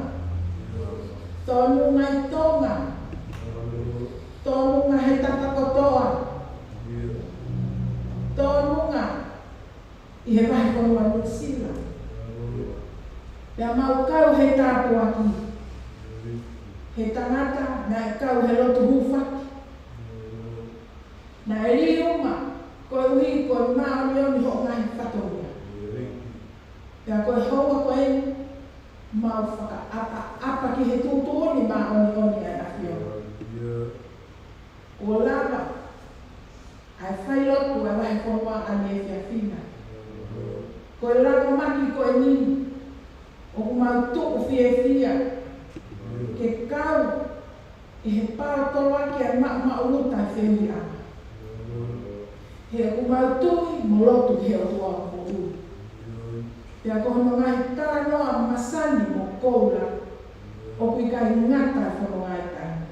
tōnunga ʻi Tonga, tōnunga he tapa kotoa, tōnunga ʻi he vahefonua Nuʻusila. Pea mau kau he tāpuaki he tangata naʻe kau he lotu hūfaki. Naʻe liu mai koeʻuhi ko e māʻoniʻoni hoʻo ngaahi fatongia. Pea ko e houa ko eni, mau fakaʻapaʻapa ki he tuʻutuʻuni māʻoniʻoni ʻa e ʻAfiona. Kuo lava ʻa e failotu ʻa e vahefonua ʻaneefiafi na. Ko e lāngilangi ko eni, ʻoku mau tuʻu fiefia ke kau ʻi he pātoloaki ʻa e maʻumaʻuluta ʻa e feohiʻanga. He ʻoku mau tui mo lotu he ʻOtua ʻoku moʻui. Pea ko hono ngaahi talanoa masani mo koula, ʻoku ʻikai ngata e fononga ʻi taimi.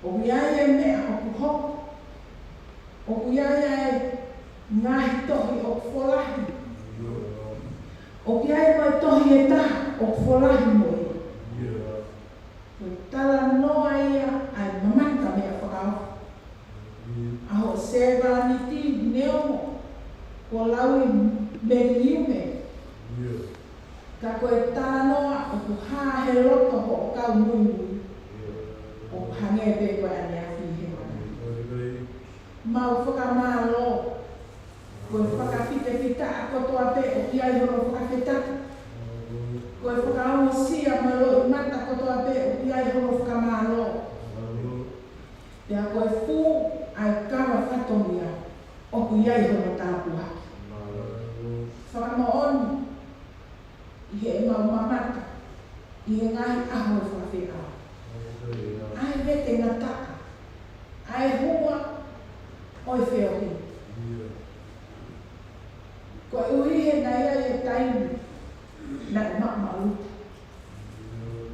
ʻOku ʻi ai e meʻa ʻoku hoko. ʻOku ʻi ai e ngaahi tohi ʻoku folahi. ʻOku ʻi ai mo e tohi ʻe taha ʻoku folahi mo ia. Ko e talanoa ia ʻa e mamata meʻa fakaofo ʻa hoʻo sevāniti neongo kuo laui meliume. Ka ko e talanoa ʻoku hā he loto hoʻo kau muimui. ʻOku hangē pē ko e ʻaneafi he mana. Mau fakamālō. Ko e fakafitefitaʻa kotoa pē ʻoku ʻi ai hono fakafetaʻi. Ko e fakaongosia mo e loʻimata kotoa pē ʻoku ʻi ai hono fakamālō. Pea ko e fuʻu ʻa e kava fatongia ʻoku ʻi ai hono tāpuaki. Fakamoʻoni ʻi heʻemau mamata ʻi he ngaahi ʻaho ʻo e fakafeʻao, ʻa e vete ngataʻa, ʻa e hua ʻo e feohi. Koeʻuhi he naʻe ʻi ai e taimi naʻe maʻumaʻuluta.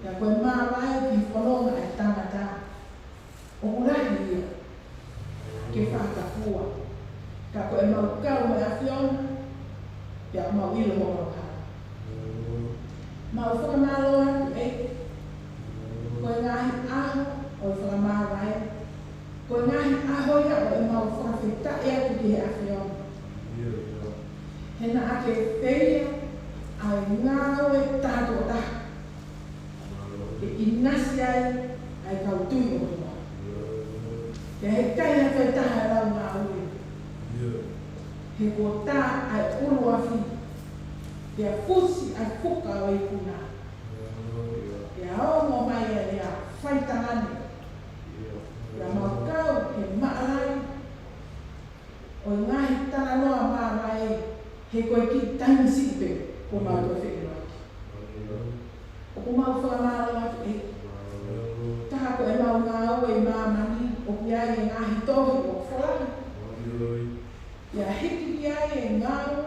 Pea ko e māvae ki he fononga ʻa e tangata ʻoku lahi ia ke fakakapua. Ka ko ʻemau kau mo e ʻAfiona, pea mau ʻilo hoʻomau hala. Mau fakamālō atu ʻEiki, ko e ngaahi ʻaho ʻo e fakamāvae, ko e ngaahi ʻaho ia ʻo ʻemau fakafetaʻi atu ki he ʻAfiona. He naʻa ke feia ʻa e ngāue taha tuʻo taha ke ʻinasi ai ʻa e kau tui ʻOtua. Pea heʻikai ha toe taha e lau ngāue. He kuo tā ʻa e ʻuluafi, pea fusi ʻa e fuka ʻo e ikuna. Pea ongo mai ʻa e lea, fai tangane. Pea mau kau he maʻalaʻala ʻo e ngaahi talanoa māvae, he ko e kiʻi taimi siʻi pē kuo mau toe feʻiloaki. ʻOku mau fakamālō atu ʻEiki. Taha ko ʻemau ngāue ʻi māmani, ʻoku ʻi ai e ngaahi tohi ʻoku folahi. Pea hiki ki ai e ngāue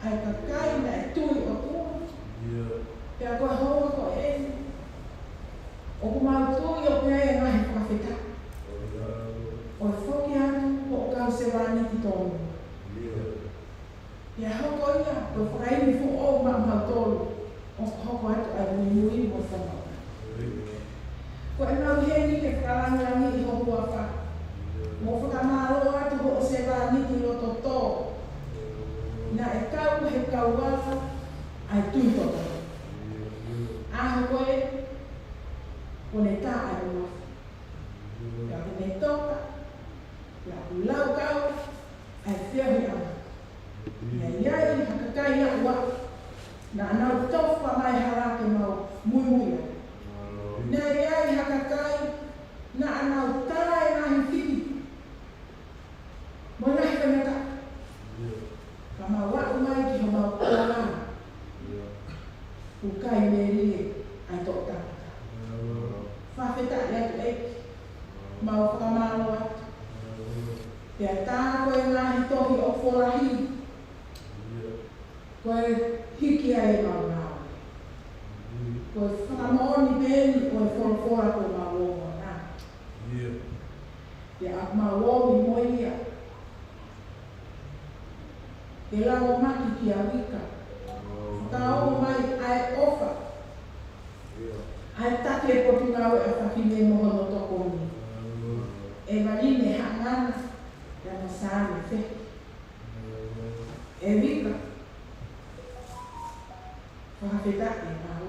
ʻa e kakai naʻe tui ʻOtua. Pea ko e houa ko eni, ʻoku mau tui ʻoku ʻi ai e ngaahi fakafetaʻi ʻo e foki atu hoʻo kau sevāniti tōnunga. Pea hoko ia ko e fakaʻilonga foʻou maʻamautolu ʻoku hoko atu ʻa e muimui mo e fononga. Ko ʻemau ʻi heni ke fakalāngilangiʻi ho huafa, mo fakamālō atu hoʻo sevāniti loto tō, naʻe kau he kauala ʻa e tui tō. ʻAho ko ē, kuo ne tā ʻa e ʻuluafi. Pea kuo ne toka, pea kuo laukau ʻa e feohiʻanga. Naʻe ʻi ai ha kakai ʻaʻaku naʻa nau tofa mai hala ke mau muimui ai. Naʻe ʻi ai ha kakai naʻa nau tā e ngaahi fili Pea tā ko e ngaahi tohi ʻoku folahi, ko e hiki ai ʻemau ngāue. Ko e fakamoʻoni pē eni ʻo e folofola kuo mau ongoʻi na. Pea ʻoku mau ō mai mo ia ke lava mai kia Vika, ka ō mai ʻa e ʻofa, ʻa e taki e Potungāue ʻa Fafine mo hono tokoni, ʻEvaline Haʻangana pea mo Saame Feke. ʻE Vika, fakafetaʻi ʻemau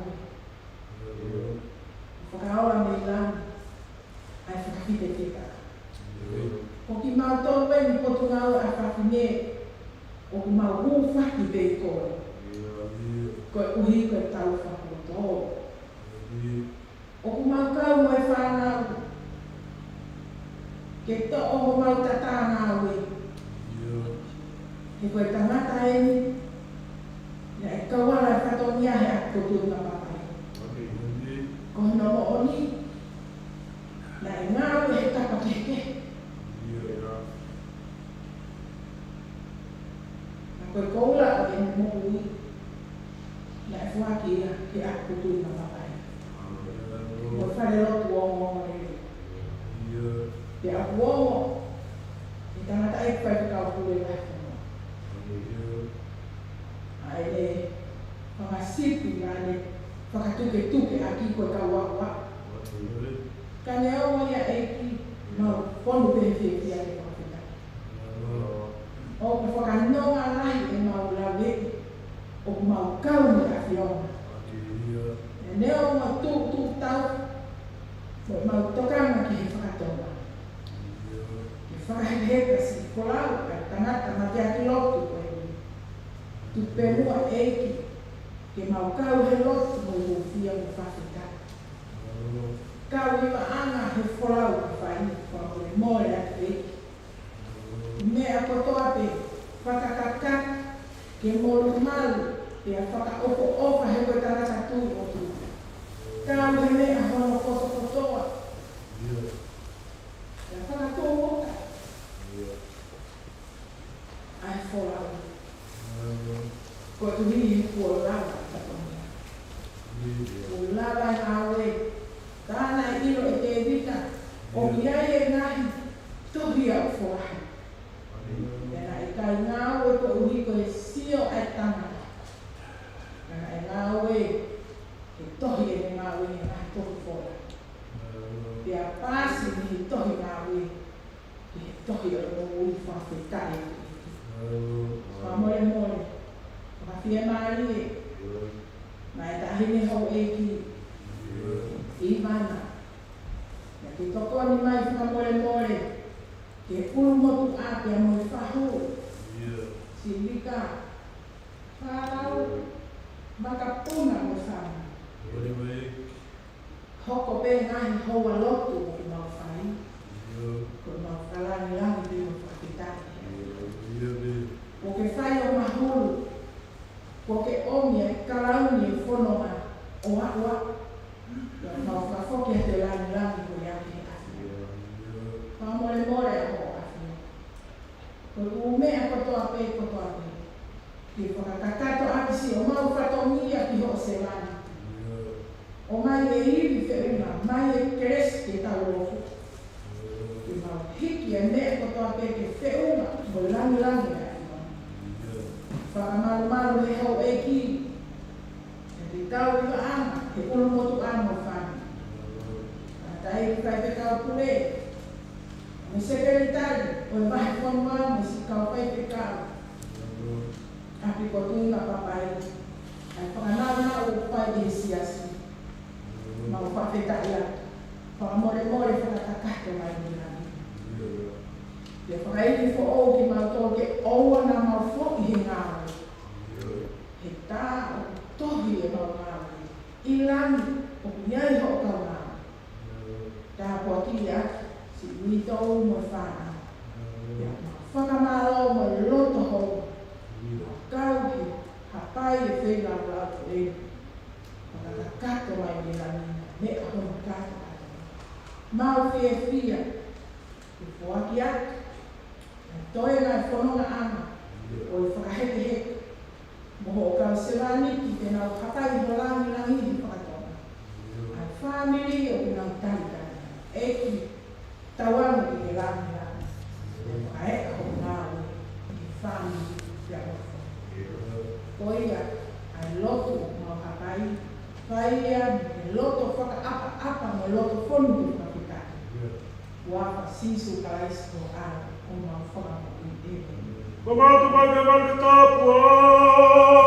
fakaola mei langi ʻa e fakafitefitaʻa. Ko kimautolu eni Potungāue ʻa Fafine, ʻoku mau hūfaki pē koe. Koeʻuhi ko e tau fakakoloa. ʻOku mau kau mo e fānau ke toʻo homau tatā ngāue. He ko e tangata eni naʻe kau ala e fatongia he ʻapi ko Tuingapapai. Ko hono moʻoni naʻe ngāue he kapa kehekehe. Ka ko e koula ʻo ʻene moʻui naʻe foaki ia ki he ʻapi ko Tuingapapai. Ko e falelotu ongoongolelei. Pea ʻoku ongo ʻe he tangataʻeiki faifekau pule lahi ʻa ʻene fanga sipi naʻa ne fakatuketuke ʻaki ko e kau aʻuaʻu. Ka neongo ia ʻEiki, mau fonu pē he fiefia ke fakafetaʻi. ʻOku fakanonga lahi ʻemau laveʻi ʻoku mau kau mo e ʻAfiona. Neongo e tuʻutuʻu tau mo ʻemau tokanga ki he fakatonga, ke fakahekeheka siʻi folau ʻa e tangata mateaki lotu ko eni. Tuku pē muʻa ʻEiki ke mau kau he lotu mo e hūfia mo e fakafetaʻi. Kau ʻi he ʻaonga he folau ke fai, fakamolemole atu ʻEiki. Meʻa kotoa pē, fakakakato ke molumalu, pea fakaʻofoʻofa he ko e tangata tui ʻOtua. Kau he meʻa hono kotokotoa. Pea fakatōmuʻa ʻa e folau. Koeʻuhi he kuo lava e fatongia. Kuo lava e ngāue. Ka naʻe ʻilo ʻe Tēvita ʻoku ʻi ai e ngaahi tohi ʻoku folahi. Pea naʻe ʻikai ngāue koeʻuhi ko e sio ʻa e tangata. Ka naʻe ngāue he tohi ʻene ngāue he ngaahi tohi folahi. Pea paasi mei he tohi ngāue ki he tohi ʻo e moʻui. Fakafetaʻi atu ʻEiki. Fakamolemole, fakafiemālie maʻa e taʻahine houʻeiki ʻIvana, naʻa ke tokoni mai fakamolemole ki he ʻulumotuʻa pea mo e fahu. Siʻi Vika, fānau, makapuna mo e fānau. Hoko pē ngaahi houa lotu ʻoku mau fai. Ko ʻemau fakalāngilangi pē mo e fakafetaʻi. Kuo ke fai ʻo mahulu. Kuo ke ʻomi ʻa e kalauni e fononga ʻo aʻu ʻo mau fakafoki atu e lāngilangi ko ia ki he ʻAfiona. Fakamolemole ʻa hoʻo ʻAfio. Ko e ʻū meʻa kotoa pē, kotoa pē, ke fakakakato ʻaki siʻomau fatongia ki hoʻo sevāniti. ʻOmai e ivi feʻunga, mai e kelesi ke tau lotu. Ke mau hiki e meʻa kotoa pē ke feʻunga mo e lāngilangi ʻa e ʻAfiona. Fakamalumalu he houʻeiki, ke tau ʻi he ʻaonga he ʻulumotuʻa mo e fānau. Tangataʻeiki faifekau pule, mo e sekelitali ʻo e vahefonua mo e siʻi kau faifekau ʻapi ko Tuingapapai, ʻa e fakanaunau ʻoku fai ʻe he siasi. Mau fakafetaʻi atu. Fakamolemole fakakakato mai mei langi. Pea fakaʻilo foʻou kimautolu ke ʻoua naʻa mau foʻi he ngāue. He tā ʻoku tohi ʻemau ngāue ʻi langi ʻoku ʻi ai hoʻo kau ngāue. Tāpuakiʻi atu siʻi uitou mo e fānau. Pea mau fakamālō mo e loto houngaʻia. Mau kau he hapai e feilaulau ko eni. Fakakakato mai mei langi, meʻa hono kātoa. Mau fiefia ke foaki atu Toe ngaahi fonongaʻanga ʻo e fakahekeheke mo hoʻo kau sevāniti te nau hapai ho langilangi he fakatonga. ʻA e fāmili ʻoku nau talitali. ʻEiki, tauange ki he langilangi. ʻO fakaeʻa hoʻo ngāue ʻi he fāmili ʻa e ʻOtua. Ko ia ʻa e lotu ʻoku mau hapai, fai ia mei he loto fakaʻapaʻapa mo e loto fonu ke fakafetaʻi. Huafa Sīsū Kalaisi ko e ʻAlo ʻo homau Fakamoʻui. ʻĒmeni. Ko mau tu mai ke mau ke tapu.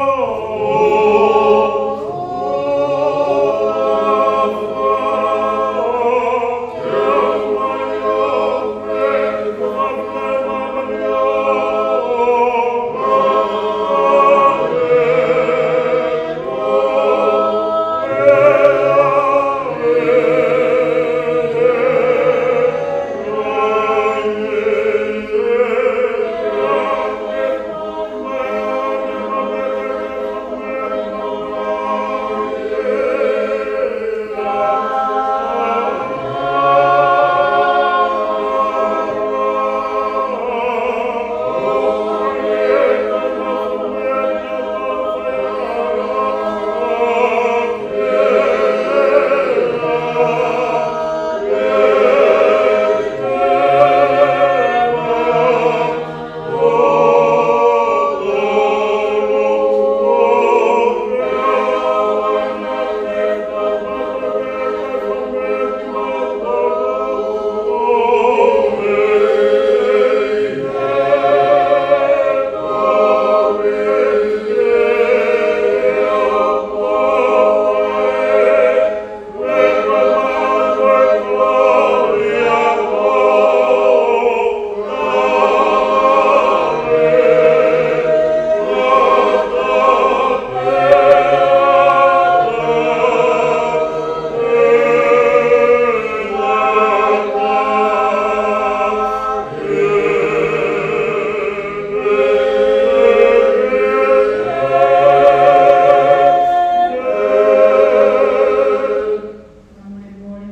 Fakamolemole,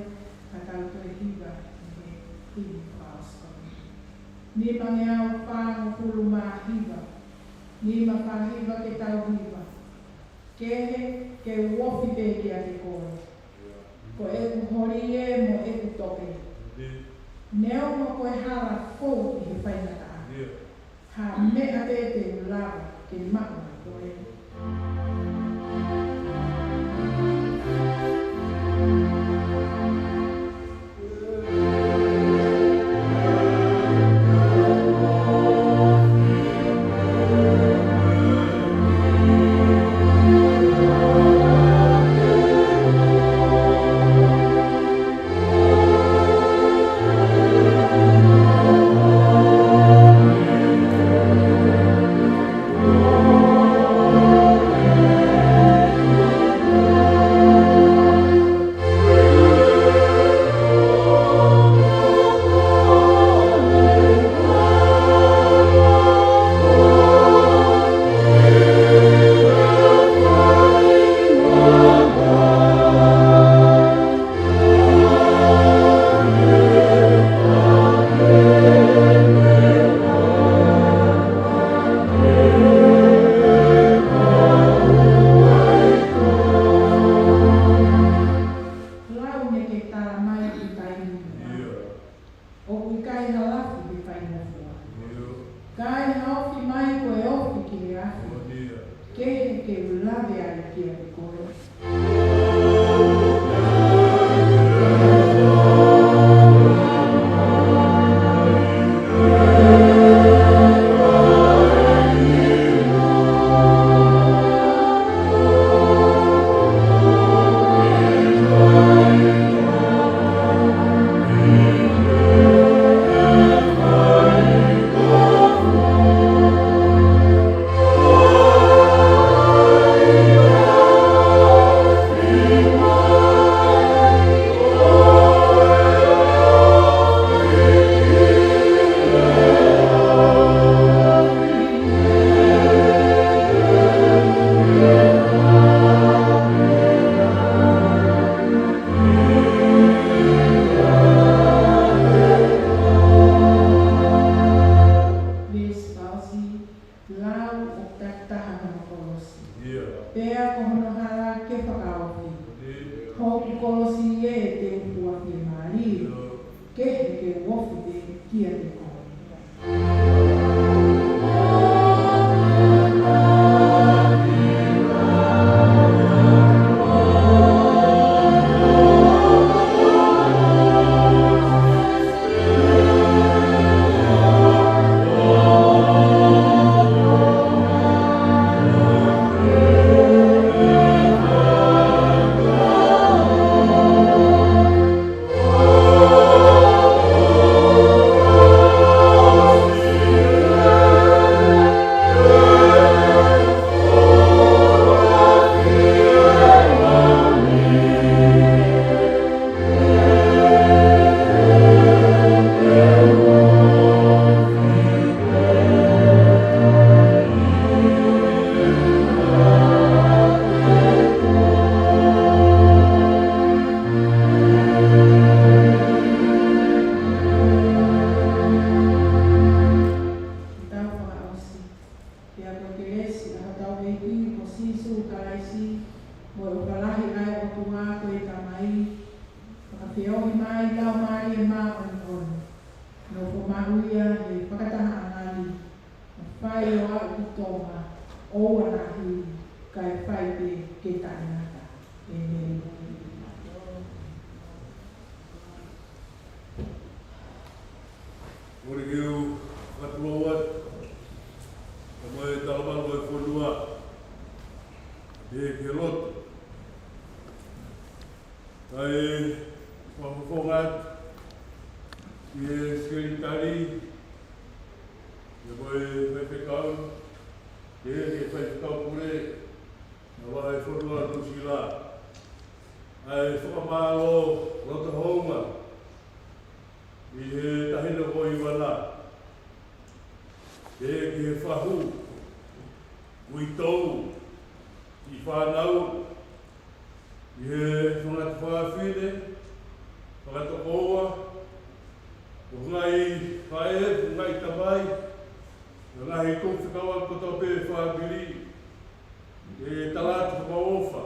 ka tau toe hiva ʻi he himi fakaʻosi ko eni. Nima ngeau fāngofulu mā hiva. Nima fā hiva ke tau hiva. Kehe ke u ofi pē kiate koe. Ko ʻeku holi ē mo ʻeku tope. Neongo ko e hala foʻou ʻi he faingataʻa. Ha meʻa pē te u lava ke maʻu ai koe. Lau ne ke tala mai ʻi he taimi ni. ʻOku ʻikai ha lafi he faingofua. Ka ʻi he ofi mai ko e ofi ki he afi. Kehe ke u lave ai kiate koe. ʻoua naʻa hili, kae fai pē ke taʻengata. ʻĒmeni. Kole ke u fakatulou atu, kae ʻumaʻā e talamalu ʻo e fonua, ʻi he lotu. Kae fakafofonga atu ki he sekelitali, kae ʻumaʻā e faifekau, ki he faifekau pule, ʻa e vahefonua Nuʻusila. ʻA e fakamālō loto houngaʻia ʻi he taʻahine ko Ivana, ki he fahu, uitou, kiʻi fānau, ʻi he fanga tuofāfine, fakatokoua, ʻo e ngaahi faʻē, ngaahi tamai, ngaahi kau fekauʻaki kotoa pē fāmili, ʻe tala atu homau ʻofa.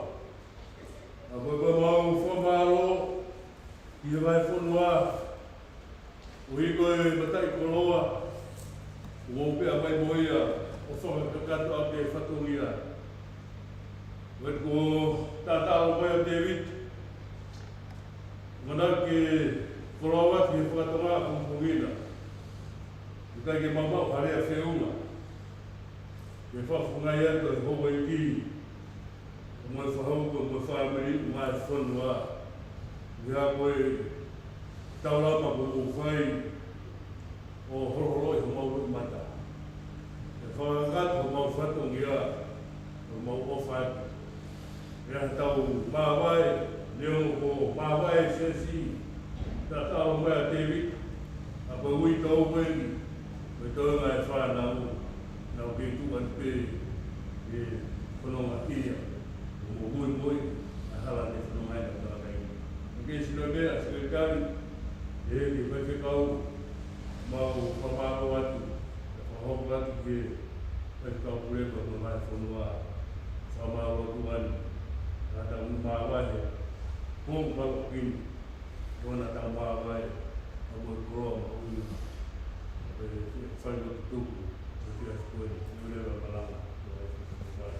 ʻA ko e mau fakamālō ki he vahefonua, ʻo hiko e mataʻikoloa, ʻo mou pea mai mo ia, ʻo fakakakato ʻaki e fatongia. ʻOku tatau mai ʻa Tēvita, manatu ke koloa atu he fakatonga ko Pongina. ʻIkai ke maumau ha lea feʻunga. Ke fakafofongaʻi atu e houʻeiki, mo e fakahoko, mo e fāmili, mo e fonua. ʻI he ko e taulama kuo mou fai ʻo holoholoʻi homau loʻimata. ʻE fakakakato homau fatongia, homau ʻofa atu. ʻE ʻi ai haʻatau māvae, neongo ko e māvae siasi, tatau mai ʻa Tēvita, ʻa ko e uitou ko eni, ko e toenga e fānau, naʻa nau kei tuʻu atu pē ʻi he fononga ia, ʻo moʻui moʻui, ʻa e hala ne fononga ai ʻa e tangata ia. ʻOku ke sino pē ʻa e sekelitali, ʻe he faifekau, mau fakamālō atu, fakahoko atu ki he faifekau pule mo e vahefonua, fakamālō atu ʻani, ʻa e tau māvae, ko mau kini, ʻo na tau māvae, ʻa mo e koloa mo e ʻuhinga, ʻe fai mo tuku, ʻe fia fikoe, ʻe leva malanga, ʻo e fai.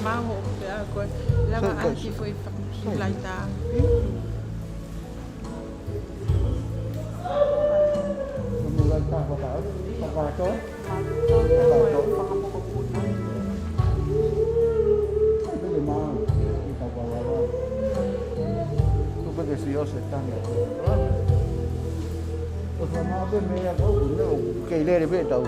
Maho pe a ko lava. Sai, a sai. Ki foʻi fa-, ki laita. Mo laita fakaʻau, fakaʻau. Fakaʻau. Ai, pele mau, i ka walawa. Tu pele si o se tanga. ʻO sa mā pe meʻa ko, ne o kei lele pe tau.